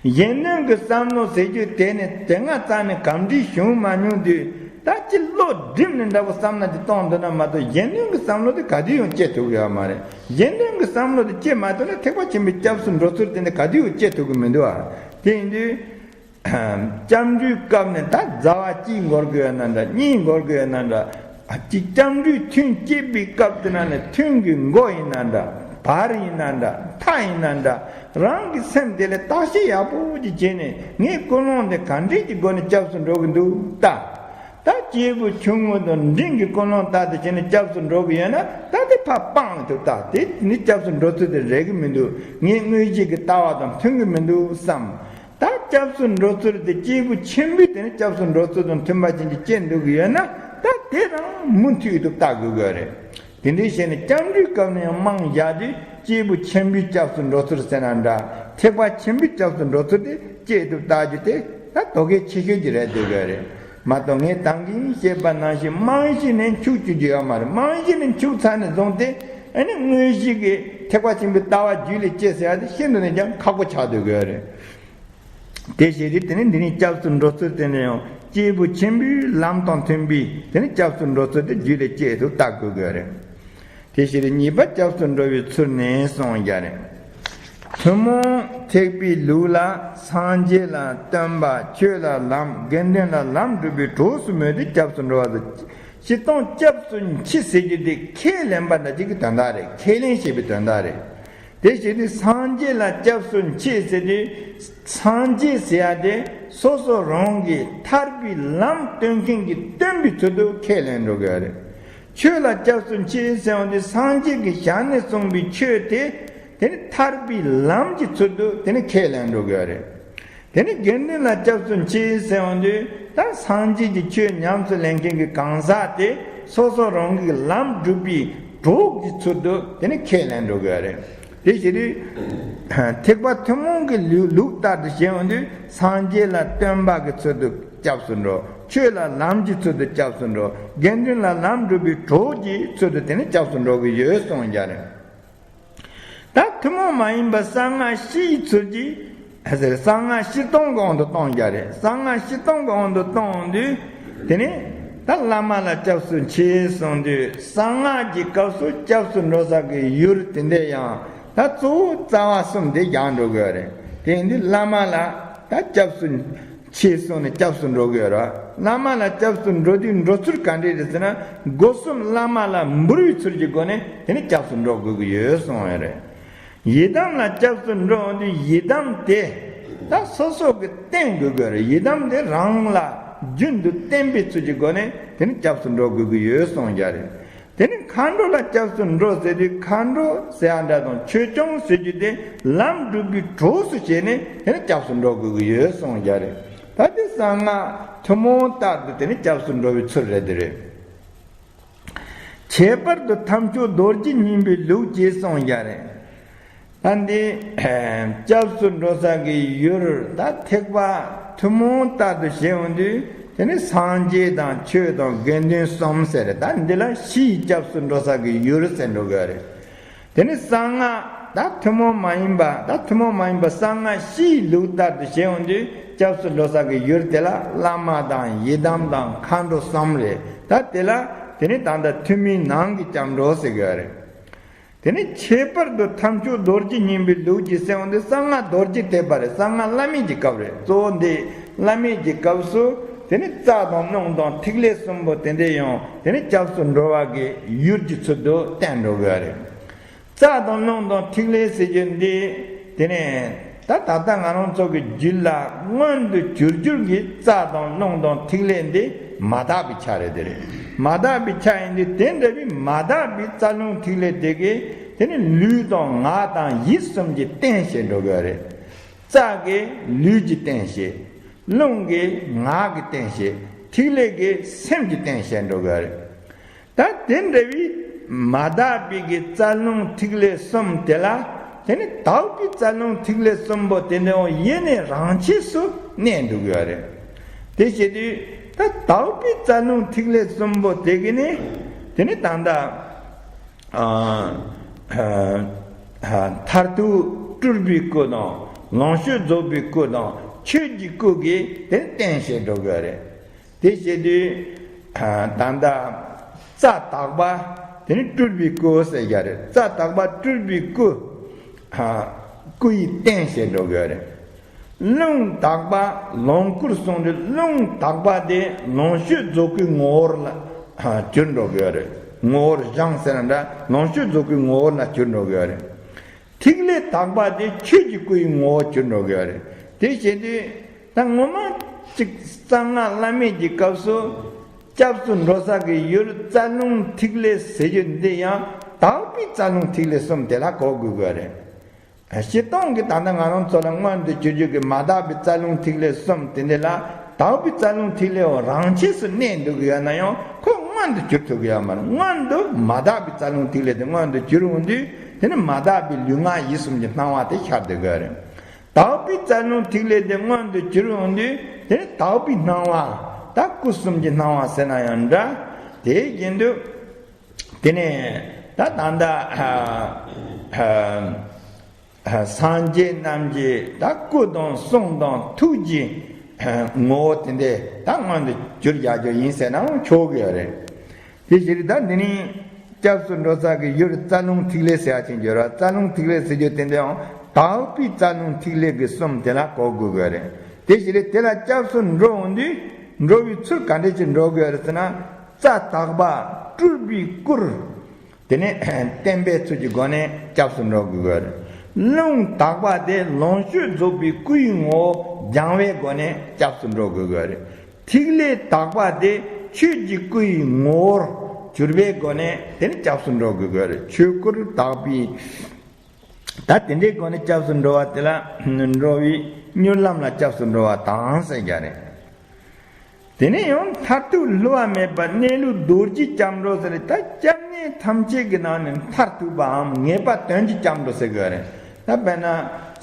གཞན་དོན་གྱི་བསམ་བློ་ཟེར་རྒྱུ་དེ་ནི་དེ་སྔ་རྩ་ནས་གམ་འདྲིས་བྱུང་མ་མྱོང་དུས་ད་ཅི་བློ་སྒྲིམ་ནས་འདྲ་པོ་བསམ་ན་དེ་གཏོང་འདོད་ན་མ་གཏོགས་གཞན་དོན་གྱི་བསམ་བློ་དེ་ག་དུས་ཡང་སྐྱེ་ཐུབ་ཀྱི་ཡོད་མ་རེད། གཞན་དོན་གྱི་བསམ་བློ་དེ་སྐྱེ་མ་ཐུབ་ན་ཐེག་པ་ཆེན་པོའི་སྐྱབས་སུ་འགྲོ་ཚུལ་དེ་ནི་ག་དུས་ཡང་སྐྱེ་ཐུབ་ཀྱི་མི་འདུག་ཨ། དེ་ཡིན་དུས། སྐྱབས་འགྲོའི་སྐབས་ནས་ད་ཟླ་བ་གཅིག་འགོར་དགོས་ཡོད་ན་འདྲ། གཉིས་འགོར་དགོས་ཡོད་ན་འདྲ། ཨ། གཅིག་སྐྱབས་འགྲོའི་ཐུན་བསྐྱེད་པའི་སྐབས་དེ་ན་ནས་ཐུན་གྱི་མགོ་ཡིན་ན་འདྲ། བར་ཡིན་ན་འདྲ། མཐའ་ཡིན་ན་འདྲ། རང་གི་སེམས་དེ་ལ་བརྟག་དཔྱད་ཡག་པོ་ཅིག་བྱས་ནས་ངའི་ཀུན་སློང་དེ་ག་འདྲས་ཀྱི་སྒོ་ནས་སྐྱབས་སུ་འགྲོ་གི་འདུག་ལྟ། ད་སྐྱེས་བུ་ཆུང་ངུ་དང་འབྲིང་གི་ཀུན་སློང་ལྟར་དུ་བྱས་ནས་སྐྱབས་སུ་འགྲོ་གི་ཡོད་ན་ད་དེ་ཕར་སྤངས་ཐུབ། ད་དེ་ནི་སྐྱབས་སུ་འགྲོ་ཚུལ་དེ་རེག་གི་མི་འདུག་ངའི་དངོས་གཞི་གི་ལྟ་བ་དང་མཐུན་གི་མི་འདུག་བསམ། ད་སྐྱབས་སུ་འགྲོ་ཚུལ་དེ་སྐྱེས་བུ་ཆེན་པོས་དེ་ནི་སྐྱབས་སུ་འགྲོ་ཚུལ་དང་མཐུན་པ་ཅན་གྱི་སྐྱེ་འདུག་གི་ཡོད་ན་ད་དེ་རང་མུ་མཐུད་དུ་བལྟ་དགོས་དགོས་རེད། དེ་འདྲའི་ཞེ་ནས་སྐྱབས་འགྲོའི་སྐབས་ནས་ཡང་རྨང་བཞག་དུས་སྐྱེས་བུ་ཆེན་པོའི་སྐྱབས་སུ་འགྲོ་ཚུལ་ཟེར་ན་འདྲ། ཐེག་པ་ཆེན་པོའི་སྐྱབས་སུ་འགྲོ་ཚུལ་དེ་དཔྱད་དུ་བལྟ་རྒྱུ་དེ་ད་དོ་གལ་ཆེ་ཤོས་ཀྱི་རེད་འདུག་གི་རེད། མ་གཏོགས་ངས་ད་གིན་བཤད་པ་ནང་བཞིན་རྨང་གཞི་ནས་འཆུག་བཅུག་རྒྱུ་ཡོད་མ་རེད། རྨང་གཞི་ནས་འཆུག་ཚར་ནས་བཟུང་སྟེ་ཨ་ནི་དངོས་གཞི་གི་ཐེག་པ་ཆེན་པོའི་ལྟ་བ་རྒྱུད་ལ་སྐྱེ་ཟེར་ཡ་དེ་ཤིན་ཏུ་ནས་ཀྱང་ཁག་པོ་ཆགས་སྡོད་དགོས་རེད། དེ་བྱས་ཏེ་དེ་ནི་འདི་ནི་སྐྱབས་སུ་འགྲོ་ཚུལ་དེ་ནི་ཡང་སྐྱེས་བུ་ཆེན་པོའི་ལམ་དང་མཐུན་པའི་དེ་ནི་སྐྱབས་སུ་འགྲོ་ཚུལ་དེ་རྒྱུད་ལ་སྐྱེས་སུ་བལྟ་དགོས་དགོས་རེད། དེ་བཞིན་གཉིས་པ་སྐྱབས་སུ་འགྲོ་བའི་ཚུལ་ནི་གསུངས་ཀྱང་རེད། ཐུན་མོང་ཐེག་པའི་ལུགས་ལ་སངས་རྒྱས་ལ་སྟོན་པ། ཆོས་ལ་ལམ། དགེ་འདུན་ལ་ལམ་སྒྲུབ་པའི་གྲོགས་སུ་མོས་ཏེ་སྐྱབས་སུ་འགྲོ་བ་དང་། སྤྱིར་བཏང་སྐྱབས་སུ་མཆི་ཟེར་རྒྱུ་དེ་ཁས་ལེན་པ་འདྲ་ཅིག་གི་དོན་དག་རེད། ཁས་ལེན་ཞེས་པའི་དོན་དག་རེད། དེ་བཞིན་དུ་སངས་རྒྱས་ལ་སྐྱབས་སུ་མཆི་ཟེར་དུས་སངས་རྒྱས་ཟེར་ཡ་དེ་སོ་སོ་རང་གི་ཐར་པའི་ལམ་སྟོན་མཁན་གྱི་སྟོན་པའི་ཚུལ་དུ་ཁས་ལེན་འགྲོ་དགོས་རེད། ཆོས་ལ་སྐྱབས་སུ་མཆི་ཟེར་བ་དེ་སངས་རྒྱས་ཀྱི་ཞལ་ནས་གསུངས་པའི་ཆོས་དེ་དེ་ནི་ཐར་པའི་ལམ་གྱི་ཚུལ་དུ་དེ་ནི་ཁས་ལེན་འགྲོ་དགོས་རེད། དེ་ནི་དགེ་འདུན་ལ་སྐྱབས་སུ་མཆི་ཟེར་བ་དེ་ད་སངས་རྒྱས་ཀྱི་ཆོས་ཉམས་སུ་ལེན་མཁན་གྱི་གང་ཟག་དེ་སོ་སོ་རང་གི་ལམ་སྒྲུབ་པའི་གྲོགས་ཀྱི་ཚུལ་དུ་དེ་ནི་ཁས་ལེན་འགྲོ་དགོས་རེད། དེ་བཞིན་དུ་ཐེག་པ་ཐུན་མོང་གི་ལུགས་ལུགས་ལྟར་དུ་བྱས་ཡོང་དུས་སངས་རྒྱས་ལ་སྟོན་པ་གི་ཚུལ་དུ་སྐྱབས་སུ་འགྲོ། ཆོས་ལ་ལམ་གྱི་ཚུལ་དུ་སྐྱབས་སུ་འགྲོ། དགེ་འདུན་ལ་ལམ་སྒྲུབ་པའི་གྲོགས་ཀྱི་ཚུལ་དུ་དེ་ནི་སྐྱབས་སུ་འགྲོ་གི་ཡོད་གསུངས་ཀྱང་རེད། ད་ཐུན་མོང་མ་ཡིན་པ་གསང་སྔགས་བཞི་ཡི་ཚུལ་གྱིས་ཟེར། གསང་སྔགས་སྤྱིར་བཏང་གི་དབང་དུ་གཏོང་རྒྱུ་རེད། གསང་སྔགས་སྤྱིར་བཏང་གི་དབང་དུ་གཏོང་དུས་དེ་ནི་ད་བླ་མ་ལ་སྐྱབས་སུ་མཆི་གསུངས་དུས་གསང་སྔགས་ཀྱི་སྐབས་སུ་སྐྱབས་སུ་འགྲོ་ས་གི་ཡུལ་དེ་འདྲ་ཡང་ད་གཙོ་བོ་རྩ་བ་གསུམ་དེ་རྒྱག་འགྲོ་དགོས་རེད། དེ་ཡིན་དུས་བླ་མ་ལ་ད་སྐྱབས་སུ་མཆི་གསུངས་ནས་སྐྱབས་སུ་འགྲོ་དགོས་རེད། བླ་མ་ལ་སྐྱབས་སུ་འགྲོ་དུས་འགྲོ་ཚུལ་ག་འདྲས་རེད་ཟེར་ན་སྒོ་གསུམ་བླ་མ་ལ་འབུལ་བའི་ཚུལ་གྱི་སྒོ་ནས་དེ་ནི་སྐྱབས་སུ་འགྲོ་དགོས་ཀྱི་ཡོད་གསུངས་ཡོད་རེད། ཡི་དམ་ལ་སྐྱབས་སུ་འགྲོ་འོང་དུས་ཡི་དམ་དེ་ད་སོ་སོ་གི་བསྟེན་དགོས་དགོས་རེད། ཡི་དམ་དེ་རང་ལ་རྒྱུན་དུ་བསྟེན་པའི་ཚུལ་གྱི་སྒོ་ནས་དེ་ནི་སྐྱབས་སུ་འགྲོ་དགོས་ཀྱི་ཡོད་གསུངས་ཀྱང་རེད། དེ་ནི་མཁའ་འགྲོ་ལ་སྐྱབས་སུ་འགྲོ་ཟེར་དུས་མཁའ་འགྲོ་ཟེར་ཡ་འདྲ་དང་ཆོས་སྐྱོང་ཟེར་རྒྱུ་དེ་ལམ་སྒྲུབ་པའི་གྲོགས་སུ་བྱས་ནས་དེ་ནི་སྐྱབས་སུ་འགྲོ་དགོས་ཀྱི་ཡོད་གསུངས་ཀྱང་རེད། ད་དེ་གསང་སྔགས་ཐུན་མོང་ལྟར་དུ་དེ་ནི་སྐྱབས་སུ་འགྲོ་བའི་ཚུལ་རེད་དེ་རེད། ཁྱད་པར་དུ་ཐབས་མཆོག་རྡོ་རྗེ་སྙིང་པོའི་ལུགས་ཀྱིས་གསུངས་ཀྱང་རེད། ད་འདི་སྐྱབས་སུ་འགྲོ་ས་གི་ཡུལ་ད་ཐེག་པ་ཐུན་མོང་ལྟར་དུ་བྱས་ཡོང་དུས་དེ་ནི་སངས་རྒྱས་དང་ཆོས་དང་དགེ་འདུན་གསུམ་ཟེར། ད་འདི་ལ་བཞི་ཡི་སྐྱབས་སུ་འགྲོ་ས་གི་ཡུལ་ཟེར་འགྲོ་གི་རེད། དེ་ནི་གསང་སྔགས་ད་ཐུན་མོང་མ་ཡིན་པ་ད་ཐུན་མོང་མ་ཡིན་པ་གསང་སྔགས་བཞིའི་ལུགས་ལྟར་དུ་བྱེད་འོང་དུས་སྐྱབས་སུ་འགྲོ་ས་གི་ཡུལ་དེ་ལ་བླ་མ་དང་ཡི་དམ་དང་མཁའ་འགྲོ་གསུམ་རེད། ད་དེ་ལ་དེ་ནི་ད་ལྟ་ཐུན་མིན་ནང་གི་སྐྱབས་འགྲོ་ཟེར་གི་ཡོད་རེད། དེ་ནི་ཁྱད་པར་དུ་ཐབས་མཆོག་རྡོ་རྗེ་སྙིང་པོའི་ལུགས་ཀྱི་གསལ་བ་འདི་གསང་སྔགས་རྡོ་རྗེ་ཐེག་པ་རེད། གསང་སྔགས་བླ་མེད་ཀྱི་སྐབས་རེད། གཙོ་བོ་འདི་བླ་མེད་ཀྱི་སྐབས་སུ་དེ་ནི་རྩ་དང་རླུང་དང་ཐིག་ལེ་གསུམ་པོ་དེ་འདྲས་ཡང་དེ་ནི་སྐྱབས་སུ་འགྲོ་བ་གི་ཡུལ་གྱི་ཚུལ་དུ་བསྟན་འགྲོ་གི་རེད། རྩ་དང་རླུང་དང་ཐིག་ལེ་ཟེར་རྒྱུ་འདི་དེ་ནི་ད་ད་ལྟ་ང་རང་ཚོ་གི་རྒྱུད་ལ་མངོན་དུ་གྱུར་རྒྱུ་གི་རྩ་དང་རླུང་དང་ཐིག་ལེ་འདི་མ་དག་པའི་ཆ་རེད། དེ་རེད། མ་དག་པའི་ཆ་ཡིན་དུས་དེ་འདྲ་བའི་མ་དག་པའི་རྩ་རླུང་ཐིག་ལེ་དེ་གིས་དེ་ནི་ལུས་དང་ངག་དང་ཡིད་གསུམ་གྱི་རྟེན་བྱེད་འགྲོ་གི་རེད། རྩ་གིས་ལུས་ཀྱི་རྟེན་བྱེད། རླུང་གིས་ངག་གི་རྟེན་བྱེད། ཐིག་ལེ་གིས་སེམས་ཀྱི་རྟེན་བྱེད་འགྲོ་གི་རེད། ད་དེ་འདྲ་བའི་མ་དག་པའི་གི་རྩ་རླུང་ཐིག་ལེ་གསུམ་དེ་ལ་དེ་ནི་དག་པའི་རྩ་རླུང་ཐིག་ལེ་གསུམ་པོ་དེ་འདྲ་ཡང་ཡེ་ནས་རང་ཆས་སུ་གནས་འགྲོ་གི་ཡོད་རེད། དེ་བྱེད་དུས་ད་དག་པའི་རྩ་རླུང་ཐིག་ལེ་གསུམ་པོ་དེ་གི་ནི་དེ་ནི་ད་ལྟ་ཨ་ཨ་མཐར་ཐུག་སྤྲུལ་པའི་སྐུ་དང་ལོངས་སྤྱོད་རྫོགས་པའི་སྐུ་དང་ཆོས་ཀྱི་སྐུ་གི་དེ་རྟེན་བྱེད་འགྲོ་གི་ཡོད་རེད། དེ་བྱེད་དུས་ད་ལྟ་རྩ་དག་པ་དེ་ནི་སྤྲུལ་པའི་སྐུ་ཟེར་གྱི་རེད། རྩ་དག་པ་སྤྲུལ་པའི་སྐུ། སྐུ་ཡི་རྟེན་བྱེད་འགྲོ་གི་རེད། རླུང་དག་པ་ལོངས་སྐུར་གསུངས་ཏེ་རླུང་དག་པ་དེ་ལོངས་སྤྱོད་རྫོགས་སྐུའི་ངོ་བོར་ལ་གྱུར་འགྲོ་གི་རེད། ངོ་བོར་བཞེངས་ཟེར་ན་འདྲ་ལོངས་སྤྱོད་རྫོགས་སྐུའི་ངོ་བོར་ལ་གྱུར་འགྲོ་གི་རེད། ཐིག་ལེ་དག་པ་དེ་ཆོས་ཀྱི་སྐུ་ཡི་ངོ་བོར་གྱུར་འགྲོ་གི་རེད། དེ་བྱེད་དུས་ད་ངོ་མ་གཅིག་གསང་སྔགས་བླ་མེད་ཀྱི་སྐབས་སུ་སྐྱབས་སུ་འགྲོ་ས་གི་ཡུལ་རྩ་རླུང་ཐིག་ལེ་ཟེར་རྒྱུ་འདི་ཡང་དག་པའི་རྩ་རླུང་ཐིག་ལེ་གསུམ་དེ་ལ་གོ་དགོས་ཀྱི་རེད། སྤྱིར་བཏང་གི་ད་ལྟ་ང་རང་ཚོ་ལ་མངོན་དུ་གྱུར་རྒྱུ་གི་མ་དག་པའི་རྩ་རླུང་ཐིག་ལེ་གསུམ་དེ་འདི་ལ་དག་པའི་རྩ་རླུང་ཐིག་ལེའོ་རང་ཆས་སུ་གནས་འདུག་གི་ཡོད་ན་ཡང་ཁོ་མངོན་དུ་གྱུར་ཐུབ་ཀྱི་ཡོད་མ་རེད། མངོན་དུ་མ་དག་པའི་རྩ་རླུང་ཐིག་ལེ་དེ་མངོན་དུ་གྱུར་འོང་དུས་དེ་ནི་མ་དག་པའི་ལུས་ངག་ཡིད་གསུམ་གྱི་སྣང་བ་དེ་ཤར་སྡོད་ཀྱི་ཡོད་རེད། དག་པའི་རྩ་རླུང་ཐིག་ལེ་དེ་མངོན་དུ་གྱུར་འོང་དུས་དེ་ནི་དག་པའི་སྣང་བ་ད་སྐུ་གསུམ་གྱི་སྣང་བ་ཟེར་ན་ཡང་འདྲ། དེ་བཞིན་དུ་དེ་ནས་ད་ད་ལྟ་སངས་རྒྱས་རྣམས་ཀྱི་ད་སྐུ་དང་གསུང་དང་ཐུགས་ཀྱི་ངོ་བོ་དེ་འདྲ་ད་མངོན་དུ་གྱུར་ཡག་རྒྱུ་ཡིན་ཟེར་ནའང་ཆོག་གི་ཡོད་རེད། དེ་ཕྱིར་ད་འདི་ནི་སྐྱབས་སུ་འགྲོ་ས་གི་ཡུལ་རྩ་རླུང་ཐིག་ལེ་ཟེར་བ་ཅིག་འགྱུར་བ། རྩ་རླུང་ཐིག་ལེ་ཟེར་རྒྱུ་དེ་འདྲའང་དག་པའི་རྩ་རླུང་ཐིག་ལེ་གི་གསུམ་དེ་ལ་གོ་དགོས་དགོས་རེད། དེ་ཕྱིར་དེ་ལ་སྐྱབས་སུ་འགྲོ་འོང་དུས་འགྲོ་བའི་ཚུལ་ག་འདྲ་ཅིག་འགྲོ་དགོས་རེད་ཟེར་ན། རྩ་དག་པ་སྤྲུལ་པའི་སྐུར། དེ་ནས་བརྟན་པའི་ཚུལ་གྱི་སྒོ་ནས་སྐྱབས་སུ་འགྲོ་དགོས་ཀྱི་ཡོད་རེད། རླུང་དག་པ་དེ་ལོངས་སྤྱོད་རྫོགས་པའི་སྐུ་ཡི་ངོ་བོ་སྦྱང་བའི་སྒོ་ནས་སྐྱབས་སུ་འགྲོ་དགོས་ཀྱི་ཡོད་རེད། ཐིག་ལེ་དག་པ་དེ་ཆོས་ཀྱི་སྐུ་ཡི་ངོ་བོར་གྱུར་པའི་སྒོ་ནས་དེ་ནི་སྐྱབས་སུ་འགྲོ་དགོས་ཀྱི་ཡོད་རེད། ཆོས་སྐུར་དག་པའི། ད་དེ་འདྲའི་སྒོ་ནས་སྐྱབས་སུ་འགྲོ་བ་དེ་ལ་འགྲོ་བའི་མྱུར་ལམ་ལ་སྐྱབས་སུ་འགྲོ་བ་དང་ཟེར་རྒྱུ་རེད། དེ་ནས་ཡང་མཐར་ཐུག་བསླུ་བ་མེད་པ་གནས་ལུགས་རྡོ་རྗེའི་སྐྱབས་འགྲོ་ཟེར། ད་སྐྱབས་གནས་ཐམས་ཅད་ཀྱི་ནང་ནས་མཐར་ཐུག་པའམ་ངེས་པ་དོན་གྱི་སྐྱབས་འགྲོ་ཟེར་དགོས་རེད། ད་དཔེར་ན་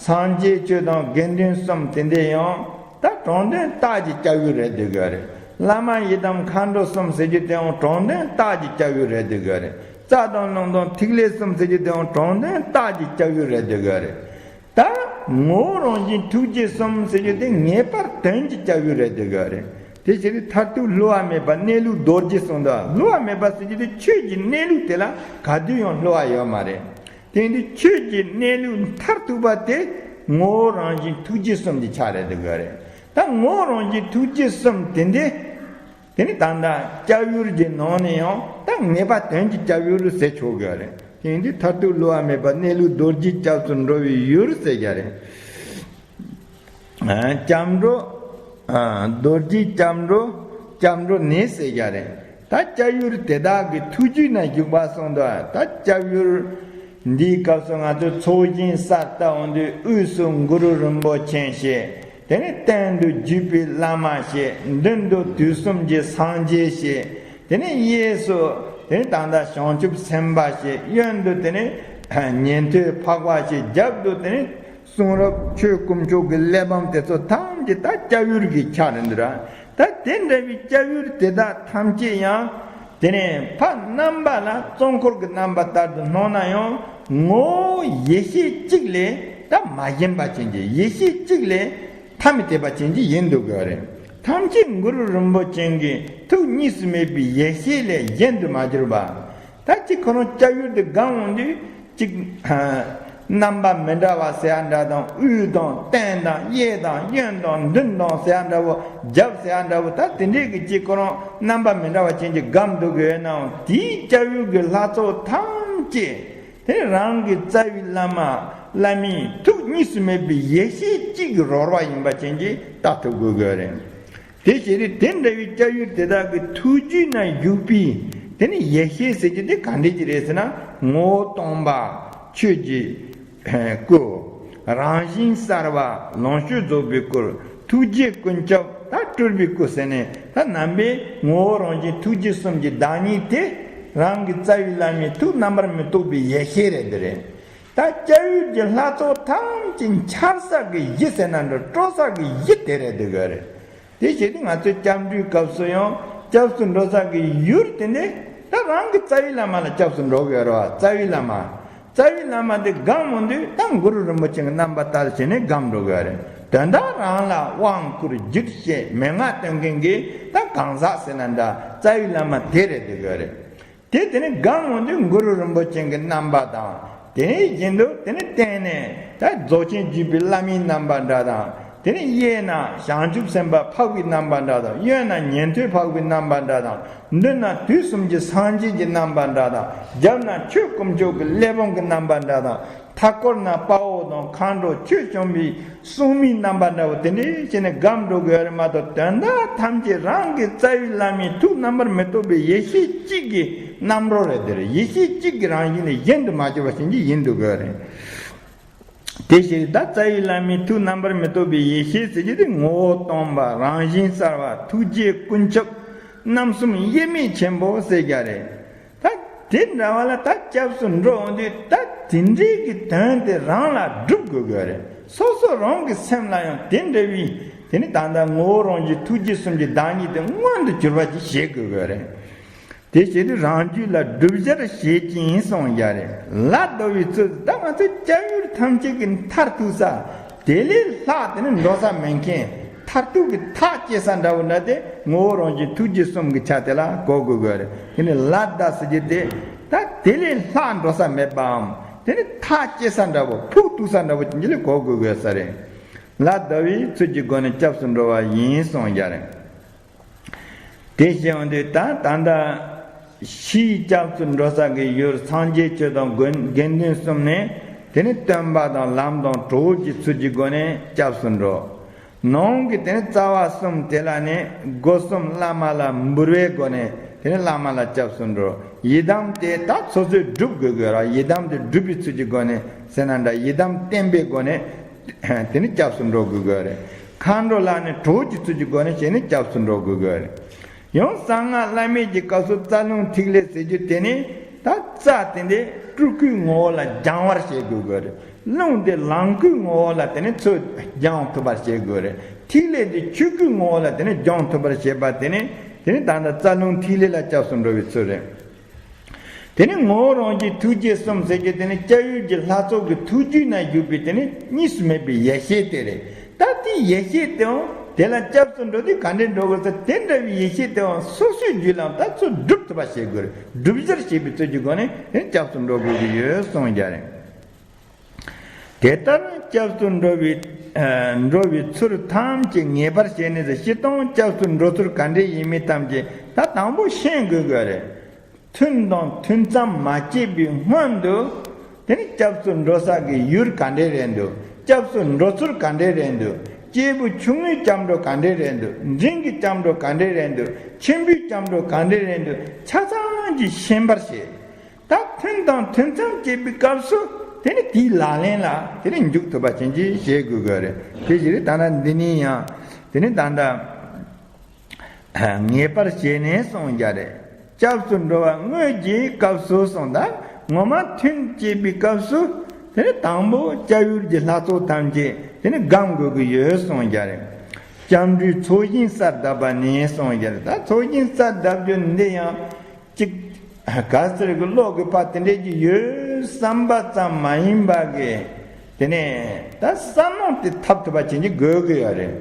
སངས་རྒྱས་ཆོས་དང་དགེ་འདུན་གསུམ་དེ་འདྲས་ཡང་ད་དྲང་དོན་རྟགས་ཀྱི་སྐྱབས་ཡུལ་རེད་སྡོད་དགོས་རེད། བླ་མ་ཡི་དམ་མཁའ་འགྲོ་གསུམ་ཟེར་རྒྱུ་དེའང་དྲང་དོན་རྟགས་ཀྱི་སྐྱབས་ཡུལ་རེད་སྡོད་དགོས་རེད། རྩ་དང་རླུང་དང་ཐིག་ལེ་གསུམ་ཟེར་རྒྱུ་དེའང་དྲང་དོན་རྟགས་ཀྱི་སྐྱབས་ཡུལ་རེད་སྡོད་དགོས་རེད། ད་ངོ་བོ་རང་བཞིན་ཐུགས་རྗེ་གསུམ་ཟེར་རྒྱུ་དེ་ངེས་པར་དོན་གྱི་སྐྱབས་ཡུལ་རེད་སྡོད་དགོས་རེད། དེ་ཕྱིར་མཐར་ཐུག་བསླུ་བ་མེད་པ་གནས་ལུགས་རྡོ་རྗེ་གསུངས་འདུག་བསླུ་བ་མེད་པ་ཟེར་རྒྱུ་དེ་ཆོས་ཀྱི་གནས་ལུགས་དེ་ལ་ག་དུས་ཡང་བསླུ་བ་ཡོད་མ་རེད། དེ་ཡིན་དུས་ཆོས་ཀྱི་གནས་ལུགས་མཐར་ཐུག་པ་དེ་ངོ་བོ་རང་བཞིན་ཐུགས་རྗེ་གསུམ་གྱི་ཆ་རེད་སྡོད་དགོས་རེད། ད་ངོ་བོ་རང་བཞིན་ཐུགས་རྗེ་གསུམ་དེ་འདི། དེ་ནི་ད་ལྟ་སྐྱབས་ཡུལ་གྱི་ནང་ནས་ཡང་ད་ངེས་པ་དོན་གྱི་སྐྱབས་ཡུལ་ཟེར་ཆོག་གི་རེད། དེ་ཡིན་དུས་མཐར་ཐུག་བསླུ་བ་མེད་པ་གནས་ལུགས་རྡོ་རྗེའི་སྐྱབས་སུ་འགྲོ་བའི་ཡུལ་ཟེར་གྱི་རེད། སྐྱབས་འགྲོ། རྡོ་རྗེའི་སྐྱབས་འགྲོ། སྐྱབས་འགྲོ་ནི་ཟེར་གྱི་རེད། ད་སྐྱབས་ཡུལ་དེ་དག་གི་ཐུགས་རྒྱུད་ན་བཞུགས་པ་གསུངས་འདུག་ད་སྐྱབས་ཡུལ་འདིའི་སྐབས་སུ་ང་ཚོས་ཚོགས་ཞིང་གསལ་བཏབ་འོང་དུས་དབུས་སུ་གུ་རུ་རིན་པོ་ཆེ་ཞེས། དེ་ནས་སྟེང་དུ་བརྒྱུད་པའི་བླ་མ་ཞེས། མདུན་དུ་དུས་གསུམ་གྱི་སངས་རྒྱས་ཞེས། དེ་ནས་གཡས་སུ་དེ་ནས་ད་ལྟ་བྱང་ཆུབ་སེམས་དཔའ་ཞེས། གཡོན་དུ་དེ་ནས་ཉན་ཐོས་འཕགས་པ་ཞེས། རྒྱབ་ཏུ་དེ་ནས་གསུང་རབ་ཆོས་དཀོན་མཆོག་གི་གླེགས་བམ་དེ་ཚོ་ཐམས་ཅད་ད་སྐྱབས་ཡུལ་གྱི་ཆ་རེད་འདུག་ར། ད་དེ་འདྲ་བའི་སྐྱབས་ཡུལ་དེ་དག་ཐམས་ཅད་ཡང་དེ་ནས་ཕ་རྣམ་པ་ལ་གཙོ་འཁོར་གྱི་རྣམ་པ་ལྟར་དུ་སྣང་ན་ཡང་ ངོ་བོ་ཡེ་ཤེས་གཅིག་ལས་ད་མ་ཞེན་པ་ཅན་གྱི་ཡེ་ཤེས་གཅིག་ལས་ཐ་མི་དད་པ་ཅན་གྱི་ཡིན་འདུག་གི་རེད། ཐམས་ཅད་གུ་རུ་རིན་པོ་ཆེ་གི་ཐུགས་གཉིས་སུ་མེད་པའི་ཡེ་ཤེས་ལས་གཞན་དུ་མ་གྱུར་པ། ད་ཅིག་ཁོ་རང་སྐྱབས་ཡུལ་དུ་སྒོམ་འོང་དུས་ཅིག་རྣམ་པ་མི་འདྲ་བ་ཟེར་ཡ་འདྲ་དང་། དབུས་དང་སྟེང་དང་གཡས་དང་གཡོན་དང་མདུན་དང་ཟེར་ཡ་འདྲ་བོ། རྒྱབ་ཟེར་ཡ་འདྲ་བོ། ད་དེ་འདྲའི་གི་ཅིག་ཁོ་རང་རྣམ་པ་མི་འདྲ་བ་ཅན་གྱི་སྒོམ་འདུག་གི་ཡོད་ནའང་། དེའི་སྐྱབས་ཡུལ་གྱི་ལྷ་ཚོགས་ཐམས་ཅད་དེ་རང་གི་རྩ་བའི་བླ་མ་བླ་མའི་ཐུགས་གཉིས་སུ་མེད་པའི་ཡེ་ཤེས་གཅིག་གི་རོལ་པ་ཡིན་པ་ཅན་གྱིས་བལྟ་ཐུབ་དགོས་ཀྱི་རེད། དེ་བཞིན་དེ་འདྲ་བའི་སྐྱབས་ཡུལ་དེ་དག་གི་ཐུགས་རྒྱུད་ན་བཞུགས་པའི་དེ་ནི་ཡེ་ཤེས་ཟེར་རྒྱུ་དེ་ག་འདྲ་ཅིག་རེད་ཟེར་ན། ངོ་བོ་སྟོང་པ་ཆོས་ཀྱི་སྐུ། རང་བཞིན་གསལ་བ་ལོངས་སྤྱོད་རྫོགས་པའི་སྐུ། ཐུགས་རྗེ་ཀུན་ཁྱབ་ད་སྤྲུལ་པའི་སྐུ་ཟེར་ནས། ད་རྣམ་པའི་ངོ་བོ་རང་བཞིན་ཐུགས་རྗེ་གསུམ་གྱི་བདག་ཉིད་དེ་རང་གི་རྩ་བའི་བླ་མའི་ཐུགས་རྣམ་པར་མི་རྟོག་པའི་ཡེ་ཤེས་རེད། དེ་རེད། ད་སྐྱབས་ཡུལ་གྱི་ལྷ་ཚོགས་ཐམས་ཅད་འཆར་ས་གི་གཞི་ཟེར་ན་འདྲ། སྤྲོ་ས་གི་གཞི་དེ་རེད་འདུག་གི་རེད། དེ་བྱས་ཏེ་ང་ཚོས་སྐྱབས་འགྲོའི་སྐབས་སུ་ཡང་སྐྱབས་སུ་འགྲོ་ས་གི་ཡུལ་དེ་ནི་ད་རང་གི་རྩ་བའི་བླ་མ་ལ་སྐྱབས་སུ་འགྲོ་གི་ཡོད་རེད་བ། རྩ་བའི་བླ་མ། རྩ་བའི་བླ་མ་དེ་སྒོམ་འོང་དུས་ད་གུ་རུ་རིན་པོ་ཆེ་གི་རྣམ་པ་ལྟར་བྱས་ནས་སྒོམ་འགྲོ་གི་ཡོད་རེད། དོན་དག་རང་ལ་དབང་བསྐུར་རྒྱུད་བཤད་མན་ངག་སྟོན་མཁན་གྱི་ད་གང་ཟག་ཟེར་ན་འདྲ། རྩ་བའི་བླ་མ་དེ་རེད་འདུག་གི་རེད། དེ་དེ་ནི་སྒོམ་འོང་དུས་གུ་རུ་རིན་པོ་ཆེ་གི་རྣམ་པ་དང་། དེ་ནས་གཞན་དུ་དེ་ནི་སྟེང་ནས་ད་རྫོགས་ཆེན་བརྒྱུད་པའི་བླ་མའི་རྣམ་པ་འདྲ་དང་། དེ་ནི་གཡས་ན་བྱང་ཆུབ་སེམས་དཔའ་འཕགས་པའི་རྣམ་པ་འདྲ་དང་། གཡོན་ན་ཉན་ཐོས་འཕགས་པའི་རྣམ་པ་འདྲ་དང་། མདུན་ན་དུས་གསུམ་གྱི་སངས་རྒྱས་ཀྱི་རྣམ་པ་འདྲ་དང་། རྒྱབ་ན་ཆོས་དཀོན་མཆོག་གི་ཀླད་པའི་གི་རྣམ་པ་འདྲ་དང་། མཐའ་སྐོར་ན་དཔའ་བོ་དང་མཁའ་འགྲོ་ཆོས་སྐྱོང་བའི་སྲུང་མའི་རྣམ་པ་འདྲ་བོ་དེ་འདྲའི་བྱས་ནས་སྒོམ་འགྲོ་དགོས་རེད་མ་གཏོགས། དོན་དག་ཐམས་ཅད་རང་གི་རྩ་བའི་བླ་མའི་ཐུགས་རྣམ་པར་མི་རྟོག་པའི་ཡེ་ཤེས་གཅིག་གི་རྣམ་རོལ་རེད། དེ་རེད། ཡེ་ཤེས་གཅིག་གི་རང་བཞིན་ལས་གཞན་དུ་མ་གྱུར་པ་ཞིག་ཡིན་འདུག་དགོས་རེད། དེ་བཞིན་ད་རྩ་བའི་བླ་མའི་ཐུགས་རྣམ་པར་མི་རྟོག་པའི་ཡེ་ཤེས་ཟེར་རྒྱུ་དེ་ངོ་བོ་སྟོང་པ། རང་བཞིན་གསལ་བ། ཐུགས་རྗེ་ཀུན་ཁྱབ། རྣམ་གསུམ་དབྱེར་མེད་ཆེན་པོ་ཟེར་རྒྱུ་རེད། ད་དེ་འདྲ་བ་ལ་ད་སྐྱབས་སུ་འགྲོ་འོང་དུས་ད་དེ་འདྲའི་གི་དོན་དེ་རང་ལ་སྒྲུབ་དགོས་དགོས་རེད། སོ་སོ་རང་གི་སེམས་ལ་ཡང་དེ་འདྲ་བའི་དེ་ནི་ད་ལྟ་ངོ་བོ་རང་བཞིན་ཐུགས་རྗེ་གསུམ་གྱི་བདག་ཉིད་དེ་མངོན་དུ་གྱུར་པ་ཅིག་བྱེད་དགོས་དགོས་རེད། དེ་བྱེད་དུས་རང་རྒྱུད་ལ་བསྒྲུབ་བྱར་བྱེད་ཅིང་གསུངས་རྒྱུ་རེད། ལ་བཟླ་བའི་ཚུལ། ད་ང་ཚོའི་སྐྱབས་ཡུལ་ཐམས་ཅད་ཀྱི་མཐར་ཐུག་ས། དེ་ལས་ལྷག་དེ་ནི་འགྲོ་ས་མེད་མཁན། མཐར་ཐུག་གི་ཐག་བཅད་ས་འདྲ་བོ་འདྲ་དེ་ངོ་བོ་རང་བཞིན་ཐུགས་རྗེ་གསུམ་གྱི་ཆ་དེ་ལ་གོ་དགོས་དགོས་རེད། དེ་ནི་ལ་བཟླ་ཟེར་རྒྱུ་དེ་ད་དེ་ལས་ལྷག་འགྲོ་ས་མེད་པའམ། དེ་ནི་ཐག་བཅད་ས་འདྲ་བོ། ཕུགས་གཏུགས་ས་འདྲ་བོ་དེ་ལ་གོ་དགོས་དགོས་ས་རེད། ལ་བཟླ་བའི་ཚུལ་གྱི་སྒོ་ནས་སྐྱབས་སུ་འགྲོ་བ་ཡིན་གསུངས་རྒྱུ་རེད། དེ་བྱས་འོང་དུས་ད་ད་ལྟ་ཕྱིའི་སྐྱབས་སུ་འགྲོ་ས་གི་ཡུལ་སངས་རྒྱས་ཆོས་དང་དགེ་དགེ་འདུན་གསུམ་ནས། དེ་ནི་སྟོན་པ་དང་ལམ་དང་གྲོགས་ཀྱི་ཚུལ་གྱི་སྒོ་ནས་སྐྱབས་སུ་འགྲོ། ནང་གི་དེ་ནི་རྩ་བ་གསུམ་དེ་ལ་ནི་སྒོ་གསུམ་བླ་མ་ལ་འབུལ་བའི་སྒོ་ནས་དེ་ནི་བླ་མ་ལ་སྐྱབས་སུ་འགྲོ། ཡི་དམ་དེ་ད་སོ་སོས་སྒྲུབ་དགོས་དགོས་ར། ཡི་དམ་དེ་སྒྲུབ་པའི་ཚུལ་གྱི་སྒོ་ནས་ཟེར་ན་འདྲ། ཡི་དམ་བསྟན་པའི་སྒོ་ནས་དེ་ནི་སྐྱབས་སུ་འགྲོ་དགོས་དགོས་རེད། མཁའ་འགྲོ་ལ་ནི་གྲོགས་ཀྱི་ཚུལ་གྱི་སྒོ་ནས་བྱས་ནས་སྐྱབས་སུ་འགྲོ་དགོས་དགོས་རེད། ཡང་གསང་སྔགས་བླ་མེད་ཀྱི་སྐབས་སུ་རྩ་རླུང་ཐིག་ལེ་ཟེར་རྒྱུ་དེ་ནི་ད་རྩ་དེ་འདི་སྤྲུལ་སྐུའི་ངོ་བོ་ལ་སྦྱང་བར་བྱེད་དགོས་དགོས་རེད། རླུང་དེ་ལང་སྐུའི་ངོ་བོ་ལ་དེ་ནི་ཚུར་སྦྱང་ཐུབ་པར་བྱེད་དགོས་རེད། ཐིག་ལེ་དེ་ཆོས་སྐུའི་ངོ་བོ་ལ་དེ་ནི་སྦྱང་ཐུབ་པར་བྱེད་པ་དེ་ནི་དེ་ནི་ད་ལྟ་རྩ་རླུང་ཐིག་ལེ་ལ་སྐྱབས་སུ་འགྲོ་བའི་ཚུལ་རེད། དེ་ནི་ངོ་བོ་རང་བཞིན་ཐུགས་རྗེ་གསུམ་ཟེར་རྒྱུ་དེ་ནི་སྐྱབས་ཡུལ་གྱི་ལྷ་ཚོགས་ཀྱི་ཐུགས་རྒྱུད་ན་བཞུགས་པའི་དེ་ནི་གཉིས་སུ་མེད་པའི་ཡེ་ཤེས་དེ་རེད། ད་དེའི་ཡེ་ཤེས་དེའང་དེ་ལ་སྐྱབས་སུ་འགྲོ་དུས་ག་འདྲས་འགྲོ་དགོས་ཟེར། དེ་འདྲ་བའི་ཡེ་ཤེས་དེའང་སོ་སོའི་རྒྱུད་ལ་ད་ཚུར་སྒྲུབ་ཐུབ་པ་བྱེད་དགོས་རེད། བསྒྲུབ་བྱར་བྱེད་པའི་ཚུལ་གྱི་སྒོ་ནས་དེ་ནི་སྐྱབས་སུ་འགྲོ་དགོས་ཀྱི་ཡོད་གསུངས་རྒྱུ་རེད། དེ་ལྟར་སྐྱབས་སུ་འགྲོ་བའི་ཨ་འགྲོ་བའི་ཚུལ་ཐམས་ཅད་ངེས་པར་བྱས་ནས་ཟེར། སྤྱིར་བཏང་སྐྱབས་སུ་འགྲོ་ཚུལ་ག་འདྲས་ཡིན་མིན་ཐམས་ཅད་ད་དང་པོ་ཤེས་དགོས་དགོས་རེད། ཐུན་དང་ཐུན་མཚམས་མ་སྐྱེས་པའི་སྔོན་དུ་དེ་ནི་སྐྱབས་སུ་འགྲོ་ས་གི་ཡུལ་ག་འདྲས་རེད་འདུག་སྐྱབས་སུ་འགྲོ་ཚུལ་ག་འདྲས་རེད་འདུག་སྐྱེས་བུ་ཆུང་ངུའི་སྐྱབས་འགྲོ་ག་འདྲས་རེད་འདུག་འབྲིང་གི་སྐྱབས་འགྲོ་ག་འདྲས་རེད་འདུག་ཆེན་པོའི་སྐྱབས་འགྲོ་ག་འདྲས་རེད་འདུག་ཆ་ཚང་གིས་ཤེས་པར་བྱེད། ད་ཐུན་དང་ཐུན་མཚམས་སྐྱེས་པའི་སྐབས་སུ་དེ་ནི་དེའི་ལག་ལེན་ལ་དེ་ནི་འཇུག་ཐུབ་པ་ཅན་ཅིག་བྱེད་དགོས་དགོས་རེད། དེ་བཞིན་ད་ལྟ་འདི་ནས་ཡང་དེ་ནི་ད་ལྟ་ངེས་པར་བྱས་ནས་གསུངས་རྒྱུ་རེད། སྐྱབས་སུ་འགྲོ་བ་དངོས་ཀྱི་སྐབས་སུ་གསུངས། ད་ངོ་མ་ཐུན་སྐྱེས་པའི་སྐབས་སུ་དེ་ནི་དང་པོ་སྐྱབས་ཡུལ་གྱི་ལྷ་ཚོགས་ཐམས་ཅད་དེ་ནི་སྒོམ་དགོས་ཀྱི་ཡོད་གསུངས་རྒྱུ་རེད། སྐྱབས་འགྲོའི་ཚོགས་ཞིང་གསལ་གདབ་པ་ནས་གསུངས་རྒྱུ་རེད། ད་ཚོགས་ཞིང་གསལ་གདབ་རྒྱུ་འདི་ཡང་གཅིག་ག་ཟེར་གི་ཀློག་དགོས་པ་དེ་འདྲས་ཀྱི་ཡོད། བསམ་པ་ཙམ་མ་ཡིན་པ་གི་དེ་ནས་ད་བསམ་མནོ་དེ་འཐབ་ཐུབ་པ་བྱེད་ཀྱི་དགོས་ཀྱི་ཡོད་རེད།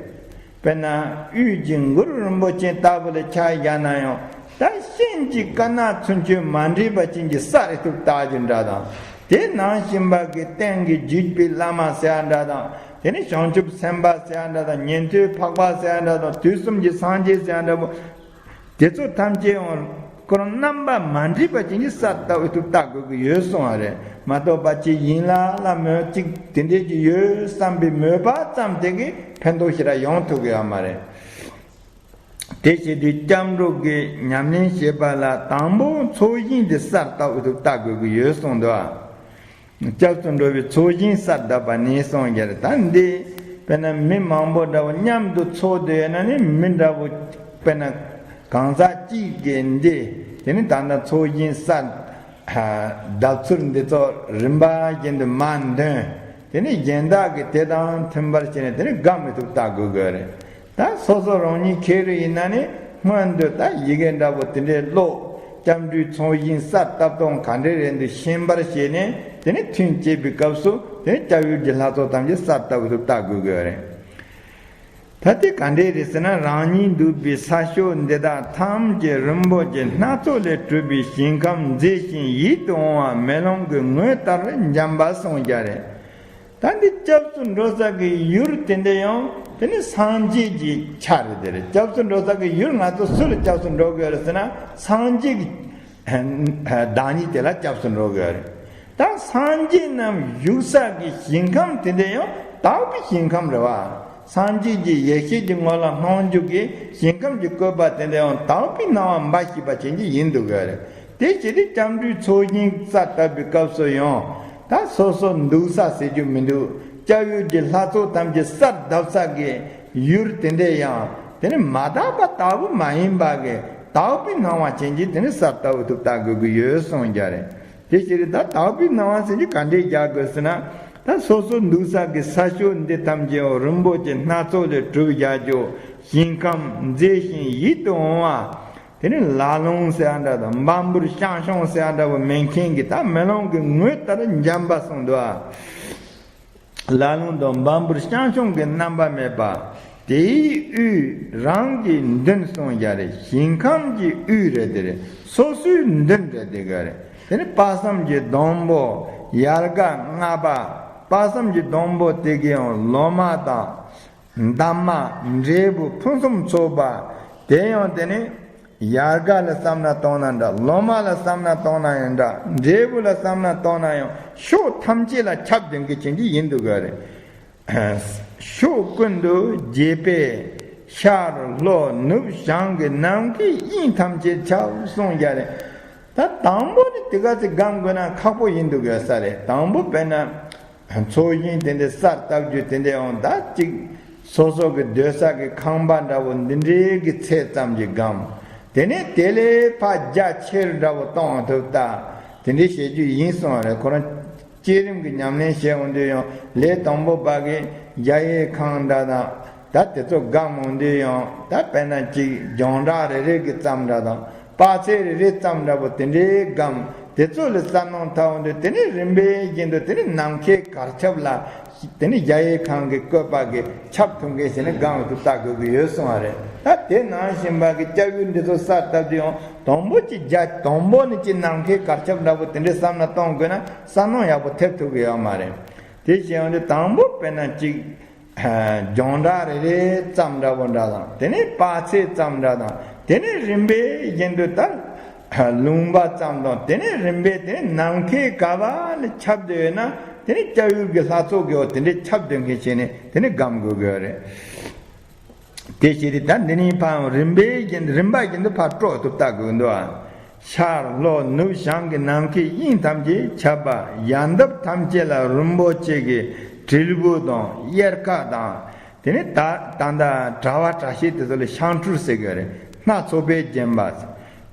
དཔེར་ན་དབུས་ཀྱི་གུ་རུ་རིན་པོ་ཆེ་ལྟ་བུ་ལ་ཆ་བཞག་ན་ཡང་ད་གཤིན་རྗེ་དཀར་ནག་ཚུན་ཆད་མ་འདྲེས་པ་ཅན་གྱི་ས་རེ་ཐུབ་ལྟ་རྒྱུ་འདྲ་དང་། དེ་ནང་བཞིན་པ་གི་རྟེན་གྱི་བརྒྱུད་པའི་བླ་མ་ཟེར་ཡ་འདྲ་དང་། དེ་ནས་བྱང་ཆུབ་སེམས་དཔའ་ཟེར་ཡ་འདྲ་དང་། ཉན་ཐོས་འཕགས་པ་ཟེར་ཡ་འདྲ་དང་། དུས་གསུམ་གྱི་སངས་རྒྱས་ཟེར་ཡ་འདྲ་པོ། དེ་ཚོ་ཐམས་ཅད་ཡང་ཁོ་རང་རྣམ་པ་མ་འདྲེས་པ་ཅན་གྱི་ས་ལྟ་བུ་ཐུབ་ལྟ་དགོས་ཀྱི་ཡོད་གསུང་བ་རེད། མ་གཏོགས་པ་ཅིག་ཡིན་ལ་ལ་མོད་ཅིག་དེ་འདྲས་ཀྱི་ཡོད་བསམ་པའི་མོས་པ་ཙམ་དེ་གིས་ཕན་ཐོགས་ཞེ་དྲག་ཡོང་ཐུབ་ཀྱི་ཡོད་མ་རེད། དེ་བྱེད་དུས་སྐྱབས་འགྲོ་གི་ཉམས་ལེན་བྱེད་པ་ལ་དང་པོ་ཚོགས་ཞིང་དེ་ས་ལྟ་བུ་ཐུབ་ལྟ་དགོས་ཀྱི་ཡོད་གསུངས་འདུག་ཨ། སྐྱབས་སུ་འགྲོ་བའི་ཚོགས་ཞིང་ས་བརྡབས་པ་ནས་གསུངས་ཀྱི་རེད། ད་འདི་དཔེར་ན་མི་མང་པོ་འདྲ་བོ་མཉམ་དུ་ཚོགས་བསྡད་ཡོད་ན་ནི་མི་འདྲ་བོ་དཔེར་ན་གང་ཟག་གཅིག་གིས་འདི་དེ་ནི་ད་ལྟ་ཚོགས་ཞིང་ས་བརྡབས་ཚུལ་འདི་ཚོ་རིམ་པ་བཞིན་དུ་མར་འདོན། དེ་ནི་གཞན་དག་གིས་དེ་དང་མཐུན་པར་བྱས་ནས་དེ་ནི་དགའ་མི་ཐུབ་ལྟ་དགོས་དགོས་རེད། ད་སོ་སོ་རང་ཉིད་ཁེ་རུ་ཡིན་ན་ནི་སྔོན་དུ་ད་ཡི་གེ་འདྲ་པོ་དེ་འདྲའི་ཀློག་སྐྱབས་འགྲོའི་ཚོགས་ཞིང་གསར་བཏབ་སྟངས་ག་འདྲ་རེད་འདུག་ཤེས་པར་བྱས་ནས་དེ་ནས་ཐུན་བཅད་པའི་སྐབས་སུ་དེ་ནས་སྐྱབས་ཡུལ་གྱི་ལྷ་ཚོགས་ཐམས་ཅད་གསར་བཏབ་ཐུབ་ལྟ་དགོས་དགོས་རེད། ད་དེ་ག་འདྲས་རེད་ཟེར་ན། རང་ཉིད་འདུག་པའི་ས་ཕྱོགས་འདི་དག་ཐམས་ཅད་རིན་པོ་ཆེ་སྣ་ཚོགས་ལས་གྲུབ་པའི་ཞིང་ཁམས་མཛེས་ཤིང་ཡིད་དུ་འོང་བ་མེ་ལོང་གི་ངོས་ལྟར་འཇམ་པ་གསུངས་ཀྱང་རེད། ད་འདི་སྐྱབས་སུ་འགྲོ་ས་གི་ཡུལ་དེ་འདྲ་ཡང་དེ་ནི་སངས་རྒྱས་ཀྱི་ཆ་རེད། དེ་རེད། སྐྱབས་སུ་འགྲོ་ས་གི་ཡུལ་ང་ཚོ་སུ་ལ་སྐྱབས་སུ་འགྲོ་དགོས་རེད་ཟེར་ན། སངས་རྒྱས་ཀྱི་བདག་ཉིད་དེ་ལ་སྐྱབས་སུ་འགྲོ་དགོས་རེད། ད་སངས་རྒྱས་རྣམས་བཞུགས་ས་གི་ཞིང་ཁམས་དེ་འདྲ་ཡང་དག་པའི་ཞིང་ཁམས་རེད་བ། སངས་རྒྱས་ཀྱི་ཡེ་ཤེས་ཀྱི་ངོ་ལ་སྣང་འཇུག་གི་ཞིང་ཁམས་ཀྱི་བཀོད་པ་དེ་འདྲ་ཡང་དག་པའི་སྣང་བ་འབའ་ཞིག་པ་ཅན་གྱི་ཡིན་དགོས་རེད། དེ་བྱས་ཏེ་སྐྱབས་འགྲོའི་ཚོགས་ཞིང་གསར་བཏབ་པའི་སྐབས་སུ་ཡང་ད་སོ་སོ་འདུག་ས་ཟེར་རྒྱུ་མི་འདུག་སྐྱབས་ཡུལ་གྱི་ལྷ་ཚོགས་ཐམས་ཅད་གསར་བཏབ་ས་གི་ཡུལ་དེ་འདྲ་ཡང་དེ་ནི་མ་དག་པ་ལྟ་བུ་མ་ཡིན་པ་གི་དག་པའི་སྣང་བ་ཅན་གྱི་དེ་ནི་གསར་བཏབ་ཐུབ་ལྟ་དགོས་ཀྱི་ཡོད་གསུངས་ཀྱང་རེད། དེ་ཕྱིར་ད་དག་པའི་སྣང་བ་ཟེར་གྱི་ག་འདྲས་རྒྱག་དགོས་ཟེར་ན། ད་སོ་སོ་འདུག་ས་གི་ས་ཕྱོགས་འདི་ཐམས་ཅད་རིན་པོ་ཆེ་སྣ་ཚོགས་ལས་གྲུབ་བཞག་རྒྱུ་ཞིང་ཁམས་མཛེས་ཤིང་ཡིད་དུ་འོང་བ། དེ་ནི་ལ་ལུང་ཟེར་ཡ་འདྲ་དང་འབའ་འབུར་ཤང་ཤོང་ཟེར་ཡ་འདྲ་བོ་མེད་མཁན་གྱི་ད་མེ་ལོང་གི་ངོས་ལྟར་འཇམ་པ་གསུངས་འདུག་ཨ། ལ་ལུང་དང་འབའ་འབུར་ཤང་ཤོང་གི་རྣམ་པ་མེད་པ། དེའི་དབུས་རང་གི་མདུན་གསུངས་ཀྱང་རེད། ཞིང་ཁམས་ཀྱི་དབུས་རེད། དེ་རེད། སོ་སོའི་མདུན་རེད། དེ་ག་རེད། དེ་ནི་དཔག་བསམ་གྱི་སྡོང་པོ་ཡལ་ག་ལྔ་པ། དཔག་བསམ་གྱི་སྡོང་པོ་དེ་གའི་ཡང་ལོ་མ་དང་། འདབ་མ་འབྲས་བུ་ཕུན་སུམ་ཚོགས་པ། དེ་ཡང་དེ་ནི་ཡལ་ག་ལ་བསམ་ན་གཏོང་ན་འདྲ། ལོ་མ་ལ་བསམ་ན་གཏོང་ན་ཡང་འདྲ། འབྲས་བུ་ལ་བསམ་ན་གཏོང་ན་ཡང་ཕྱོགས་ཐམས་ཅད་ལ་ཁྱབ་ལྡན་གྱི་ཅན་གྱི་ཡིན་འདུག་ག་རེད། ཕྱོགས་ཀུན་ཏུ་རྒྱས་པས་ཤར་ལྷོ་ནུབ་བྱང་གི་ནམ་མཁའི་དབྱིངས་ཐམས་ཅད་ཁྱབ་གསུངས་ཀྱང་རེད། ད་དང་པོ་ནི་དེ་ག་ཚོད་སྒོམ་དགོས་ན་ཁག་པོ་ཡིན་འདུག་ག་ས་རེད། དང་པོ་དཔེར་ན། ཚོགས་ཞིང་དེ་འདྲའི་གསར་བཏབ་རྒྱུ་དེ་འདྲའི་ཡང་ད་ཅིག་སོ་སོ་གི་སྡོད་ས་གི་ཁང་པ་འདྲ་བོ་འདི་འདྲའི་གི་ཚད་ཙམ་གྱི་སྒོམ། དེ་ནས་དེ་ལས་ཕར་རྒྱ་ཆེར་འདྲ་བོ་གཏོང་ཐུབ་ད། དེ་འདྲའི་བྱེད་རྒྱུ་ཡིན་གསུངས་རེད། ཁོ་རང་བསྐྱེད་རིམ་གྱི་ཉམས་ལེན་བྱེད་འོང་དུས་ཡང་ལས་དང་པོ་པ་གི་གཞལ་ཡས་ཁང་འདྲ་དང་། ད་དེ་ཚོ་སྒོམ་འོང་དུས་ཡང་ད་དཔེར་ན་ཅིག་རྒྱང་གྲགས་རེ་རེ་གི་ཙམ་འདྲ་དང་། དཔག་ཚད་རེ་རེ་ཙམ་འདྲ་པོ་དེ་འདྲའི་སྒོམ། དེ་ཚོ་ལ་བསམ་མནོ་འཐབ་འོང་དུས་དེ་ནས་རིམ་པས་བཞིན་དུ་དེ་ནས་ནམ་མཁའི་གར་ཁྱབ་ལ་དེ་ནས་གཞལ་ཡས་ཁང་གི་བཀོད་པ་གི་ཁྱབ་ཐུབ་མཁན་ཞིག་ནི་སྒོམ་དུ་ལྟ་དགོས་ཀྱི་ཡོད་གསུངས་པ་རེད། ད་དེ་ནང་བཞིན་པ་གི་སྐྱབས་ཡུལ་འདི་ཚོ་གསར་བཏབ་དུས་ཡང་དང་པོ་གཅིག་རྒྱ་དང་པོ་ནས་གཅིག་ནམ་མཁའི་གར་ཁྱབ་འདྲ་པོ་དེ་འདྲའི་བསམ་མནོ་གཏོང་དགོས་ན་བསམ་མནོ་ཡག་པོ་ཐེབས་ཐུབ་ཀྱི་ཡོད་མ་རེད། དེ་བྱས་ཡོང་དུས་དང་པོ་དཔེར་ན་གཅིག་རྒྱང་གྲགས་རེ་རེ་ཙམ་འདྲ་པོ་འདྲ་དང་། དེ་ནས་དཔག་ཚད་ཙམ་འདྲ་དང་། དེ་ནས་རིམ་པས་བཞིན་དུ་ད་ལུང་པ་ཙམ་དང་། དེ་ནས་རིམ་པས་དེ་ནས་ནམ་མཁའི་ག་བ་ལ་ཁྱབ་བསྡད་ཡོད་ན། དེ་ནས་སྐྱབས་ཡུལ་གྱི་ལྷ་ཚོགས་ཀྱི་འོག་དེ་འདྲའི་ཁྱབ་སྡོད་མཁན་བྱས་ནས་དེ་ནས་སྒོམ་དགོས་དགོས་རེད། དེ་བྱས་ཏེ་ད་འདི་ནས་ཕར་རིམ་པས་བཞིན་རིམ་པ་བཞིན་དུ་ཕར་དཀྲོག་ཐུབ་ལྟ་དགོས་འདུག་ཨ། ཤར་ལྷོ་ནུབ་བྱང་གི་ནམ་མཁའི་དབྱིངས་ཐམས་ཅད་ཁྱབ་པ། ཡལ་འདབ་ཐམས་ཅད་ལ་རིན་པོ་ཆེ་གི་དྲིལ་བུ་དང་། གཡེར་ཁ་དང་། དེ་ནས་ད་ད་ད་དྲ་བ་དྲ་ཕྱེད་དེ་ཚོ་ལ་ཤངས་ཁྲུས་ཟེར་གི་རེད། སྣ་ཚོགས་པས་བརྒྱན་པ།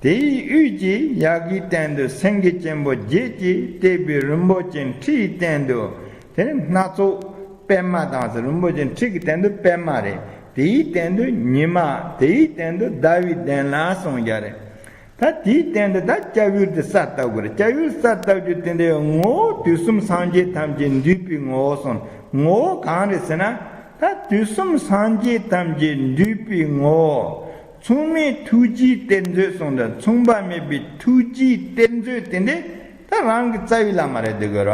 དེའི་དབུས་ཀྱི་ཡ་གིའི་སྟེང་དུ་སེང་གེ་ཆེན་པོ་བརྒྱད་ཀྱིས་བཏེགས་པའི་རིན་པོ་ཆེ་ཁྲིའི་སྟེང་དུ། དེ་ནས་སྣ་ཚོགས་པད་མ་དང་ཟེར། རིན་པོ་ཆེ་ཁྲི་གི་སྟེང་དུ་པད་མ་རེད། དེའི་སྟེང་དུ་ཉི་མ། དེའི་སྟེང་དུ་ཟླ་བའི་གདན་ལ་གསུངས་ཀྱང་རེད། ད་དེའི་སྟེང་དུ་ད་སྐྱབས་ཡུལ་དེ་གསལ་བཏབ་དགོས་རེད། སྐྱབས་ཡུལ་གསལ་བཏབ་རྒྱུ་དེ་འདྲའི་ངོ་བོ་དུས་གསུམ་སངས་རྒྱས་ཐམས་ཅད་འདུས་པའི་ངོ་བོ་གསུངས། ངོ་བོ་གང་རེད་ཟེར་ན། ད་དུས་གསུམ་སངས་རྒྱས་ཐམས་ཅད་འདུས་པའི་ངོ་བོ། མཚུངས་མེད་ཐུགས་རྗེའི་གཏེར་མཛོད་གསུངས་ཏེ། མཚུངས་པ་མེད་པའི་ཐུགས་རྗེའི་གཏེར་མཛོད་དེ་འདྲའི་ད་རང་གི་རྩ་བའི་བླ་མ་རེད་འདུག་གི་ར།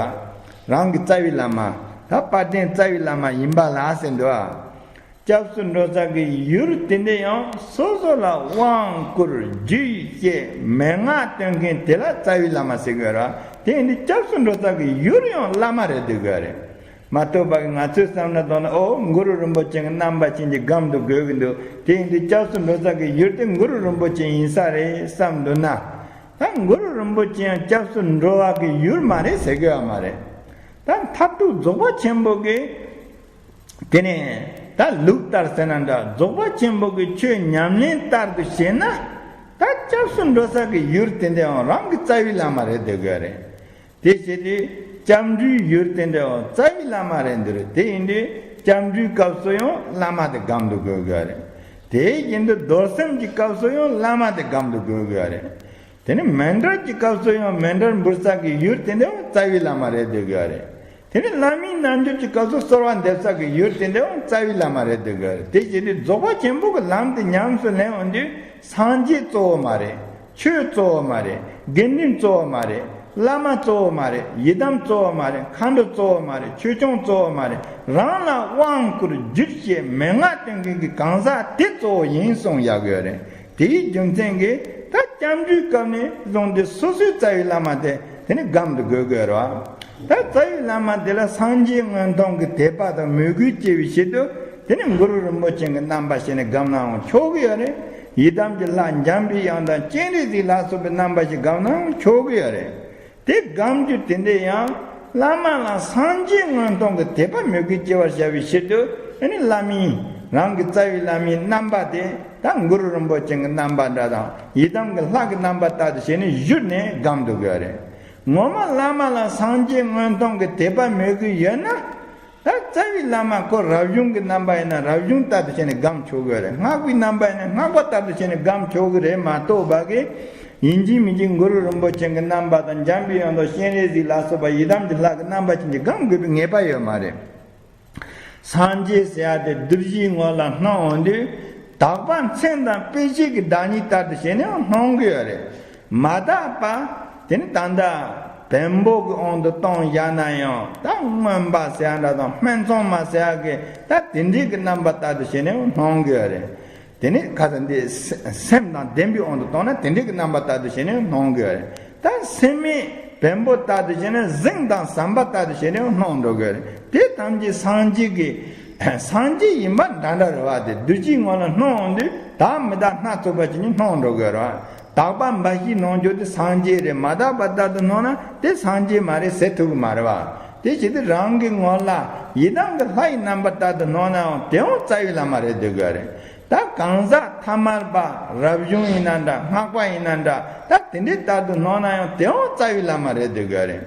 རང་གི་རྩ་བའི་བླ་མ། ད་དཔལ་ལྡན་རྩ་བའི་བླ་མ་ཡིན་པ་ལ་ཟེར་འདུག་ཨ། སྐྱབས་སུ་འགྲོ་ས་གི་ཡུལ་དེ་འདྲ་ཡང་སོ་སོ་ལ་དབང་བསྐུར་རྒྱུད་བཤད་མན་ངག་སྟོན་མཁན་དེ་ལ་རྩ་བའི་བླ་མ་ཟེར་གི་ཡོད་ར། དེ་ཡིན་དུས་སྐྱབས་སུ་འགྲོ་ས་གི་ཡུལ་ཡང་བླ་མ་རེད་འདུག་གི་རེད། མ་གཏོགས་པ་གི་ང་ཚོའི་བསམ་བློ་གཏོང་ན། ཨོ་གུ་རུ་རིན་པོ་ཆེ་གི་རྣམ་པ་ཅན་གྱི་སྒམ་དུ་དགོས་ཀྱི་འདུག་དེ་ཡིན་དུས་སྐྱབས་སུ་འགྲོ་ས་གི་ཡུལ་དེ་གུ་རུ་རིན་པོ་ཆེ་ཡིན་ས་རེད་བསམ་འདུག་ན། ད་གུ་རུ་རིན་པོ་ཆེ་ཡང་སྐྱབས་སུ་འགྲོ་བ་གི་ཡུལ་མ་རེད་ཟེར་གི་ཡོད་མ་རེད། ད་མཐར་ཐུག་རྫོགས་པ་ཆེན་པོ་གི། དེ་ནས་ད་ལུགས་ལྟར་ཟེར་ན་འདྲ། རྫོགས་པ་ཆེན་པོ་གི་ཆོས་ཉམས་ལེན་ལྟར་དུ་བྱས་ན། ད་སྐྱབས་སུ་འགྲོ་ས་གི་ཡུལ་དེ་འདྲའང་རང་གི་རྩ་བའི་བླ་མ་རེད་འདོད་གི་རེད། དེ་བྱེད་དུས་སྐྱབས་འགྲོའི་ཡུལ་དེ་འདྲའང་རྩ་བའི་བླ་མ་རེད་འདོད་རེད། དེ་ཡིན་དུས་སྐྱབས་འགྲོའི་སྐབས་སུ་ཡང་བླ་མ་དེ་སྒམ་དུ་དགོས་གི་རེད། དེ་བཞིན་དུ་རྡོར་སེམས་ཀྱི་སྐབས་སུ་ཡང་བླ་མ་དེ་སྒམ་དུ་དགོས་གི་རེད། དེ་ནི་མཎྜལ་གྱི་སྐབས་སུ་ཡང་མཎྜལ་འབུལ་ས་གི་ཡུལ་དེ་འདྲའང་རྩ་བའི་བླ་མ་རེད་འདོད་གི་རེད། དེ་ནི་བླ་མའི་རྣལ་འབྱོར་གྱི་སྐབས་སུ་གསོལ་བ་འདེབས་ས་གི་ཡུལ་དེ་འདྲའང་རྩ་བའི་བླ་མ་རེད་འདོད་གི་རེད། དེ་བྱེད་དུས་རྫོགས་པ་ཆེན་པོ་གི་ལམ་དེ་ཉམས་སུ་ལེན་འོང་དུས་སངས་རྒྱས་གཙོ་བོ་མ་རེད། ཆོས་གཙོ་བོ་མ་རེད། དགེ་འདུན་གཙོ་བོ་མ་རེད། བླ་མ་གཙོ་བོ་མ་རེད། ཡི་དམ་གཙོ་བོ་མ་རེད། མཁའ་འགྲོ་གཙོ་བོ་མ་རེད། ཆོས་སྐྱོང་གཙོ་བོ་མ་རེད། རང་ལ་དབང་བསྐུར་རྒྱུད་བཤད་མན་ངག་སྟོན་མཁན་གྱི་གང་ཟག་དེ་གཙོ་བོ་ཡིན་གསུངས་བཞག་གི་ཡོད་རེད། དེའི་རྒྱུ་མཚན་གྱིས་ད་སྐྱབས་འགྲོའི་སྐབས་ནས་བཟུང་སྟེ་སོ་སོའི་རྩ་བའི་བླ་མ་དེ་དེ་ནི་སྒམ་དུ་དགོས་དགོས་རེད་བ། ད་རྩ་བའི་བླ་མ་དེ་ལ་སངས་རྒྱས་མངོན་མཐོང་གི་དད་པ་དང་མོས་གུས་སྐྱེ་བའི་ཕྱིར་དུ་དེ་ནི་གུ་རུ་རིན་པོ་ཆེ་གི་རྣམ་པ་བྱས་ནས་སྒམ་ནའང་ཆོག་གི་ཡོད་རེད། ཡི་དམ་གྱི་ལྷ་འཇམ་པའི་དབྱངས་དང་སྤྱན་རས་གཟིགས་ལ་སོགས་པའི་རྣམ་པ་ཞིག་སྒམ་ནའང་ཆོག་གི་ཡོད་རེད། དེ་སྒམ་རྒྱུ་དེ་འདྲ་ཡང་བླ་མ་ལ་སངས་རྒྱས་མངོན་མཐོང་གི་དད་པ་མོས་གུས་སྐྱེ་བར་བྱ་བའི་ཕྱིར་དུ་ཨ་ནི་བླ་མའི་རང་གི་རྩ་བའི་བླ་མའི་རྣམ་པ་དེ་ད་གུ་རུ་རིན་པོ་ཆེ་གི་རྣམ་པ་འདྲ་དང་ཡི་དམ་གྱི་ལྷ་གི་རྣམ་པ་ལྟར་དུ་བྱས་ནས་བཞུགས་ནས་སྒམ་འདུག་གི་རེད། ངོ་མ་བླ་མ་ལ་སངས་རྒྱས་མངོན་མཐོང་གི་དད་པ་མོས་གུས་ཡོད་ན། ད་རྩ་བའི་བླ་མ་ཁོ་རབ་བྱུང་གི་རྣམ་པ་ཡིན་ན་རབ་བྱུང་ལྟར་དུ་བྱས་ནས་སྒམ་ཆོག་གི་རེད། སྔགས་པའི་རྣམ་པ་ཡིན་ན་སྔགས་པ་ལྟར་དུ་བྱས་ནས་སྒམ་ཆོག་གི་རེད་མ་གཏོགས་པ་གི། ཡིན་གཅིག་མིན་གཅིག་གུ་རུ་རིན་པོ་ཆེ་གི་རྣམ་པ་དང་འཇམ་པའི་དབྱངས་དང་སྤྱན་རས་གཟིགས་ལ་སོགས་པ་ཡི་དམ་གྱི་ལྷ་གི་རྣམ་པ་ཅན་གྱི་སྒམ་དགོས་པའི་ངེས་པ་ཡོད་མ་རེད། སངས་རྒྱས་ཟེར་ཡ་དེ་གདུལ་བྱའི་ངོ་ལ་སྣང་འོང་དུས་དག་པ་མཚན་དང་དཔེ་བྱད་ཀྱི་བདག་ཉིད་ལྟར་དུ་བྱས་ནས་སྣང་གི་ཡོད་རེད། མ་དག་པ་དེ་ནི་ད་ལྟ་བེམ་པོ་གི་དབང་དུ་གཏོང་བཞག་ན་ཡང་ད་རྔོན་པ་ཟེར་ཡ་འདྲ་དང་སྨད་འཚོང་མ་ཟེར་ཡ་གི་ད་དེ་འདྲའི་གི་རྣམ་པ་ལྟར་དུ་བྱས་ནས་སྣང་གི་ཡོད་རེད། དེ་ནི་ཁ་ཚ་འདི་སེམས་དང་ལྡན་པའི་དབང་དུ་གཏོང་ན་དེ་འདྲའི་གི་རྣམ་པ་ལྟར་དུ་བྱས་ནས་སྣང་གི་ཡོད་རེད། ད་སེམས་མེད་བེམ་པོ་ལྟར་དུ་བྱས་ནས་གཟིངས་དང་ཟམ་པ་ལྟར་དུ་བྱས་ནས་སྣང་འགྲོ་གི་ཡོད་རེད། དེ་ཐམས་ཅད་སངས་རྒྱས་ཀྱི་སངས་རྒྱས་ཡིན་པ་འདྲ་འདྲ་རེད་བ། དེ་གདུལ་བྱའི་ངོ་ལ་སྣང་འོང་དུས་དག་མི་དག་སྣ་ཚོགས་པ་ཅིག་ནི་སྣང་འགྲོ་གི་ཡོད་རེད་བ། དག་པ་འབའ་ཞིག་སྣང་རྒྱུ་དེ་སངས་རྒྱས་རེད། མ་དག་པ་ལྟར་དུ་སྣང་ན་དེ་སངས་རྒྱས་མ་རེད་ཟེར་ཐུབ་ཀྱི་མ་རེད་བ། དེ་བྱེད་དུས་རང་གི་ངོ་ལ་ཡི་དམ་གྱི་ལྷ་ཡི་རྣམ་པ་ལྟར་དུ་སྣང་ནའང་དེའང་རྩ་བའི་བླ་མ་རེད་འདོད་གི་ཡོད་རེད། ད་གང་ཟག་ཐ་མལ་པ་རབ་བྱུང་ཡིན་ན་འདྲ། སྔགས་པ་ཡིན་ན་འདྲ། ད་དེ་འདྲའི་ལྟར་དུ་སྣང་ན་ཡང་དེའང་རྩ་བའི་བླ་མ་རེད་འདོད་གི་རེད།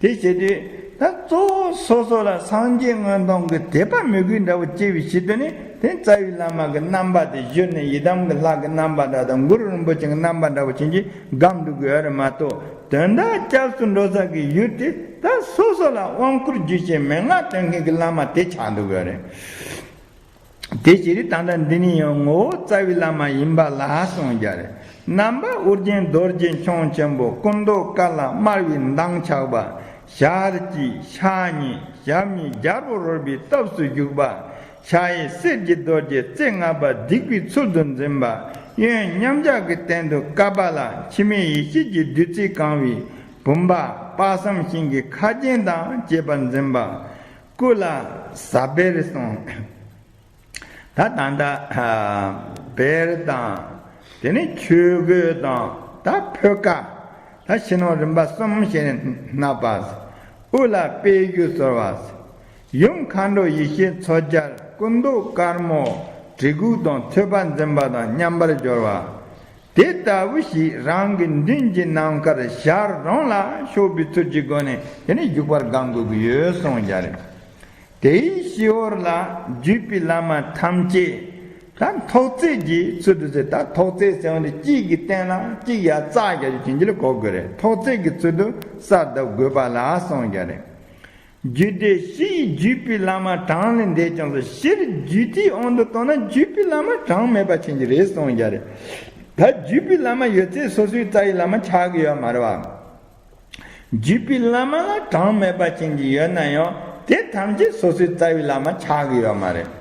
དེ་བྱེད་དུས་ད་གཙོ་བོ་སོ་སོ་ལ་སངས་རྒྱས་མངོན་མཐོང་གི་དད་པ་མོས་གུས་འདྲ་བོ་སྐྱེ་བའི་ཕྱིར་དུ་ནི་དེ་རྩ་བའི་བླ་མ་གི་རྣམ་པ་དེ་བཞུགས་ནས་ཡི་དམ་གྱི་ལྷ་གི་རྣམ་པ་འདྲ་དང་གུ་རུ་རིན་པོ་ཆེ་གི་རྣམ་པ་འདྲ་བོ་ཅན་གྱི་སྒམ་འདུག་གི་ཡོད་རེད་མ་གཏོགས། དོན་དག་སྐྱབས་སུ་འགྲོ་ས་གི་ཡུལ་དེ་ད་སོ་སོ་ལ་དབང་བསྐུར་རྒྱུད་བཤད་མན་ངག་སྟོན་མཁན་གྱི་བླ་མ་དེ་ཆགས་འདུག་གི་རེད། དེ་ཕྱིར་ད་ལྟ་འདི་ནི་ཡང་ངོ་བོ་རྩ་བའི་བླ་མ་ཡིན་པ་ལ་གསུངས་ཀྱང་རེད། རྣམ་པ་དབུ་རྒྱན་རྡོ་རྗེ་འཆང་ཆེན་པོ། སྐུ་མདོག་དཀར་ལ་དམར་བའི་མདངས་ཆགས་པ། ཞལ་གཅིག་ཕྱག་གཉིས་ཞབས་གཉིས་རྒྱལ་པོ་རོལ་པའི་སྟབས་སུ་བཞུགས་པ། ཕྱག་གཡས་གསེར་གྱི་རྡོ་རྗེ་རྩེ་ལྔ་པ་བསྡིགས་པའི་ཚུལ་དུ་འཛིན་པ། གཡོན་མཉམ་གཞག་གི་སྟེང་དུ་ཀ་པཱ་ལ་འཆི་མེད་ཡེ་ཤེས་ཀྱི་བདུད་རྩིས་གང་བའི་བུམ་པ། དཔག་བསམ་ཤིང་གི་ཁ་རྒྱན་དང་བཅས་པ་འཛིན་པ། སྐུ་ལ་ཟ་བེར་གསུངས། ད་ད་ལྟ་བེར་དང་དེ་ནས་ཆོས་གོས་དང་ད་ཕོད་ཀ། ད་ཕྱི་ནང་རིམ་པ་གསུམ་བྱས་ནས་མནབས་པ། དབུ་ལ་པད་ཞུ་གསོལ་བ། ཡུམ་མཁའ་འགྲོ་ཡེ་ཤེས་མཚོ་རྒྱལ་སྐུ་མདོག་དཀར་མོ་གྲི་གུག་དང་ཐོད་པ་འཛིན་པ་དང་མཉམ་པར་སྦྱོར་བ། དེ་ལྟ་བུ་ཞིག་རང་གི་མདུན་གྱི་ནམ་མཁར་ཞལ་རོང་ལ་ཕྱོགས་པའི་ཚུལ་གྱི་སྒོ་ནས་དེ་ནས་བཞུགས་པར་བསྒོམ་དགོས་ཀྱི་ཡོད་གསུངས་ཀྱང་རེད། དེའི་སྤྱི་བོར་ལ་བརྒྱུད་པའི་བླ་མ་ཐམས་ཅད་ ད་ཐོག་བརྩེགས་ཀྱི་ཚུལ་དུ་ཟེར། ད་ཐོག་བརྩེགས་ཟེར་བ་འདི་གཅིག་གི་སྟེང་ལ་གཅིག་ཡར་བརྩེགས་རྒྱག་རྒྱུ་བྱིན་གྱིས་ལ་གོ་དགོས་རེད། ཐོག་བརྩེགས་ཀྱི་ཚུལ་དུ་གསལ་བཏབ་དགོས་པ་ལ་གསུངས་རྒྱུ་རེད། རྒྱུད་སྡེ་བཞི་ཡིས་བརྒྱུད་པའི་བླ་མ་གྲངས་ལས་འདས་ཀྱང་ཟེར། སྤྱིར་རྒྱུད་སྡེའི་དབང་དུ་བཏང་ན་བརྒྱུད་པའི་བླ་མ་གྲངས་མེད་པ་ཅན་གྱི་རེད་གསུངས་རྒྱུ་རེད། ད་བརྒྱུད་པའི་བླ་མ་ཡོད་ཚད་སོ་སོའི་རྩ་བའི་བླ་མ་ཆགས་ཀྱི་ཡོད་མ་རེད་བ། བརྒྱུད་པའི་བླ་མ་ལ་གྲངས་མེད་པ་ཅན་གྱི་ཡོད་ན་ཡང་དེ་ཐམས་ཅད་སོ་སོའི་རྩ་བའི་བླ་མ་ཆགས་ཀྱི་ཡོད་མ་རེད།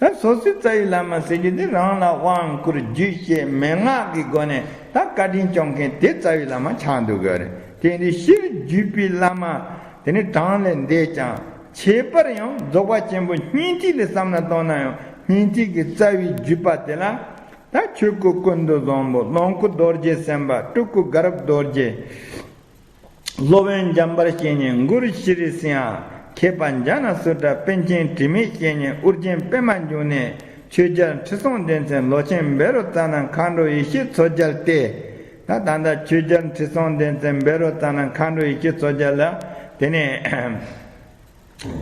ད་སོ་སོའི་རྩ་བའི་བླ་མ་ཟེར་རྒྱུ་དེ་རང་ལ་དབང་བསྐུར་རྒྱུད་བཤད་མན་ངག་གི་སྒོ་ནས་ད་བཀའ་དྲིན་སྐྱོང་མཁན་དེ་རྩ་བའི་བླ་མ་ཆགས་འདུག་གི་རེད། དེ་འདི་སྤྱིར་བརྒྱུད་པའི་བླ་མ་དེ་ནི་གྲངས་ལས་འདས་ཀྱང་། ཁྱད་པར་ཡང་རྫོགས་པ་ཆེན་པོ་སྙིང་ཐིག་ལ་བསམ་ན་བཏང་ན་ཡང་སྙིང་ཐིག་གི་རྩ་བའི་བརྒྱུད་པ་དེ་ལ། ད་ཆོས་སྐུ་ཀུན་ཏུ་བཟང་པོ། ལོངས་སྐུ་རྡོ་རྗེ་སེམས་དཔའ། སྤྲུལ་སྐུ་དགའ་རབ་རྡོ་རྗེ། སློབ་དཔོན་འཇམ་དཔལ་བཤེས་གཉེན་གུ་རུ་ཤྲཱི་སིང་ཧ། མཁས་པ་ཛྙཱ་ན་སུ་ཏྲ། པཎ་ཆེན་དྲི་མེད་བཤེས་གཉེན་ཨོ་རྒྱན་པདྨ་འབྱུང་གནས། ཆོས་རྒྱལ་ཁྲི་སྲོང་ལྡེ་བཙན། ལོ་ཆེན་བཻ་རོ་ཙ་ན། མཁའ་འགྲོ་ཡེ་ཤེས་མཚོ་རྒྱལ་ཏེ། ད་ད་ལྟ་ཆོས་རྒྱལ་ཁྲི་སྲོང་ལྡེ་བཙན། བཻ་རོ་ཙ་ན། མཁའ་འགྲོ་ཡེ་ཤེས་མཚོ་རྒྱལ་ལ་དེ་ནས།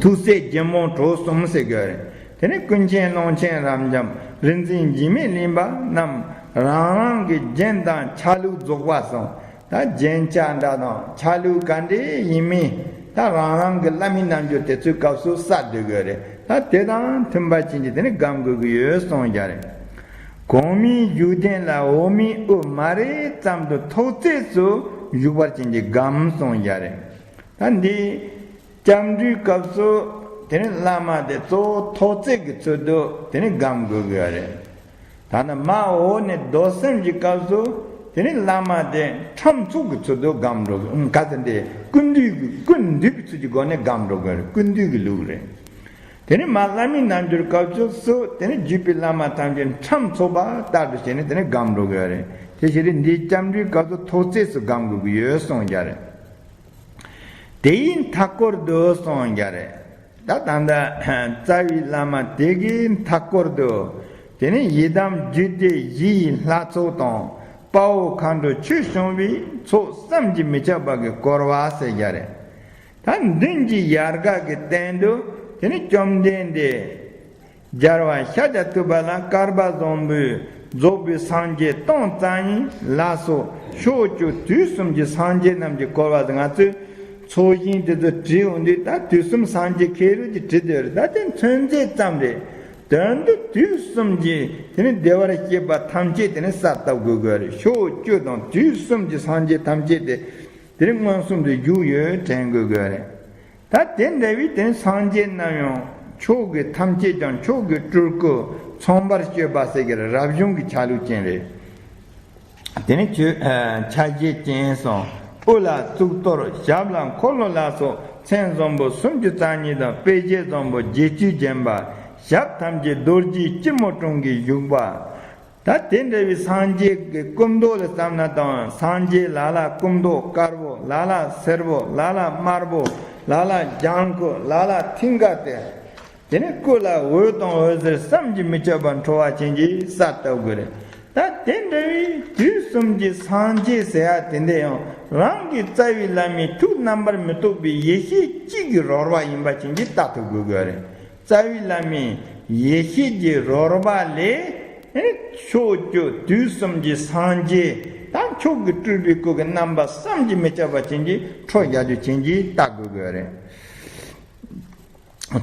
ཐུགས་སྲས་རྒྱལ་མོ་གྲོགས་གསུམ་ཟེར་དགོས་རེད། དེ་ནས་ཀུན་མཁྱེན་ཀློང་ཆེན་རབ་འབྱམས། རིག་འཛིན་འཇིགས་མེད་གླིང་པ་རྣམས་རང་རང་གི་རྒྱན་དང་ཆ་ལུགས་རྫོགས་པ་སོང་། ད་རྒྱན་ཆ་འདྲ་དང་ཆ་ལུགས་ག་འདྲ་ཡིན་མིན་ད་རང་རང་གི་བླ་མའི་རྣལ་འབྱོར་དེ་ཚོའི་སྐབས་སུ་གསལ་འདོད་དགོས་རེད། ད་དེ་དང་མཐུན་པ་ཅན་གྱི་དེ་ནས་སྒོམ་དགོས་ཀྱི་ཡོད་གསུངས་རྒྱུ་རེད། གོང་མའི་བཞུགས་གདན་ལ་འོག་མའི་དབུ་མ་རེ་ཙམ་དུ་ཐོག་བརྩེགས་སུ་བཞུགས་པར་བྱིན་གྱིས་སྒོམ་གསུངས་རྒྱུ་རེད། ད་འདི་སྐྱབས་འགྲོའི་སྐབས་སུ་དེ་ནི་བླ་མ་དེ་གཙོ་བོ་ཐོག་བརྩེགས་ཀྱི་ཚུལ་དུ་དེ་ནི་སྒོམ་དགོས་ཀྱི་ཡོད་རེད། ད་ནི་མར་འོག་ནས་རྡོར་སེམས་ཀྱི་སྐབས་སུ་དེ་ནི་བླ་མ་དེ་ཁྲམ་ཚུགས་ཀྱི་ཚུལ་དུ་སྒོམ་འགྲོ་གི། ཨུམ། ག་ཚོད་འདི་ཀུན་འདུས་ཀྱི་ཀུན་འདུས་ཀྱི་ཚུལ་གྱི་སྒོ་ནས་སྒོམ་འགྲོ་གི་ཡོད་རེད། ཀུན་འདུས་ཀྱི་ལུགས་རེད། དེ་ནི་མར་བླ་མའི་རྣལ་འབྱོར་སྐབས་སུ་དེ་ནི་བརྒྱུད་པའི་བླ་མ་ཐམས་ཅད་ཁྲམ་ཚུགས་པ་ལྟར་དུ་བྱས་ནས་དེ་ནི་སྒོམ་འགྲོ་གི་ཡོད་རེད། དེ་བཞིན་རེད། འདིའི་སྐྱབས་འགྲོའི་སྐབས་སུ་ཐོག་བརྩེགས་སུ་སྒོམ་དགོས་ཀྱི་ཡོད་གསུངས་རྒྱུ་རེད། དེ་ཡི་མཐའ་སྐོར་དུ་གསུངས་རྒྱུ་རེད། ད་ད་ལྟ་རྩ་བའི་བླ་མ་དེ་གི་མཐའ་སྐོར་དུ་དེ་ནི་ཡི་དམ་རྒྱུད་སྡེ་བཞི་ཡི་ལྷ་ཚོགས་དང་། དཔའ་བོ་མཁའ་འགྲོ་ཆོས་སྐྱོང་བའི་ཚོགས་བསམ་གྱིས་མི་ཁྱབ་པ་གིས་བསྐོར་བ་ཟེར་རྒྱུ་རེད། ད་མདུན་གྱི་ཡལ་ག་གི་སྟེང་དུ་དེ་ནི་བཅོམ་ལྡན་འདས་རྒྱལ་བ་ཤཱཀྱ་ཐུབ་པ་ལ་བསྐལ་པ་བཟང་པོའི་རྫོགས་པའི་སངས་རྒྱས་སྟོང་རྩ་གཉིས་ལ་སོགས་ཕྱོགས་བཅུ་དུས་གསུམ་གྱི་སངས་རྒྱས་རྣམས་ཀྱིས་བསྐོར་བ་ཟེར། ང་ཚོས་ཚོགས་ཞིང་དེ་ཚོ་བྲིས་འོང་དུས་ད་དུས་གསུམ་སངས་རྒྱས་ཁེ་རུ་གྱི་བྲིས་དེ་རེད། ད་དེ་མཚོན་བྱེད་ཙམ་རེད། དོན་དུ་དུས་གསུམ་གྱི་དེ་ནི་བདེ་བར་གཤེགས་པ་ཐམས་ཅད་དེ་ནི་གསལ་བཏབ་དགོས་དགོས་རེད། ཕྱོགས་བཅུ་དང་དུས་གསུམ་གྱི་སངས་རྒྱས་ཐམས་ཅད་དེ། དེ་ནི་མངོན་སུམ་དུ་བཞུགས་ཡོད་དྲན་དགོས་དགོས་རེད། ད་དེ་འདྲ་བའི་དེ་ནི་སངས་རྒྱས་རྣམས་ཡང་མཆོག་གི་ཐམས་ཅད་ཀྱང་མཆོག་གི་སྤྲུལ་སྐུ་ཚངས་པར་སྤྱོད་པ་ཟེར་གྱི་རབ་བྱུང་གི་ཆ་ལུགས་ཅན་རེད། དེ་ནི་ཆོས་ཨ་ཆ་བྱད་ཅན་སོང་། དབུ་ལ་གཙུག་ཏོར། ཞབས་ལ་འཁོར་ལོ་ལ་སོགས་མཚན་བཟང་པོ་སུམ་ཅུ་རྩ་གཉིས་དང་། དཔེ་བྱད་བཟང་པོ་བརྒྱད་ཅུས་བརྒྱན་པ། ཞབས་ཐམས་ཅད་རྡོ་རྗེའི་སྐྱིལ་མོ་ཀྲུང་གིས་བཞུགས་པ། ད་དེ་འདྲ་བའི་སངས་རྒྱས་ཀྱི་སྐུ་མདོག་ལ་བསམ་ན་དང་། སངས་རྒྱས་ལ་ལ་སྐུ་མདོག་དཀར་པོ། ལ་ལ་སེར་པོ། ལ་ལ་དམར་པོ། ལ་ལ་ལྗང་ཁུ། ལ་ལ་མཐིང་ག་སྟེ། དེ་ནི་སྐུ་ལ་འོད་དང་འོད་ཟེར་བསམ་གྱིས་མི་ཁྱབ་པ་འཕྲོ་བ་ཅན་གྱིས་གསལ་བཏབ་དགོས་རེད། ད་དེ་འདྲ་བའི་དུས་གསུམ་གྱི་སངས་རྒྱས་ཟེར་ཡ་དེ་འདྲ་ཡང་རང་གི་རྩ་བའི་བླ་མའི་ཐུགས་རྣམ་པར་མི་རྟོག་པའི་ཡེ་ཤེས་གཅིག་གི་རོལ་པ་ཡིན་པ་ཅན་གྱིས་བལྟ་ཐུབ་དགོས་དགོས་རེད། རྩ་བའི་བླ་མའི་ཡེ་ཤེས་ཀྱི་རོལ་པ་ལས་ཕྱོགས་བཅུ་དུས་གསུམ་གྱི་སངས་རྒྱས་དང་མཆོག་གི་སྤྲུལ་པའི་སྐུ་གི་རྣམ་པ་བསམ་གྱིས་མི་ཁྱབ་པ་ཅན་གྱི་འཕྲོ་རྒྱག་རྒྱུ་ཅན་གྱིས་བལྟ་དགོས་དགོས་རེད།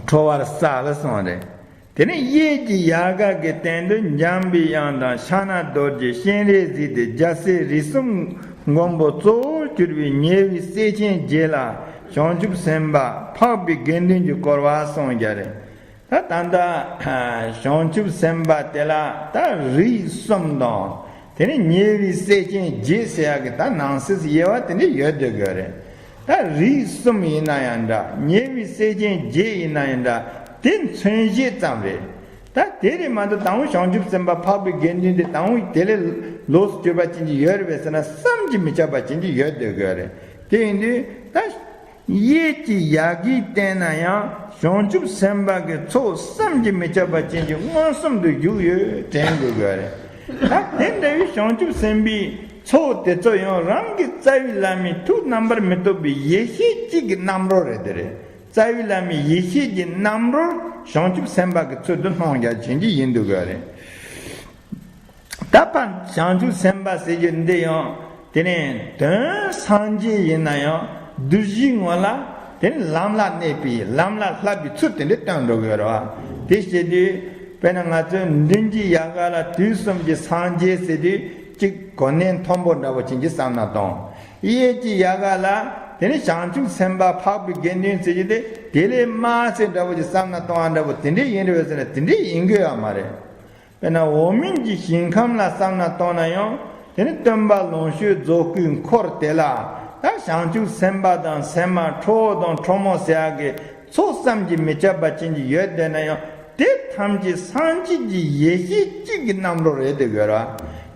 འཕྲོ་བར་གསལ་ལ་གསུངས་རེད། དེ་ནས་གཡས་ཀྱི་ཡལ་ག་གི་སྟེང་དུ་འཇམ་པའི་དབྱངས་དང་ཕྱག་ན་རྡོ་རྗེ་སྤྱན་རས་གཟིགས་ཏེ་རྒྱལ་སྲས་རིགས་གསུམ་མགོན་པོ་གཙོ་བོར་གྱུར་པའི་ཉེ་བའི་སྲས་ཆེན་བརྒྱད་ལ་བྱང་ཆུབ་སེམས་དཔའ་འཕགས་པའི་དགེ་འདུན་གྱིས་བསྐོར་བ་གསུངས་རྒྱུ་རེད། ད་ད་ལྟ་བྱང་ཆུབ་སེམས་དཔའ་དེ་ལ་ད་རིགས་གསུམ་དང་། དེ་ནས་ཉེ་བའི་སྲས་ཆེན་བརྒྱད་ཟེར་ཡག་གི་ད་ནང་གསེས་སུ་དབྱེ་བ་དེ་འདྲ་ཡོད་སྡོད་དགོས་རེད། ད་རིགས་གསུམ་ཡིན་ན་ཡང་འདྲ། ཉེ་བའི་སྲས་ཆེན་བརྒྱད་ཡིན་ན་ཡང་འདྲ། དེ་མཚོན་བྱེད་ཙམ་རེད། ད་དེ་རེད་མ་གཏོགས་དང་པོ་བྱང་ཆུབ་སེམས་དཔའ་འཕགས་པའི་དགེ་འདུན་དེ་དང་པོ་དེ་ལས་ལོགས་སུ་གྱུར་པ་ཅན་གྱི་ཡོད་རེད་པས་ཟེར་ན་བསམ་གྱིས་མི་ཁྱབ་པ་ཅན་གྱི་ཡོད་སྡོད་དགོས་རེད། དེ་ཡིན་དུས་ད། གཡས་ཀྱི་ཡལ་གའི་སྟེང་ན་ཡང་བྱང་ཆུབ་སེམས་དཔའ་གི་ཚོགས་བསམ་གྱིས་མི་ཁྱབ་པ་ཅན་གྱི་མངོན་སུམ་དུ་བཞུགས་ཡོད་དྲན་དགོས་དགོས་རེད། ད་དེ་འདྲ་བའི་བྱང་ཆུབ་སེམས་དཔའི་ཚོགས་དེ་ཚོ་ཡང་རང་གི་རྩ་བའི་བླ་མའི་ཐུགས་རྣམ་པར་མི་རྟོག་པའི་ཡེ་ཤེས་གཅིག་གི་རྣམ་རོལ་རེད། དེ་རེད། རྩ་བའི་བླ་མའི་ཡེ་ཤེས་ཀྱི་རྣམ་རོལ་བྱང་ཆུབ་སེམས་དཔའ་གི་ཚུལ་དུ་སྣང་རྒྱ་ཅན་གྱི་ཡིན་དགོས་དགོས་རེད། ད་ཕར་བྱང་ཆུབ་སེམས་དཔའ་ཟེར་རྒྱུ་འདི་ཡང་དེ་ནས་དོན་སངས་རྒྱས་ཡིན་ན་ཡང་བདུད་བཞིའི་ངོ་ལ་དེ་ནས་ལམ་ལ་གནས་པའི་ལམ་ལ་བསླབ་པའི་ཚུལ་དེ་འདྲ་སྟོན་འགྲོ་གི་ཡོད་རེད་བ། དེ་བྱེད་དུས་དཔེར་ན་ང་ཚོས་མདུན་གྱི་ཡལ་ག་ལ་དུས་གསུམ་གྱི་སངས་རྒྱས་ཟེར་དུས་གཅིག་གོ་གནས་མཐོན་པོ་འདྲ་བོ་ཅན་གྱི་བསམ་ན་གཏོང་། གཡས་ཀྱི་ཡལ་ག་ལ་དེ་ནས་བྱང་ཆུབ་སེམས་དཔའ་འཕགས་པའི་དགེ་འདུན་ཟེར་རྒྱུ་དེ་དེ་ལས་དམའ་ཚད་འདྲ་བོ་ཅིག་བསམ་ན་གཏོང་བ་འདྲ་བོ་དེ་འདྲས་ཡིན་རེད་བས་ཟེར་ན་དེ་འདྲས་ཡིན་གི་ཡོད་མ་རེད། དཔེར་ན་འོག་མིན་གྱི་ཞིང་ཁམས་ལ་བསམ་ན་གཏོང་ན་ཡང་དེ་ནི་སྟོན་པ་ལོངས་སྤྱོད་རྫོགས་སྐུའི་འཁོར་དེ་ལ་ད་བྱང་ཆུབ་སེམས་དཔའ་དང་སེམས་མ་ཁྲོ་བོ་དང་ཁྲོ་མོ་ཟེར་ཡག་གི་ཚོགས་བསམ་གྱིས་མི་ཁྱབ་པ་ཅན་གྱི་ཡོད་བསྡད་ན་ཡང་དེ་ཐམས་ཅད་སངས་རྒྱས་ཀྱི་ཡེ་ཤེས་གཅིག་གི་རྣམ་རོལ་རེད་དེ་དགོས་ར།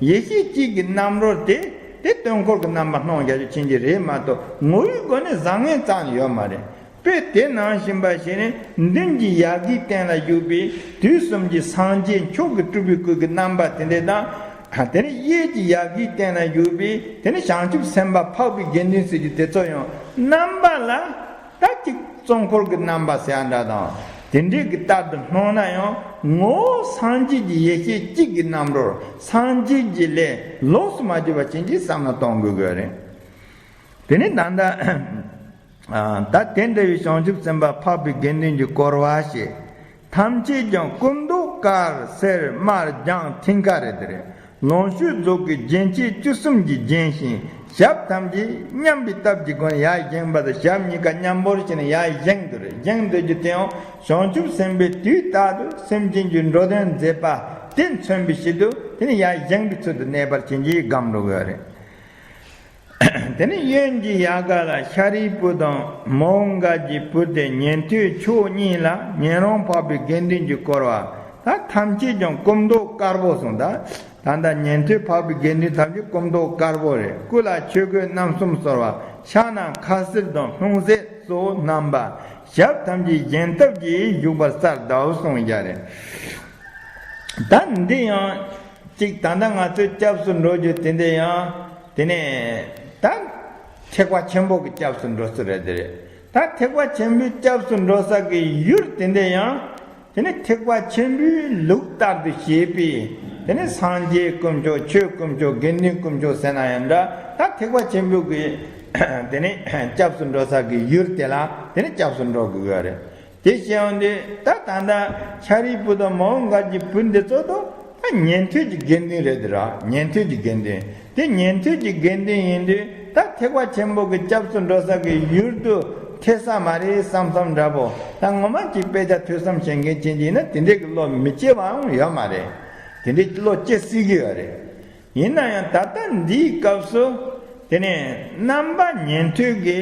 ཡེ་ཤེས་གཅིག་གི་རྣམ་རོལ་དེ་དེ་སྟོན་འཁོར་གྱི་རྣམ་པ་སྣང་རྒྱ་ཆེ་ཅན་གྱི་རེད་མ་གཏོགས་ངོ་བོའི་སྒོ་ནས་བཟང་ངན་རྩ་ནས་ཡོད་མ་རེད། དཔེ་དེ་ནང་བཞིན་པ་ཞིག་ནི་མདུན་གྱི་ཡལ་གའི་སྟེང་ལ་བཞུགས་པའི་དུས་གསུམ་གྱི་སངས་རྒྱས་མཆོག་གི་སྤྲུལ་པའི་སྐུ་གི་རྣམ་པ་དེ་འདྲ་དང་། དེ་ནི་གཡས་ཀྱི་ཡལ་གའི་སྟེང་ལ་བཞུགས་པའི་དེ་ནི་བྱང་ཆུབ་སེམས་དཔའ་འཕགས་པའི་དགེ་འདུན་ཟེར་རྒྱུ་དེ་ཚོ་ཡང་རྣམ་པ་ལ་ད་ཅིག་གཙོ་འཁོར་གྱི་རྣམ་པ་ཟེར་ཡ་འདྲ་དང་དེ་འདྲའི་གི་ལྟར་དུ་སྣང་ན་ཡང་ངོ་བོ་སངས་རྒྱས་ཀྱི་ཡེ་ཤེས་གཅིག་གི་རྣམ་རོལ་སངས་རྒྱས་ཀྱི་ལས་ལོགས་སུ་མ་གྱུར་པ་ཅན་གྱི་བསམ་ན་གཏོང་དགོས་དགོས་རེད། དེ་ནི་ད་ལྟ། ཨ། ད་དེ་འདྲ་བའི་བྱང་ཆུབ་སེམས་དཔའ་འཕགས་པའི་དགེ་འདུན་གྱི་བསྐོར་བ་ཞེས། ཐམས་ཅད་ཀྱང་སྐུ་མདོག་དཀར་སེར་དམར་ལྗང་མཐིང་ཀ་རེད་དེ་རེད། ལོངས་སྤྱོད་རྫོགས་སྐུའི་རྒྱན་ཆས་བཅུ་གསུམ་གྱིས་བརྒྱན་ཞིང་ཞབས་ཐམས་ཅད་མཉམ་པའི་སྟབས་ཀྱིས་བསྒོམས་ཡར་བཞེངས་པ་དང་ཞབས་གཉིས་ཀ་མཉམ་པོར་བྱས་ནས་ཡར་བཞེངས་འདུག་རེད། བཞེངས་འདུག་རྒྱུ་དེའང་བྱང་ཆུབ་སེམས་དཔའི་དུས་རྟག་ཏུ་སེམས་ཅན་གྱི་འགྲོ་དོན་མཛད་པ་དེ་མཚོན་པའི་ཕྱིར་དུ་དེ་ནི་ཡར་བཞེངས་པའི་ཚུལ་དུ་གནས་པར་བྱིན་གྱིས་བསྒོམས་འགྲོ་གི་ཡོད་རེད། དེ་ནས་གཡོན་གྱི་ཡལ་ག་ལ་ཤཱ་རིའི་བུ་དང་མོའུ་འགལ་གྱི་བུ་སྟེ་ཉན་ཐོས་ཕྱོགས་གཉིས་ལ་ཉན་རང་འཕགས་པའི་དགེ་འདུན་གྱིས་བསྐོར་བ། ད་ཐམས་ཅད་ཀྱང་སྐུ་མདོག་དཀར་པོ་གསུངས། ད་ད་ལྟ་ཉན་ཐོས་འཕགས་པའི་དགེ་འདུན་ཐམས་ཅད་སྐུ་མདོག་དཀར་པོ་རེད། སྐུ་ལ་ཆོས་གོས་རྣམ་གསུམ་གསོལ་བ། ཕྱག་ན་ཁ་ཟས་དང་ལྷུང་བཟེད་སོགས་བསྣམས་པ། ཞབས་ཐམས་ཅད་བརྒྱན་སྟབས་ཀྱིས་བཞུགས་པར་གསལ་གདབ་གསུངས་ཡ་རེད། ད་འདི་ཡང་གཅིག་ད་ལྟ་ང་ཚོས་སྐྱབས་སུ་འགྲོ་རྒྱུ་དེ་འདྲ་ཡང་དེ་ནས་ད་ཐེག་པ་ཆེན་པོ་གི་སྐྱབས་སུ་འགྲོ་ས་རེད་དེ་རེད། ད་ཐེག་པ་ཆེན་པོའི་སྐྱབས་སུ་འགྲོ་ས་གི་ཡུལ་དེ་འདྲ་ཡང་དེ་ནས་ཐེག་པ་ཆེན་པོའི་ལུགས་ལྟར་དུ་བྱེད་པའི་དེ་ནས་སངས་རྒྱས་དཀོན་མཆོག་ཆོས་དཀོན་མཆོག་དགེ་འདུན་དཀོན་མཆོག་ཟེར་ན་ཡང་འདྲ། ད་ཐེག་པ་ཆེན་པོ་གི་དེ་ནས་སྐྱབས་སུ་འགྲོ་ས་གི་ཡུལ་དེ་ལ་དེ་ནས་སྐྱབས་སུ་འགྲོ་དགོས་ཀྱི་ཡོད་རེད། དེ་བྱས་ཡོང་དུས་ད་ད་ལྟ་ཤཱ་རིའི་བུ་དང་མོའུ་འགལ་གྱི་བུ་འདི་ཚོ་དང་ད་ཉན་ཐོས་ཀྱི་དགེ་འདུན་རེད་དེ་ར། ཉན་ཐོས་ཀྱི་དགེ་འདུན་དེ་ཉན་ཐོས་ཀྱི་དགེ་འདུན་ཡིན་དུས་ད་ཐེག་པ་ཆེན་པོ་གི་སྐྱབས་སུ་འགྲོ་ས་གི་ཡུལ་དུ་ཐེ་ས་མ་རེད་བསམ་བསམ་འདྲ་པོ། ད་ངོ་མ་ཅིག་དཔེ་ཆ་ཐོས་བསམ་བྱེད་མཁན་ཅན་ཅིག་ཡིན་ན་དེ་འདྲའི་གི་བློ་མི་སྐྱེ་བའང་ཡོད་མ་རེད། དེ་འདྲའི་བློ་སྐྱེ་སྲིད་ཀྱི་ཡོད་རེད། ཡིན་ན་ཡང་ད་ལྟ་འདིའི་སྐབས་སུ་དེ་ནས་རྣམ་པ་ཉན་ཐོས་ཀྱི་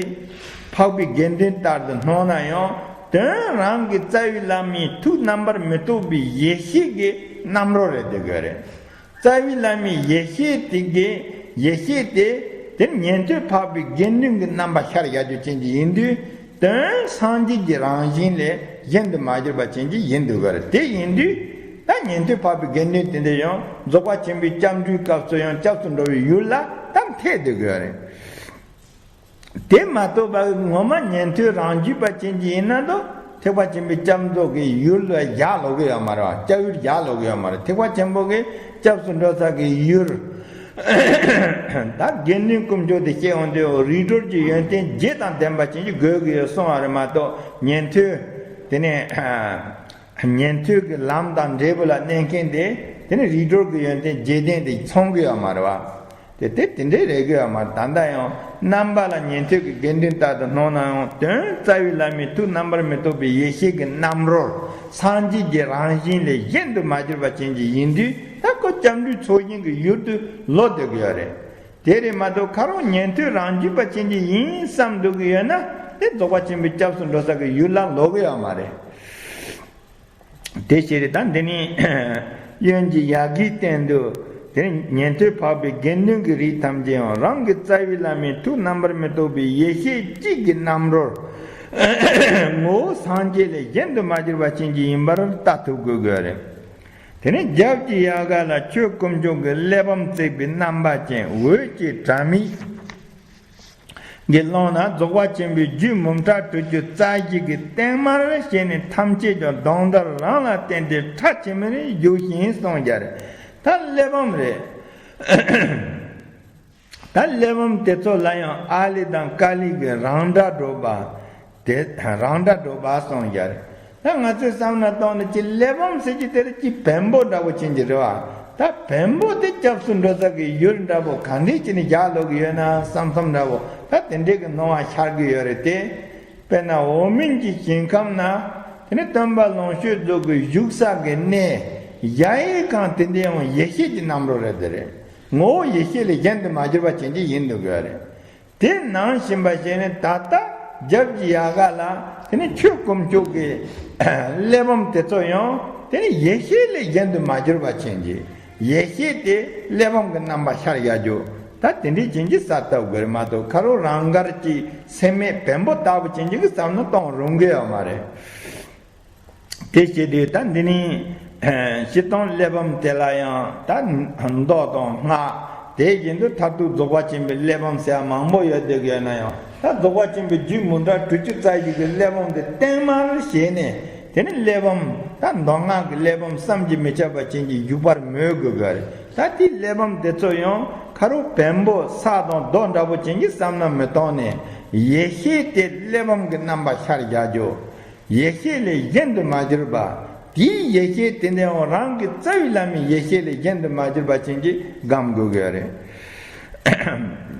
འཕགས་པའི་དགེ་འདུན་ལྟར་དུ་སྣང་ན་ཡང་དོན་རང་གི་རྩ་བའི་བླ་མའི་ཐུགས་རྣམ་པར་མི་རྟོག་པའི་ཡེ་ཤེས་ཀྱི་རྣམ་རོལ་རེད་དེ་དགོས་རེད། རྩ་བའི་བླ་མའི་ཡེ་ཤེས་དེ་གི་ཡེ་ཤེས་དེ་དེ་ཉན་ཐོས་འཕགས་པའི་དགེ་འདུན་གྱི་རྣམ་པ་ཤར་ཡག་རྒྱུ་ཅན་གྱི་ཡིན་དུས། དོན་སངས་རྒྱས་ཀྱི་རང་བཞིན་ལས་གཞན་དུ་མ་གྱུར་པ་ཅན་གྱི་ཡིན་འདུག་ག་རེད། དེ་ཡིན་དུས་ད་ཉན་ཐོས་འཕགས་པའི་དགེ་འདུན་དེ་འདྲ་ཡང་རྫོགས་པ་ཆེན་པོའི་སྐྱབས་འགྲོའི་སྐབས་སུ་ཡང་སྐྱབས་སུ་འགྲོ་བའི་ཡུལ་ལ་ད་འཐད་འདུག་གི་རེད། དེ་མ་གཏོགས་པ་ངོ་མ་ཉན་ཐོས་རང་རྒྱུད་པ་ཅན་གྱི་ཡིན་ན་དོ་ཐེག་པ་ཆེན་པོའི་སྐྱབས་འགྲོ་གི་ཡུལ་ལ་བཞག་ལོག་གི་ཡོད་མ་རེད་བ། སྐྱབས་ཡུལ་བཞག་ལོག་གི་ཡོད་མ་རེད། ཐེག་པ་ཆེན་པོ་གི་སྐྱབས་སུ་འགྲོ་ས་གི་ཡུལ། ད་དགེ་འདུན་དཀོན་མཆོག་དེ་སྐྱེ་འོང་དུས་རིགས་སྒྲོལ་གྱི་ཡོན་ཏན་བརྒྱད་དང་ལྡན་པ་ཅན་གྱི་དགོས་ཀྱི་ཡོད་གསུང་བ་རེད་མ་གཏོགས་ཉན་ཐོས། དེ་ནས་ཉན་ཐོས་ཀྱི་ལམ་དང་འབྲས་བུ་ལ་གནས་མཁན་དེ་དེ་ནས་རིགས་སྒྲོལ་གྱི་ཡོན་ཏན་བརྒྱད་ལྡན་དེ་ཚང་གི་ཡོད་མ་རེད་བ། དེ་དེ་དེ་འདྲའི་རེད་གི་ཡོད་མ་རེད། ད་ལྟ་ཡང་རྣམ་པ་ལ་ཉན་ཐོས་ཀྱི་དགེ་འདུན་ལྟར་དུ་སྣང་ན་ཡང་དོན་རྩ་བའི་བླ་མའི་ཐུགས་རྣམ་པར་མི་རྟོག་པའི་ཡེ་ཤེས་ཀྱི་རྣམ་རོལ་སངས་རྒྱས་ཀྱི་རང་བཞིན་ལས་གཞན་དུ་མ་གྱུར་པ་ཅན་གྱི་ཡིན་དུས་ད་ཁོ་སྐྱབས་འགྲོའི་ཚོགས་ཞིང་གི་ཡུལ་དུ་ལོག་སྡོད་ཀྱི་ཡོད་རེད། དེ་རེད་མ་གཏོགས་ཁ་རོག་ཉན་ཐོས་རང་རྒྱུད་པ་ཅན་གྱི་ཡིན་བསམ་འདུག་གི་ཡོད་ན་དེ་རྫོགས་པ་ཆེན་པོའི་སྐྱབས་སུ་འགྲོ་ས་གི་ཡུལ་ལ་ལོག་གི་ཡོད་མ་རེད། དེ་ཕྱིར་ད་འདི་ནི་གཡོན་གྱི་ཡལ་གའི་སྟེང་དུ་དེ་ནི་ཉན་ཐོས་འཕགས་པའི་དགེ་འདུན་གྱི་རིགས་ཐམས་ཅད་ཡང་རང་གི་རྩ་བའི་བླ་མའི་ཐུགས་རྣམ་པར་མི་རྟོག་པའི་ཡེ་ཤེས་གཅིག་གི་རྣམ་རོལ་ངོ་བོ་སངས་རྒྱས་ལས་གཞན་དུ་མ་གྱུར་པ་ཅན་གྱི་ཡིན་པར་ལྟ་ཐུབ་དགོས་དགོས་རེད། དེ་ནས་རྒྱབ་ཀྱི་ཡལ་ག་ལ་ཆོས་དཀོན་མཆོག་གི་གླེགས་བམ་བརྩེགས་པའི་རྣམ་པ་ཅན་འོད་ཀྱི་དྲ་མིག་གི་ཀློང་ན་རྫོགས་པ་ཆེན་པོའི་རྒྱུད་མུ་མཐའ་དྲུག་ཅུ་རྩ་བཞི་གི་སྟེང་མར་བྱས་ནས་ཐམས་ཅད་ཀྱང་སྡང་ཟླར་རང་ལ་བརྟེན་ཏེ་ཁྲ་ཆེན་མོ་ནས་བཞུགས་ཤིང་གསུངས་ཀྱང་ ད་གླེགས་བམ་རེད། ད་གླེགས་བམ་དེ་ཚོ་ལ་ཡང་ཨཱ་ལི་དང་ཀཱ་ལི་གི་རང་སྒྲ་སྒྲོག་པ། དེ་རང་སྒྲ་སྒྲོག་པ་གསུངས་ཀྱི་རེད། ད་ང་ཚོས་བསམ་བློ་གཏོང་ན་ཅི་གླེགས་བམ་ཟེར་གྱི་དེ་རེད། ཅི་བེམ་པོ་འདྲ་བོ་ཅན་གྱི་རེད་བ། ད་བེམ་པོ་དེ་སྐྱབས་སུ་འགྲོ་ས་གི་ཡུལ་འདྲ་བོ་ག་འདྲས་ཅི་ནས་རྒྱག་ལོག་གི་ཡོད་ན་བསམ་བསམ་འདྲ་བོ། ད་དེ་འདྲས་ཀྱི་སྣང་བ་ཤར་གྱི་ཡོད་རེད་དེ། དཔེར་ན་འོག་མིན་གྱི་ཞིང་ཁམས་ན། དེ་ནི་སྟོན་པ་ལོངས་སྤྱོད་རྫོགས་ཀྱི་བཞུགས་ས་གི་གནས། གཞལ་ཡས་ཁང་དེ་འདི་ཡང་ཡེ་ཤེས་ཀྱི་རྣམ་རོལ་རེད་དེ་རེད། ངོ་བོ་ཡེ་ཤེས་ལས་གཞན་དུ་མ་གྱུར་པ་ཅན་གྱི་ཡིན་འདུག་གི་རེད། དེ་ནང་བཞིན་པ་ཞིག་ནི་ད་ལྟ་རྒྱབ་ཀྱི་ཡལ་ག་ལ། དེ་ནི་ཆོས་དཀོན་མཆོག་གི་གླེགས་བམ་དེ་ཚོ་ཡང་དེ་ནི་ཡེ་ཤེས་ལས་གཞན་དུ་མ་གྱུར་པ་ཅན་གྱི། ཡེ་ཤེས་དེ་གླེགས་བམ་གྱི་རྣམ་པ་ཤར་བཞག་རྒྱུ། ད་དེ་འདྲའི་ཅན་གྱི་གསལ་བཏབ་དགོས་རེད་མ་གཏོགས། ཁ་རོག་རང་དགར་གྱི་སེམས་མེད་བེམ་པོ་ལྟ་བུ་ཅན་གྱི་བསམ་བློ་གཏོང་རུང་གི་ཡོད་མ་རེད། དེ་བྱེད་དུས་ད་འདི་ནི་སྤྱིར་བཏང་གླེགས་བམ་དེ་ལ་ཡང་ད་མདོ་དང་སྔགས། དེ་བཞིན་དུ་མཐར་ཐུག་རྫོགས་པ་ཆེན་པོའི་གླེགས་བམ་ཟེར་བ་མང་པོ་ཡོད་བསྡད་ཀྱི་ཡོད་ན་ཡང་། ད་རྫོགས་པ་ཆེན་པོའི་རྒྱུད་མུ་འབྲེལ་དྲུག་ཅུ་རྩ་བཞི་གི་གླེགས་བམ་དེ་བརྟན་མར་བྱས་ནས། དེ་ནི་གླེགས་བམ། ད་མདོ་སྔགས་ཀྱི་གླེགས་བམ་བསམ་གྱིས་མི་ཁྱབ་པ་ཅན་གྱི་བཞུགས་པར་མོས་དགོས་ཀྱི་རེད། ད་དེའི་གླེགས་བམ་དེ་ཚོ་ཡང་ཁ་རོག་བེམ་པོ་ས་དང་རྡོ་འདྲ་བོ་ཅན་གྱི་བསམ་བློ་མི་གཏོང་ནས། ཡེ་ཤེས་དེ་གླེགས་བམ་གྱི་རྣམ་པ་ཤར་བཞག་རྒྱུ། ཡེ་ཤེས་ལས་གཞན་དུ་མ་གྱུར་པ། དེའི་ཡེ་ཤེས་དེ་འདི་ཡང་རང་གི་རྩ་བའི་བླ་མའི་ཡེ་ཤེས་ལས་གཞན་དུ་མ་གྱུར་པ་ཅན་གྱི་སྒོམ་དགོས་ཀྱི་རེད།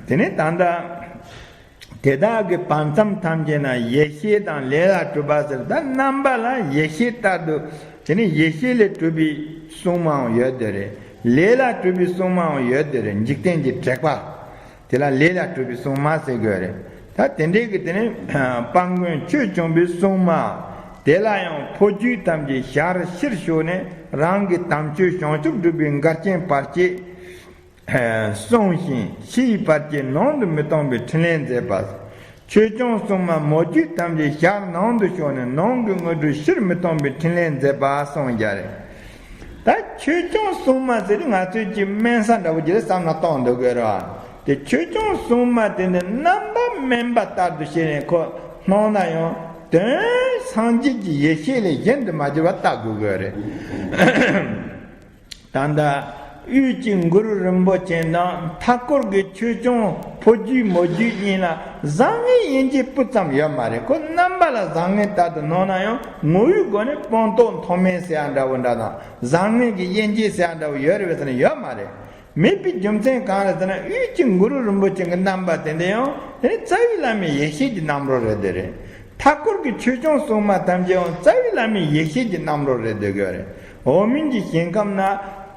དེ་ནས་ད་ལྟ་དེ་དག་གི་བར་མཚམས་ཐམས་ཅད་ན་ཡེ་ཤེས་དང་ལས་ལ་གྲུབ་པ་ཟེར། ད་རྣམ་པ་ལ་ཡེ་ཤེས་ལྟར་དུ། དེ་ནས་ཡེ་ཤེས་ལས་གྲུབ་པའི་སྲུང་མའང་ཡོད་དེ་རེད། ལས་ལ་གྲུབ་པའི་སྲུང་མའང་ཡོད་དེ་རེད། འཇིག་རྟེན་གྱི་དྲེགས་པ། དེ་ལ་ལས་ལ་གྲུབ་པའི་སྲུང་མ་ཟེར་དགོས་རེད། ད་དེ་འདྲའི་གི་དེ་ནི་དཔལ་མགོན་ཆོས་སྐྱོང་པའི་སྲུང་མ། དེ་ལ་ཡང་འཕོ་འགྱུར་ཐམས་ཅད་ཞལ་ཕྱིར་ཞོག་ནས། རང་གི་དམ་ཆོས་བྱང་ཆུབ་སྒྲུབ་པའི་འགལ་རྐྱེན་བར་ཆད་བསྲུང་ཞིང་། ཕྱིའི་བར་ཆད་ནང་དུ་མི་གཏོང་བའི་ཕྲིན་ལས་མཛད་པ། ཆོས་སྐྱོང་སྲུང་མ་མོ་རྒྱུད་ཐམས་ཅད་ཞལ་ནང་དུ་ཞོག་ནས། ནང་གི་དངོས་གྲུབ་ཕྱིར་མི་གཏོང་བའི་ཕྲིན་ལས་མཛད་པ་གསུངས་ཀྱི་རེད། ད་ཆོས་སྐྱོང་སྲུང་མ་ཟེར་དུས་ང་ཚོས་ཀྱི་དམན་ས་འདྲ་བོ་ཅིག་ལ་བསམ་བློ་གཏོང་འདོད་དགོས་རེད་བ། དེ་ཆོས་སྐྱོང་སྲུང་མ་དེ་ནི་རྣམ་པ་དམན་པ་ལྟར་དུ་བྱས་ནས་ཁོ་སྣང་ན་ཡང་དོན་སངས་རྒྱས་ཀྱི་ཡེ་ཤེས་ལས་གཞན་དུ་མ་གྱུར་པ་ལྟ་དགོས་དགོས་རེད། ད་ལྟ་དབུས་ཀྱི་གུ་རུ་རིན་པོ་ཆེ་དང་མཐའ་འཁོར་གྱི་ཆོས་སྐྱོང་ཕོ་རྒྱུད་མོ་རྒྱུད་གཉིས་ལ་བཟང་ངན་དབྱེ་འབྱེད་སྤུ་ཙམ་ཡོད་མ་རེད། ཁོ་རྣམ་པ་ལ་བཟང་ངན་ལྟར་དུ་སྣང་ན་ཡང་ངོ་བོའི་སྒོ་ནས་སྤངས་རྟོགས་མཐོ་དམན་ཟེར་ཡ་འདྲ་བོ་འདྲ་དང་། བཟང་ངན་གྱི་དབྱེ་འབྱེད་ཟེར་ཡ་འདྲ་བོ་ཡོད་རེད་པས་ཟེར་ན་ཡོད་མ་རེད། མེད་པའི་རྒྱུ་མཚན་གང་རེད་ཟེར་ན། དབུས་ཀྱི་གུ་རུ་རིན་པོ་ཆེ་གི་རྣམ་པ་དེ་འདི་ཡང་དེ་ནི་རྩ་བའི་བླ་མའི་ཡེ་ཤེས་ཀྱི་རྣམ་རོལ་རེད་དེ་རེད། མཐའ་འཁོར་གྱི་ཆོས་སྐྱོང་སྲུང་མ་ཐམས་ཅད་ཡང་རྩ་བའི་བླ་མའི་ཡེ་ཤེས་ཀྱི་རྣམ་རོལ་རེད་འདོད་ཀྱི་རེད། འོག་མིན་གྱི་ཞིང་ཁམས་ན་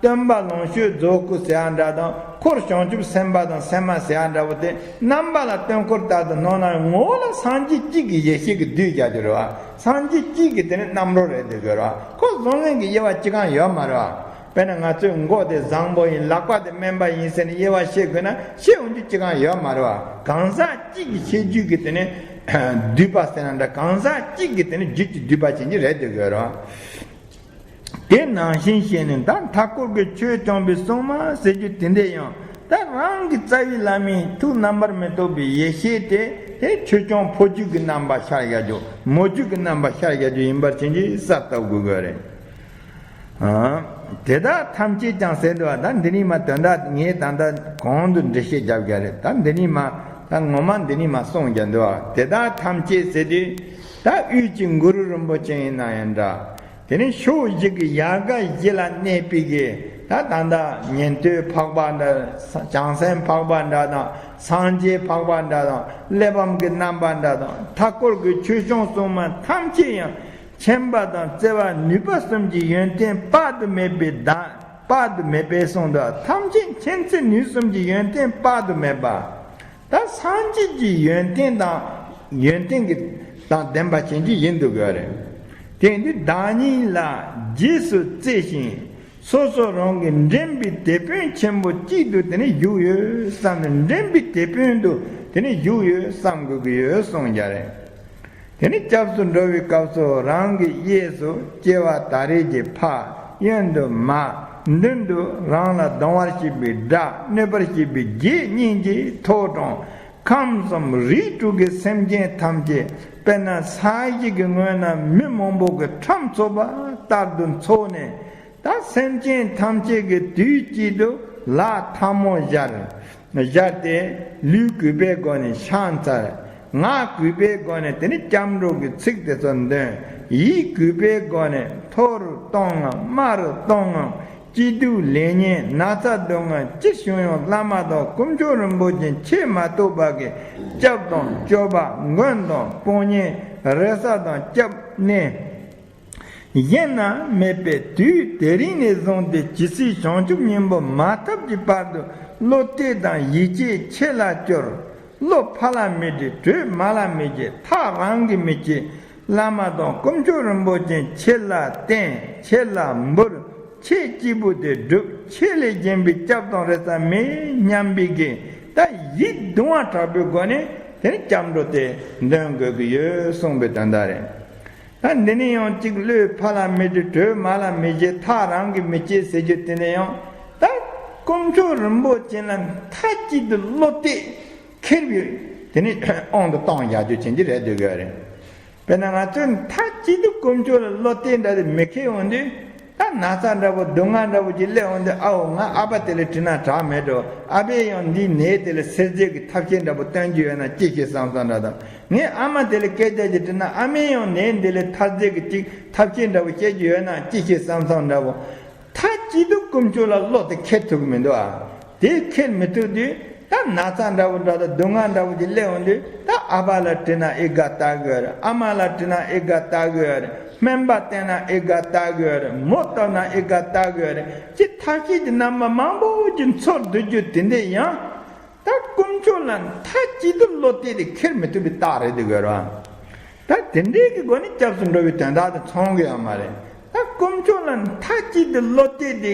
སྟོན་པ་ལོངས་སྤྱོད་རྫོགས་སྐུ་ཟེར་ཡ་འདྲ་དང་། འཁོར་བྱང་ཆུབ་སེམས་དཔའ་དང་སེམས་མ་ཟེར་ཡ་འདྲ་བོ་དེ་རྣམ་པ་ལ་སྟོན་འཁོར་ལྟར་དུ་སྣང་ན་ཡང་ངོ་བོ་ལ་སངས་རྒྱས་གཅིག་གི་ཡེ་ཤེས་ཀྱིས་བསྡུས་བཞག་རྒྱུ་རེད་བ། སངས་རྒྱས་གཅིག་གི་དེ་ནི་རྣམ་རོལ་རེད་འདོད་ཀྱི་རེད་བ། ཁོ་བཟང་ངན་གྱི་དབྱེ་བ་ཅི་གང་ཡོད་མ་རེད་བ། དཔེར་ན་ང་ཚོའི་མགོ་དེ་བཟང་པོ་ཡིན། ལག་པ་དེ་དམན་པ་ཡིན་ཟེར་ནས་དབྱེ་བ་ཕྱེ་དགོས་ན་ཕྱེ་འོང་རྒྱུ་ཅི་གང་ཡོད་མ་རེད་བ། གང་ཟག་གཅིག་གི་ཤེས་རྒྱུད་ཀྱི་དེ་ནི་བསྡུས་པ་ཟེར་ན་འདྲ། གང་ཟག་གཅིག་གི་དེ་ནི་རྒྱུད་ཀྱི་བསྡུས་པ་ཅན་གྱི་རེད་འདོད་ཀྱི་རེད་བ། དེ་ནང་བཞིན་བཤད་ནས་ད་མཐའ་འཁོར་གྱི་ཆོས་སྐྱོང་པའི་སྲུང་མ་ཟེར་རྒྱུ་དེ་འདྲ་ཡང་ད་རང་གི་རྩ་བའི་བླ་མའི་ཐུགས་རྣམ་པར་མི་རྟོག་པའི་ཡེ་ཤེས་དེ། དེ་ཆོས་སྐྱོང་ཕོ་རྒྱུད་ཀྱི་རྣམ་པ་ཤར་བཞག་རྒྱུ། མོ་རྒྱུད་ཀྱི་རྣམ་པ་ཤར་བཞག་རྒྱུ་ཡིན་པར་བྱིན་གྱིས་གསལ་བཏབ་དགོས་ཀྱི་རེད། ཨ། དེ་དག་ཐམས་ཅད་ཀྱང་ཟེར་འདུག་བ། ད་འདི་ནས་མར་དོན་དག་ངས་ད་ལྟ་གོང་དུ་འགྲེལ་བཤད་རྒྱབ་རྒྱུ་རེད། ད་འདི་ནས་མར་ད་ངོ་མ་འདི་ནས་མར་གསུང་རྒྱུ་འདུག་བ། དེ་དག་ཐམས་ཅད་ཟེར་དུས་ད་དབུས་ཀྱི་གུ་རུ་རིན་པོ་ཆེ་ཡིན་ན་ཡང་འདྲ། དེ་ནས་ཕྱོགས་བཞི་གི་ཡལ་ག་བཞི་ལ་གནས་པའི་གི་ད་ད་ལྟ་ཉན་ཐོས་འཕགས་པ་འདྲ། བྱང་སེམས་འཕགས་པ་འདྲ་དང་། སངས་རྒྱས་འཕགས་པ་འདྲ་དང་། གླེགས་བམ་གྱི་རྣམ་པ་འདྲ་དང་། མཐའ་འཁོར་གྱི་ཆོས་སྐྱོང་སྲུང་མ་ཐམས་ཅད་ཡང་མཁྱེན་པ་དང་བརྩེ་བ་ནུས་པ་གསུམ་གྱི་ཡོན་ཏན་དཔག་ཏུ་མེད་པའི་བདག་དཔག་ཏུ་མེད་པའི་གསུངས་འདུག་ཐམས་ཅད་མཁྱེན་བརྩེ་ནུས་གསུམ་གྱི་ཡོན་ཏན་དཔག་ཏུ་མེད་པ། ད་སངས་རྒྱས་ཀྱི་ཡོན་ཏན་དང་། ཡོན་ཏན་གྱི་དང་ལྡན་པ་ཅན་གྱི་ཡིན་འདུག་གི་རེད། དེ་འདི་བདག་ཉིད་ལ་རྗེས་སུ་བརྩེ་ཞིང་། སོ་སོ་རང་གི་འདྲེན་པའི་དེད་དཔོན་ཆེན་པོ་གཅིག་ཏུ་དེ་ནི་བཞུགས་ཡོད་བསམ་ནས། འདྲེན་པའི་དེད་དཔོན་དུ་དེ་ནི་བཞུགས་ཡོད་བསམ་དགོས་ཀྱི་ཡོད་གསུངས་རྒྱུ་རེད། དེ་ནི་སྐྱབས་སུ་འགྲོ་བའི་སྐབས་སུ་རང་གི་གཡས་སུ་སྐྱེ་བ་ད་རེས་ཀྱི་ཕ། གཡོན་དུ་མ། མདུན་དུ་རང་ལ་གདུང་བར་བྱེད་པའི་དགྲ། གནོད་པར་བྱེད་པའི་བགེགས་གཉིས་ཀྱིས་ཐོག་དྲངས། ཁམས་གསུམ་རིགས་དྲུག་གི་སེམས་ཅན་ཐམས་ཅད། དཔེར་ན་ས་གཞི་གི་ངོས་ན་མི་མང་པོ་གི་ཁྲམ་ཚོགས་པ་ལྟར་དུ་ཚོགས་ནས། ད་སེམས་ཅན་ཐམས་ཅད་ཀྱི་དུས་གཅིག་ཏུ་ལྷ་ཐལ་མོ་སྦྱར། སྦྱར་ཏེ་ལུས་གུས་པའི་སྒོ་ནས་ཕྱག་འཚལ། ངག་གུས་པའི་སྒོ་ནས་དེ་ནི་སྐྱབས་འགྲོ་གི་ཚིག་དེ་ཚོ་འདོན། ཡིད་གུས་པའི་སྒོ་ནས་མཐོ་རུ་གཏོང་ངམ་དམའ་རུ་གཏོང་ངམ། སྐྱིད་སྡུག་ལེགས་ཉེས་ན་ཚ་སྡུག་བསྔལ་ཅི་བྱུང་ཡང་བླ་མ་དང་དཀོན་མཆོག་རིན་པོ་ཆེ་ཁྱད་མ་གཏོགས་པ་གི་སྐྱབས་དང་སྐྱོབ་པ་མགོན་དང་དཔུང་གཉེན་རེ་ས་དང་སྐྱབས་གནས་གཞན་ན་མེད་པས། དུས་དེ་རིང་ནས་བཟུང་སྟེ་ཇི་སྲིད་བྱང་ཆུབ་སྙིང་པོ་མ་ཐོབ་ཀྱི་བར་དུ་བློ་གཏད་དང་ཡིད་ཆེས་ཁྱེད་ལ་སྐྱོར། བློ་ཕར་ལ་མི་དྲི་གྲོས་མར་ལ་མི་བྱེད་ཐག་རང་གིས་མི་བཅད། བླ་མ་དང་དཀོན་མཆོག་རིན་པོ་ཆེ་ཁྱེད་ལ་བསྟེན། ཁྱེད་ལ་འབུལ། ཁྱེད་གཅིག་པུ་དེ་སྒྲུབ། ཁྱེད་ལས་གཞན་པའི་སྐྱབས་དང་རེ་ས་མེད་སྙམ་པའི་གི་ད་ཡིད་དུང་བ་དྲག་པོའི་སྒོ་ནས་དེ་ནི་སྐྱབས་འགྲོ་དེ་འདོན་དགོས་ཀྱི་ཡོད་གསུངས་པའི་དོན་དག་རེད། ད་འདི་ནི་ཡང་གཅིག་བློ་ཕར་ལ་མི་དྲི་གྲོས་མར་ལ་མི་བྱེད་ཐག་རང་གིས་མི་བཅད་ཟེར་རྒྱུ་དེ་ནི་ཡང་ད་དཀོན་མཆོག་རིན་པོ་ཆེ་ལ་མཐའ་གཅིག་ཏུ་བློ་གཏད་ཁེལ་བའི་དེ་ནི་དབང་དུ་བཏང་བཞག་རྒྱུ་ཅན་གྱི་རེད་འདོད་ཀྱི་རེད། དཔེར་ན་ང་ཚོས་མཐའ་གཅིག་ཏུ་དཀོན་མཆོག་ལ་བློ་གཏད་འདྲ་དེ་མི་ཁེལ་འོང་དུས། ད་ན་ཚ་འདྲ་པོ་སྡུག་བསྔལ་འདྲ་པོ་ཅིག་སླེབས་འོང་དུས་ཨའོ་ང་ཨ་ཕ་དེ་ལ་དྲིས་ན་དྲག་མེད་འགྲོ། ཨ་ཕས་ཡང་འདིའི་ནད་དེ་ལ་སེལ་རྒྱུ་གི་ཐབས་ཤེས་འདྲ་པོ་སྟོན་རྒྱུ་ཡོད་ན་ཅི་ཤེས་བསམ་བསམ་འདྲ་དང་། ངས་ཨ་མ་དེ་ལ་སྐད་ཆ་ཅིག་དྲིས་ན་ཨ་མས་ཡང་ནད་འདི་ལ་ཐར་རྒྱུ་གི་ཅིག་ཐབས་ཤེས་འདྲ་པོ་བཤད་རྒྱུ་ཡོད་ན་ཅི་ཤེས་བསམ་བསམ་འདྲ་པོ། མཐའ་གཅིག་ཏུ་དཀོན་མཆོག་ལ་བློ་དེ་ཁེལ་ཐུབ་ཀྱི་མི་འདུག་ཨ། དེ་ཁེལ་མི་ཐུབ་དུས་ད་ན་ཚ་འདྲ་པོ་འདྲ་དང་སྡུག་བསྔལ་འདྲ་པོ་ཅིག་སླེབས་འོང་དུས་ད་ཨ་ཕ་ལ་དྲིས་ན་ཨེ་དགའ་ལྟ་གི་ཡོད་རེད། ཨ་མ་ལ་དྲིས་ན་ཨེ་དགའ་ལྟ་གི་ཡོད་རེད། སྨན་པ་བསྟེན་ན་ཨེ་དགའ་ལྟ་གི་ཡོད་རེད། མོ་བཏབ་ན་ཨེ་དགའ་ལྟ་གི་ཡོད་རེད། ཅེས་ཐབས་ཤེས་ཀྱི་རྣམ་པ་མང་པོ་ཅིག་འཚོལ་སྡོད་རྒྱུ་དེ་འདྲ་ཡང་ད་དཀོན་མཆོག་ལ་མཐའ་གཅིག་ཏུ་བློ་གཏད་དེ་ཁེལ་མི་ཐུབ་པའི་རྟགས་རེད་འདུག་གི་རེད་བ། ད་དེ་འདྲའི་གི་སྒོ་ནས་སྐྱབས་སུ་འགྲོ་བའི་དོན་དག་དེ་ཚང་གི་ཡོད་མ་རེད། ད་དཀོན་མཆོག་ལ་མཐའ་གཅིག་ཏུ་བློ་གཏད་དེ་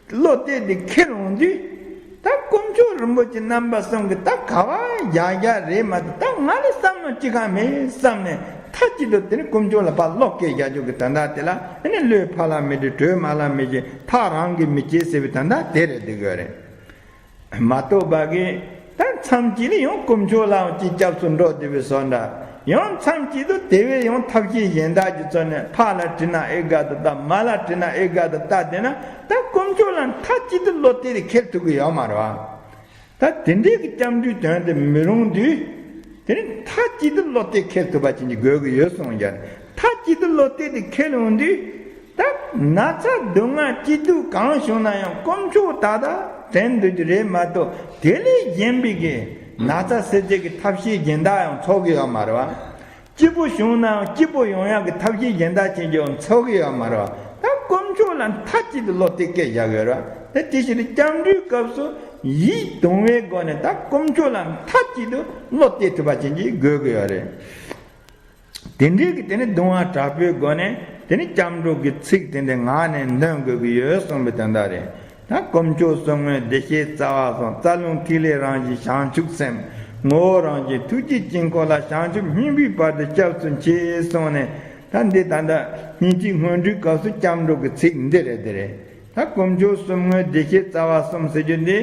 བློ་གཏད་དེ་ཁེལ་འོང་དུས། ད་དཀོན་མཆོག་རིན་པོ་ཆེ་རྣམ་པ་གསུམ་གྱི་ད་ག་བ་རྒྱག་རྒྱག་རེད་མ་གཏོགས་ད་ང་ལ་བསམ་བློ་ཅི་གང་མེད་བསམ་ནས་མཐའ་གཅིག་ཏུ་དེ་ནི་དཀོན་མཆོག་ལ་ཕར་བློ་གཏད་རྒྱག་རྒྱུ་གི་དོན་དག་དེ་ལ་ཨ་ནི་བློས་ཕར་ལ་མི་དྲི་གྲོས་མར་ལ་མི་བྱེད་ཐག་རང་གིས་མི་བཅད་ཟེར་བའི་དོན་དག་དེ་རེད་འདུག་གི་རེད། མ་གཏོགས་པ་གི་ད་མཚམས་གཅིག་ལ་ཡང་དཀོན་མཆོག་ལའང་ཅིག་སྐྱབས་སུ་འགྲོ་བསྡད་པའི་བཟོ་འདྲ། ཡང་མཚམས་གཅིག་ཏུ་དེ་བས་ཡང་ཐབས་ཤེས་གཞན་དག་ཅིག་བཙལ་ནས་ཕར་ལ་དྲིས་ན་ཨེ་དགའ་དུ་ལྟ་མར་ལ་དྲིས་ན་ཨེ་དགའ་དུ་ལྟ་བསྡད་ན་ད་དཀོན་མཆོག་ལ་མཐའ་གཅིག་ཏུ་བློ་གཏད་དེ་ཁེལ་ཐུབ་ཀྱི་ཡོད་མ་རེད་བ། ད་དེ་འདྲའི་གི་སྐྱབས་འགྲོའི་དོན་དེ་མི་རུང་དུས། དེ་ནི་མཐའ་གཅིག་ཏུ་བློ་གཏད་ཁེལ་ཐུབ་པ་ཅན་གྱི་དགོས་ཀྱི་ཡོད་གསུངས་ཀྱང་མཐའ་གཅིག་ཏུ་བློ་གཏད་དེ་ཁེལ་འོང་དུས། ད་ན་ཚ་སྡུག་བསྔལ་སྐྱིད་སྡུག་གང་བྱུང་ན་ཡང་དཀོན་མཆོག་ད་ལྟ་དྲན་འདོད་ཀྱི་རེད་མ་གཏོགས་དེ་ལས་གཞན་པའི་གི་ན་ཚ་སེལ་བྱེད་ཀྱི་ཐབས་ཤེས་གཞན་དག་ཡང་འཚོལ་གི་ཡོད་མ་རེད་བ། སྐྱིད་པོ་བྱུང་ན་ཡང་སྐྱིད་པོ་ཡོང་ཡག་གི་ཐབས་ཤེས་གཞན་དག་ཅན་གྱི་ཡང་འཚོལ་གི་ཡོད་མ་རེད་བ། ད་དཀོན་མཆོག་ལ་མཐའ་གཅིག་ཏུ་བློ་གཏད་སྐད་བཞག་གི་ཡོད་རེད་བ། ད་དེ་བཞིན་དུ་སྐྱབས་འགྲོའི་སྐབས་སུ་ཡིད་དུང་བའི་སྒོ་ནས་ད་དཀོན་མཆོག་ལ་མཐའ་གཅིག་ཏུ་བློ་གཏད་ཐུབ་པ་ཅན་གྱི་དགོས་ཀྱི་ཡོད་རེད། དེ་འདྲའི་གི་དེ་ནི་གདུང་བ་དྲག་པོའི་སྒོ་ནས་དེ་ནི་སྐྱབས་འགྲོ་གི་ཚིག་དེ་འདྲའི་ངག་ནས་འདོན་དགོས་ཀྱི་ཡོད་གསུངས་པའི་དོན་དག་རེད། ད་དཀོན་མཆོག་གསུམ་མགོན་བདེ་གཤེགས་རྩ་བ་གསུམ། རྩ་རླུང་ཐིག་ལེ་རང་བཞིན་བྱང་ཆུབ་སེམས། ངོ་བོ་རང་བཞིན་ཐུགས་རྗེའི་དཀྱིལ་འཁོར་ལ། བྱང་ཆུབ་སྙིང་པོའི་བར་དུ་སྐྱབས་སུ་མཆི་གསུངས་ནས། ད་འདི་ད་ལྟ་སྙིང་ཐིག་སྔོན་འགྲོའི་སྐབས་སུ་སྐྱབས་འགྲོ་གི་ཚིག་འདི་རེད་དེ་རེད། ད་དཀོན་མཆོག་གསུམ་མགོན་བདེ་གཤེགས་རྩ་བ་གསུམ་ཟེར་རྒྱུ་འདི།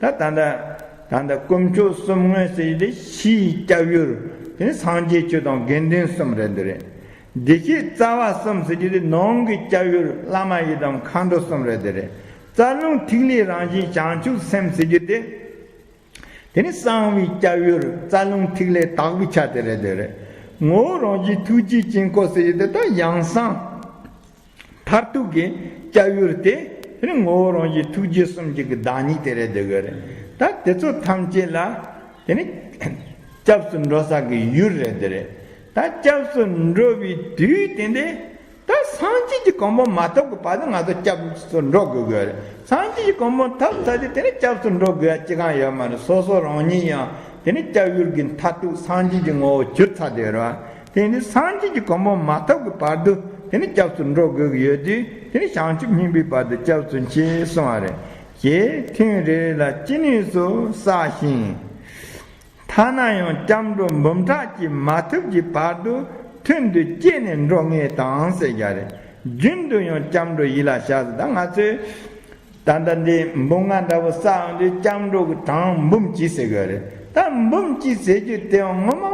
ད་ད་ལྟ་ད་ལྟ་དཀོན་མཆོག་གསུམ་མགོན་ཟེར་རྒྱུ་འདི་ཕྱིའི་སྐྱབས་ཡུལ། དེ་ནི་སངས་རྒྱས་ཆོས་དང་དགེ་འདུན་གསུམ་རེད་འདི་རེད། བདེ་གཤེགས་རྩ་བ་གསུམ་ཟེར་རྒྱུ་དེ་ནང་གི་སྐྱབས་ཡུལ་བླ་མ་ཡི་དམ་མཁའ་འགྲོ་གསུམ་རེད་དེ་རེད། རྩ་རླུང་ཐིག་ལེ་རང་བཞིན་བྱང་ཆུབ་སེམས་ཟེར་རྒྱུ་དེ། དེ་ནི་གསང་བའི་སྐྱབས་ཡུལ་རྩ་རླུང་ཐིག་ལེ་དག་པའི་ཆ་དེ་རེད་དེ་རེད། ངོ་བོ་རང་བཞིན་ཐུགས་རྗེའི་དཀྱིལ་འཁོར་ཟེར་རྒྱུ་དེ་ད་ཡང་གསང་མཐར་ཐུག་གི་སྐྱབས་ཡུལ་དེ། དེ་ནི་ངོ་བོ་རང་བཞིན་ཐུགས་རྗེ་གསུམ་གྱི་གི་བདག་ཉིད་དེ་རེད་དེ་གི་རེད། ད་དེ་ཚོ་ཐམས་ཅད་ལ་དེ་ནི་སྐྱབས་སུ་འགྲོ་ས་གི་ཡུལ་རེད་དེ་རེད། ད་སྐྱབས་སུ་འགྲོ་བའི་དུས་དེ་འདི་ད་སངས་རྒྱས་ཀྱི་གོ་འཕང་མ་ཐོབ་ཀྱི་བར་དུ་ང་ཚོ་སྐྱབས་སུ་འགྲོ་དགོས་དགོས་རེད། སངས་རྒྱས་ཀྱི་གོ་འཕང་ཐོབ་ཚར་དུས་དེ་ནི་སྐྱབས་སུ་འགྲོ་དགོས་ཡ་ཅི་གང་ཡོད་མ་རེད། སོ་སོ་རང་ཉིད་ཡང་དེ་ནི་སྐྱབས་ཡུལ་གྱི་མཐར་ཐུག་སངས་རྒྱས་ཀྱི་ངོ་བོ་གྱུར་ཚར་དེ་རེད་བ། དེ་ནི་སངས་རྒྱས་ཀྱི་གོ་འཕང་མ་ཐོབ་ཀྱི་བར་དུ་དེ་ནི་སྐྱབས་སུ་འགྲོ་དགོས་ཀྱི་ཡོད་དུས་དེ་ནི་བྱང་ཆུབ་སྙིང་པོའི་བར་དུ་སྐྱབས་སུ་མཆི་གསུང་བ་རེད། ཞེས་ཐུན་རེ་རེ་ལ་ཅི་ནུས་སུ་བསགས་ཤིང་། ཐ་ན་ཡང་སྐྱབས་འགྲོ་འབུམ་ཕྲག་གཅིག་མ་ཐུབ་ཀྱི་བར་དུ་ཐུན་དུ་བསྐྱེད་ནས་འགྲོ་ངེས་དང་ཟེར་རྒྱུ་རེད། རྒྱུན་དུ་ཡང་སྐྱབས་འགྲོ་ཡིད་ལ་བྱ་ཟེར། ད་ང་ཚོས་ད་ལྟ་འདི་འབུམ་ལྔ་འདྲ་པོ་བསགས་འོང་དུས་སྐྱབས་འགྲོ་གི་གྲངས་འབུམ་གཅིག་ཟེར་གྱི་རེད། ད་འབུམ་གཅིག་ཟེར་རྒྱུ་དེའང་ངོ་མ་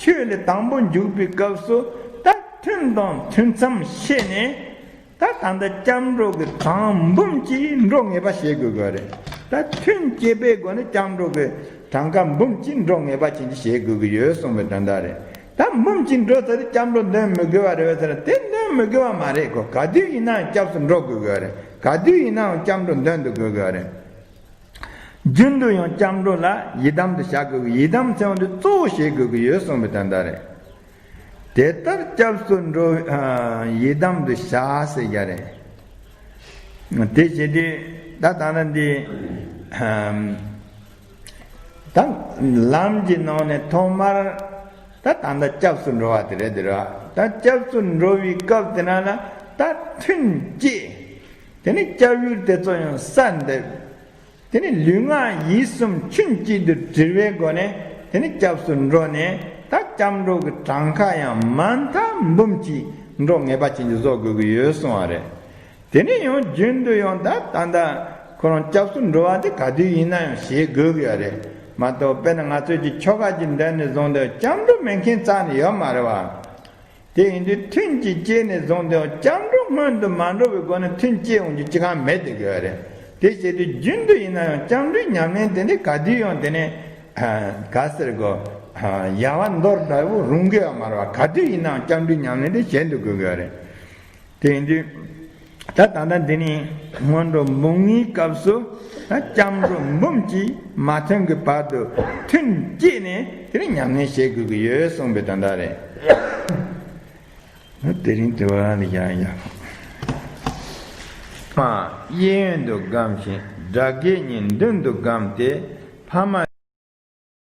ཆོས་ལ་དང་པོ་འཇུག་པའི་སྐབས་སུ་ད་ཐུན་དང་ཐུན་མཚམས་ཤེས་ནས། ད་ད་ལྟ་སྐྱབས་འགྲོ་གི་གྲངས་འབུམ་གཅིག་འགྲོ་ངེས་པ་བྱེད་དགོས་ཀྱི་རེད། ད་ཐུན་གཅིག་པའི་སྒོ་ནས་སྐྱབས་འགྲོ་གི་གྲངས་ཀ་འབུམ་གཅིག་འགྲོ་ངེས་པ་ཅན་གྱི་བྱེད་དགོས་ཀྱི་ཡོད་གསུངས་པའི་དོན་དག་རེད། ད་འབུམ་གཅིག་འགྲོ་ཚར་དུས་སྐྱབས་འགྲོ་འདོན་མི་དགོས་པ་རེད་བས་ཟེར་ན། དེ་འདོན་མི་དགོས་པ་མ་རེད། ཁོ་ག་དུས་ཡིན་ནའང་སྐྱབས་སུ་འགྲོ་དགོས་ཀྱི་རེད། ག་དུས་ཡིན་ནའང་སྐྱབས་འགྲོ་འདོན་དུ་དགོས་ཀྱི་རེད། རྒྱུན་དུ་ཡང་སྐྱབས་འགྲོ་ལ་ཡི་དམ་དུ་བྱ་དགོས་ཀྱི། ཡི་དམ་ཟེར་བ་འདི་གཙོ་བོ་བྱེད་དགོས་ཀྱི་ཡོད་གསུངས་པའི་དོན་དག་རེད། དེ་ལྟར་སྐྱབས་སུ་འགྲོ་ཡི་དམ་དུ་བྱ་ཟེར་ཡ་རེད། དེ་བྱེད་དུས་ད་ད་ལྟ་འདི་ད་ལམ་གྱི་ནང་ནས་ཐོག་མར་ད་ད་ལྟ་སྐྱབས་སུ་འགྲོ་བ་དེ་རེད། དེ་རེད་བ། ད་སྐྱབས་སུ་འགྲོ་བའི་སྐབས་དེ་ན་ལ་ད་ཐུན་བཅད། དེ་ནས་སྐྱབས་ཡུལ་དེ་ཚོ་ཡང་གསལ་འདེབས། དེ་ནས་ལུས་ངག་ཡིད་གསུམ་ཆུན་གཅིག་ཏུ་དྲིལ་བའི་སྒོ་ནས་དེ་ནས་སྐྱབས་སུ་འགྲོ་ནས། ད་སྐྱབས་འགྲོ་གི་གྲངས་ཀ་ཡང་མ་མཐའ་འབུམ་གཅིག་འགྲོ་ངེས་པ་ཅན་གྱི་བཟོ་དགོས་ཀྱི་ཡོད་གསུང་བ་རེད། དེ་ནས་ཡང་རྒྱུན་དུ་ཡང་ད་ད་ལྟ་ཁོ་རང་སྐྱབས་སུ་འགྲོ་བ་དེ་ག་དུས་ཡིན་ན་ཡང་བྱེད་དགོས་ཀྱི་ཡོད་རེད་མ་གཏོགས། དཔེར་ན་ང་ཚོས་ཀྱི་ཆོ་ག་ཅིག་འདོན་ནས་བཟུང་སྟེ་སྐྱབས་འགྲོ་མེད་མཁན་རྩ་ནས་ཡོད་མ་རེད་བ། དེ་ཡིན་དུས་ཐུན་གཅིག་བཅད་ནས་བཟུང་སྟེ་སྐྱབས་འགྲོ་སྔོན་དུ་མ་འགྲོ་བའི་སྒོ་ནས་ཐུན་བཅད་འོང་རྒྱུ་ཅི་གང་མེད་དེ་དགོས་རེད། དེ་བྱེད་དུས་རྒྱུན་དུ་ཡིན་ན་ཡང་སྐྱབས་འགྲོའི་ཉམས་ལེན་དེ་འདྲ་ག་དུས་ཡང་དེ་ནས་ག་ཟེར་དགོས། ཡལ་བ་འདོར་འདྲ་བོ་རུང་གི་ཡོད་མ་རེད་བ། ག་དུས་ཡིན་ནའང་སྐྱབས་འགྲོའི་ཉམས་ལེན་དེ་བྱེད་འདུག་དགོས་དགོས་རེད། དེ་ཡིན་དུས་ད་ད་ལྟ་འདི་ནས་སྔོན་འགྲོ་འབུམ་ལྔའི་སྐབས་སུ་ད་སྐྱབས་འགྲོ་འབུམ་གྱིས་མ་ཐོན་གྱི་བར་དུ་ཐུན་བཅད་ནས་དེ་ནས་ཉམས་ལེན་བྱེད་དགོས་ཀྱི་ཡོད་གསུངས་པའི་དོན་དག་རེད། དེ་རིང་དུ་བ་ལ་ཡང་ཡང་མ་གཡས་གཡོན་དུ་བསྒོམ་ཞིང་དགྲ་བགེགས་གཉིས་མདུན་དུ་བསྒོམས་ཏེ་ཕ་མ་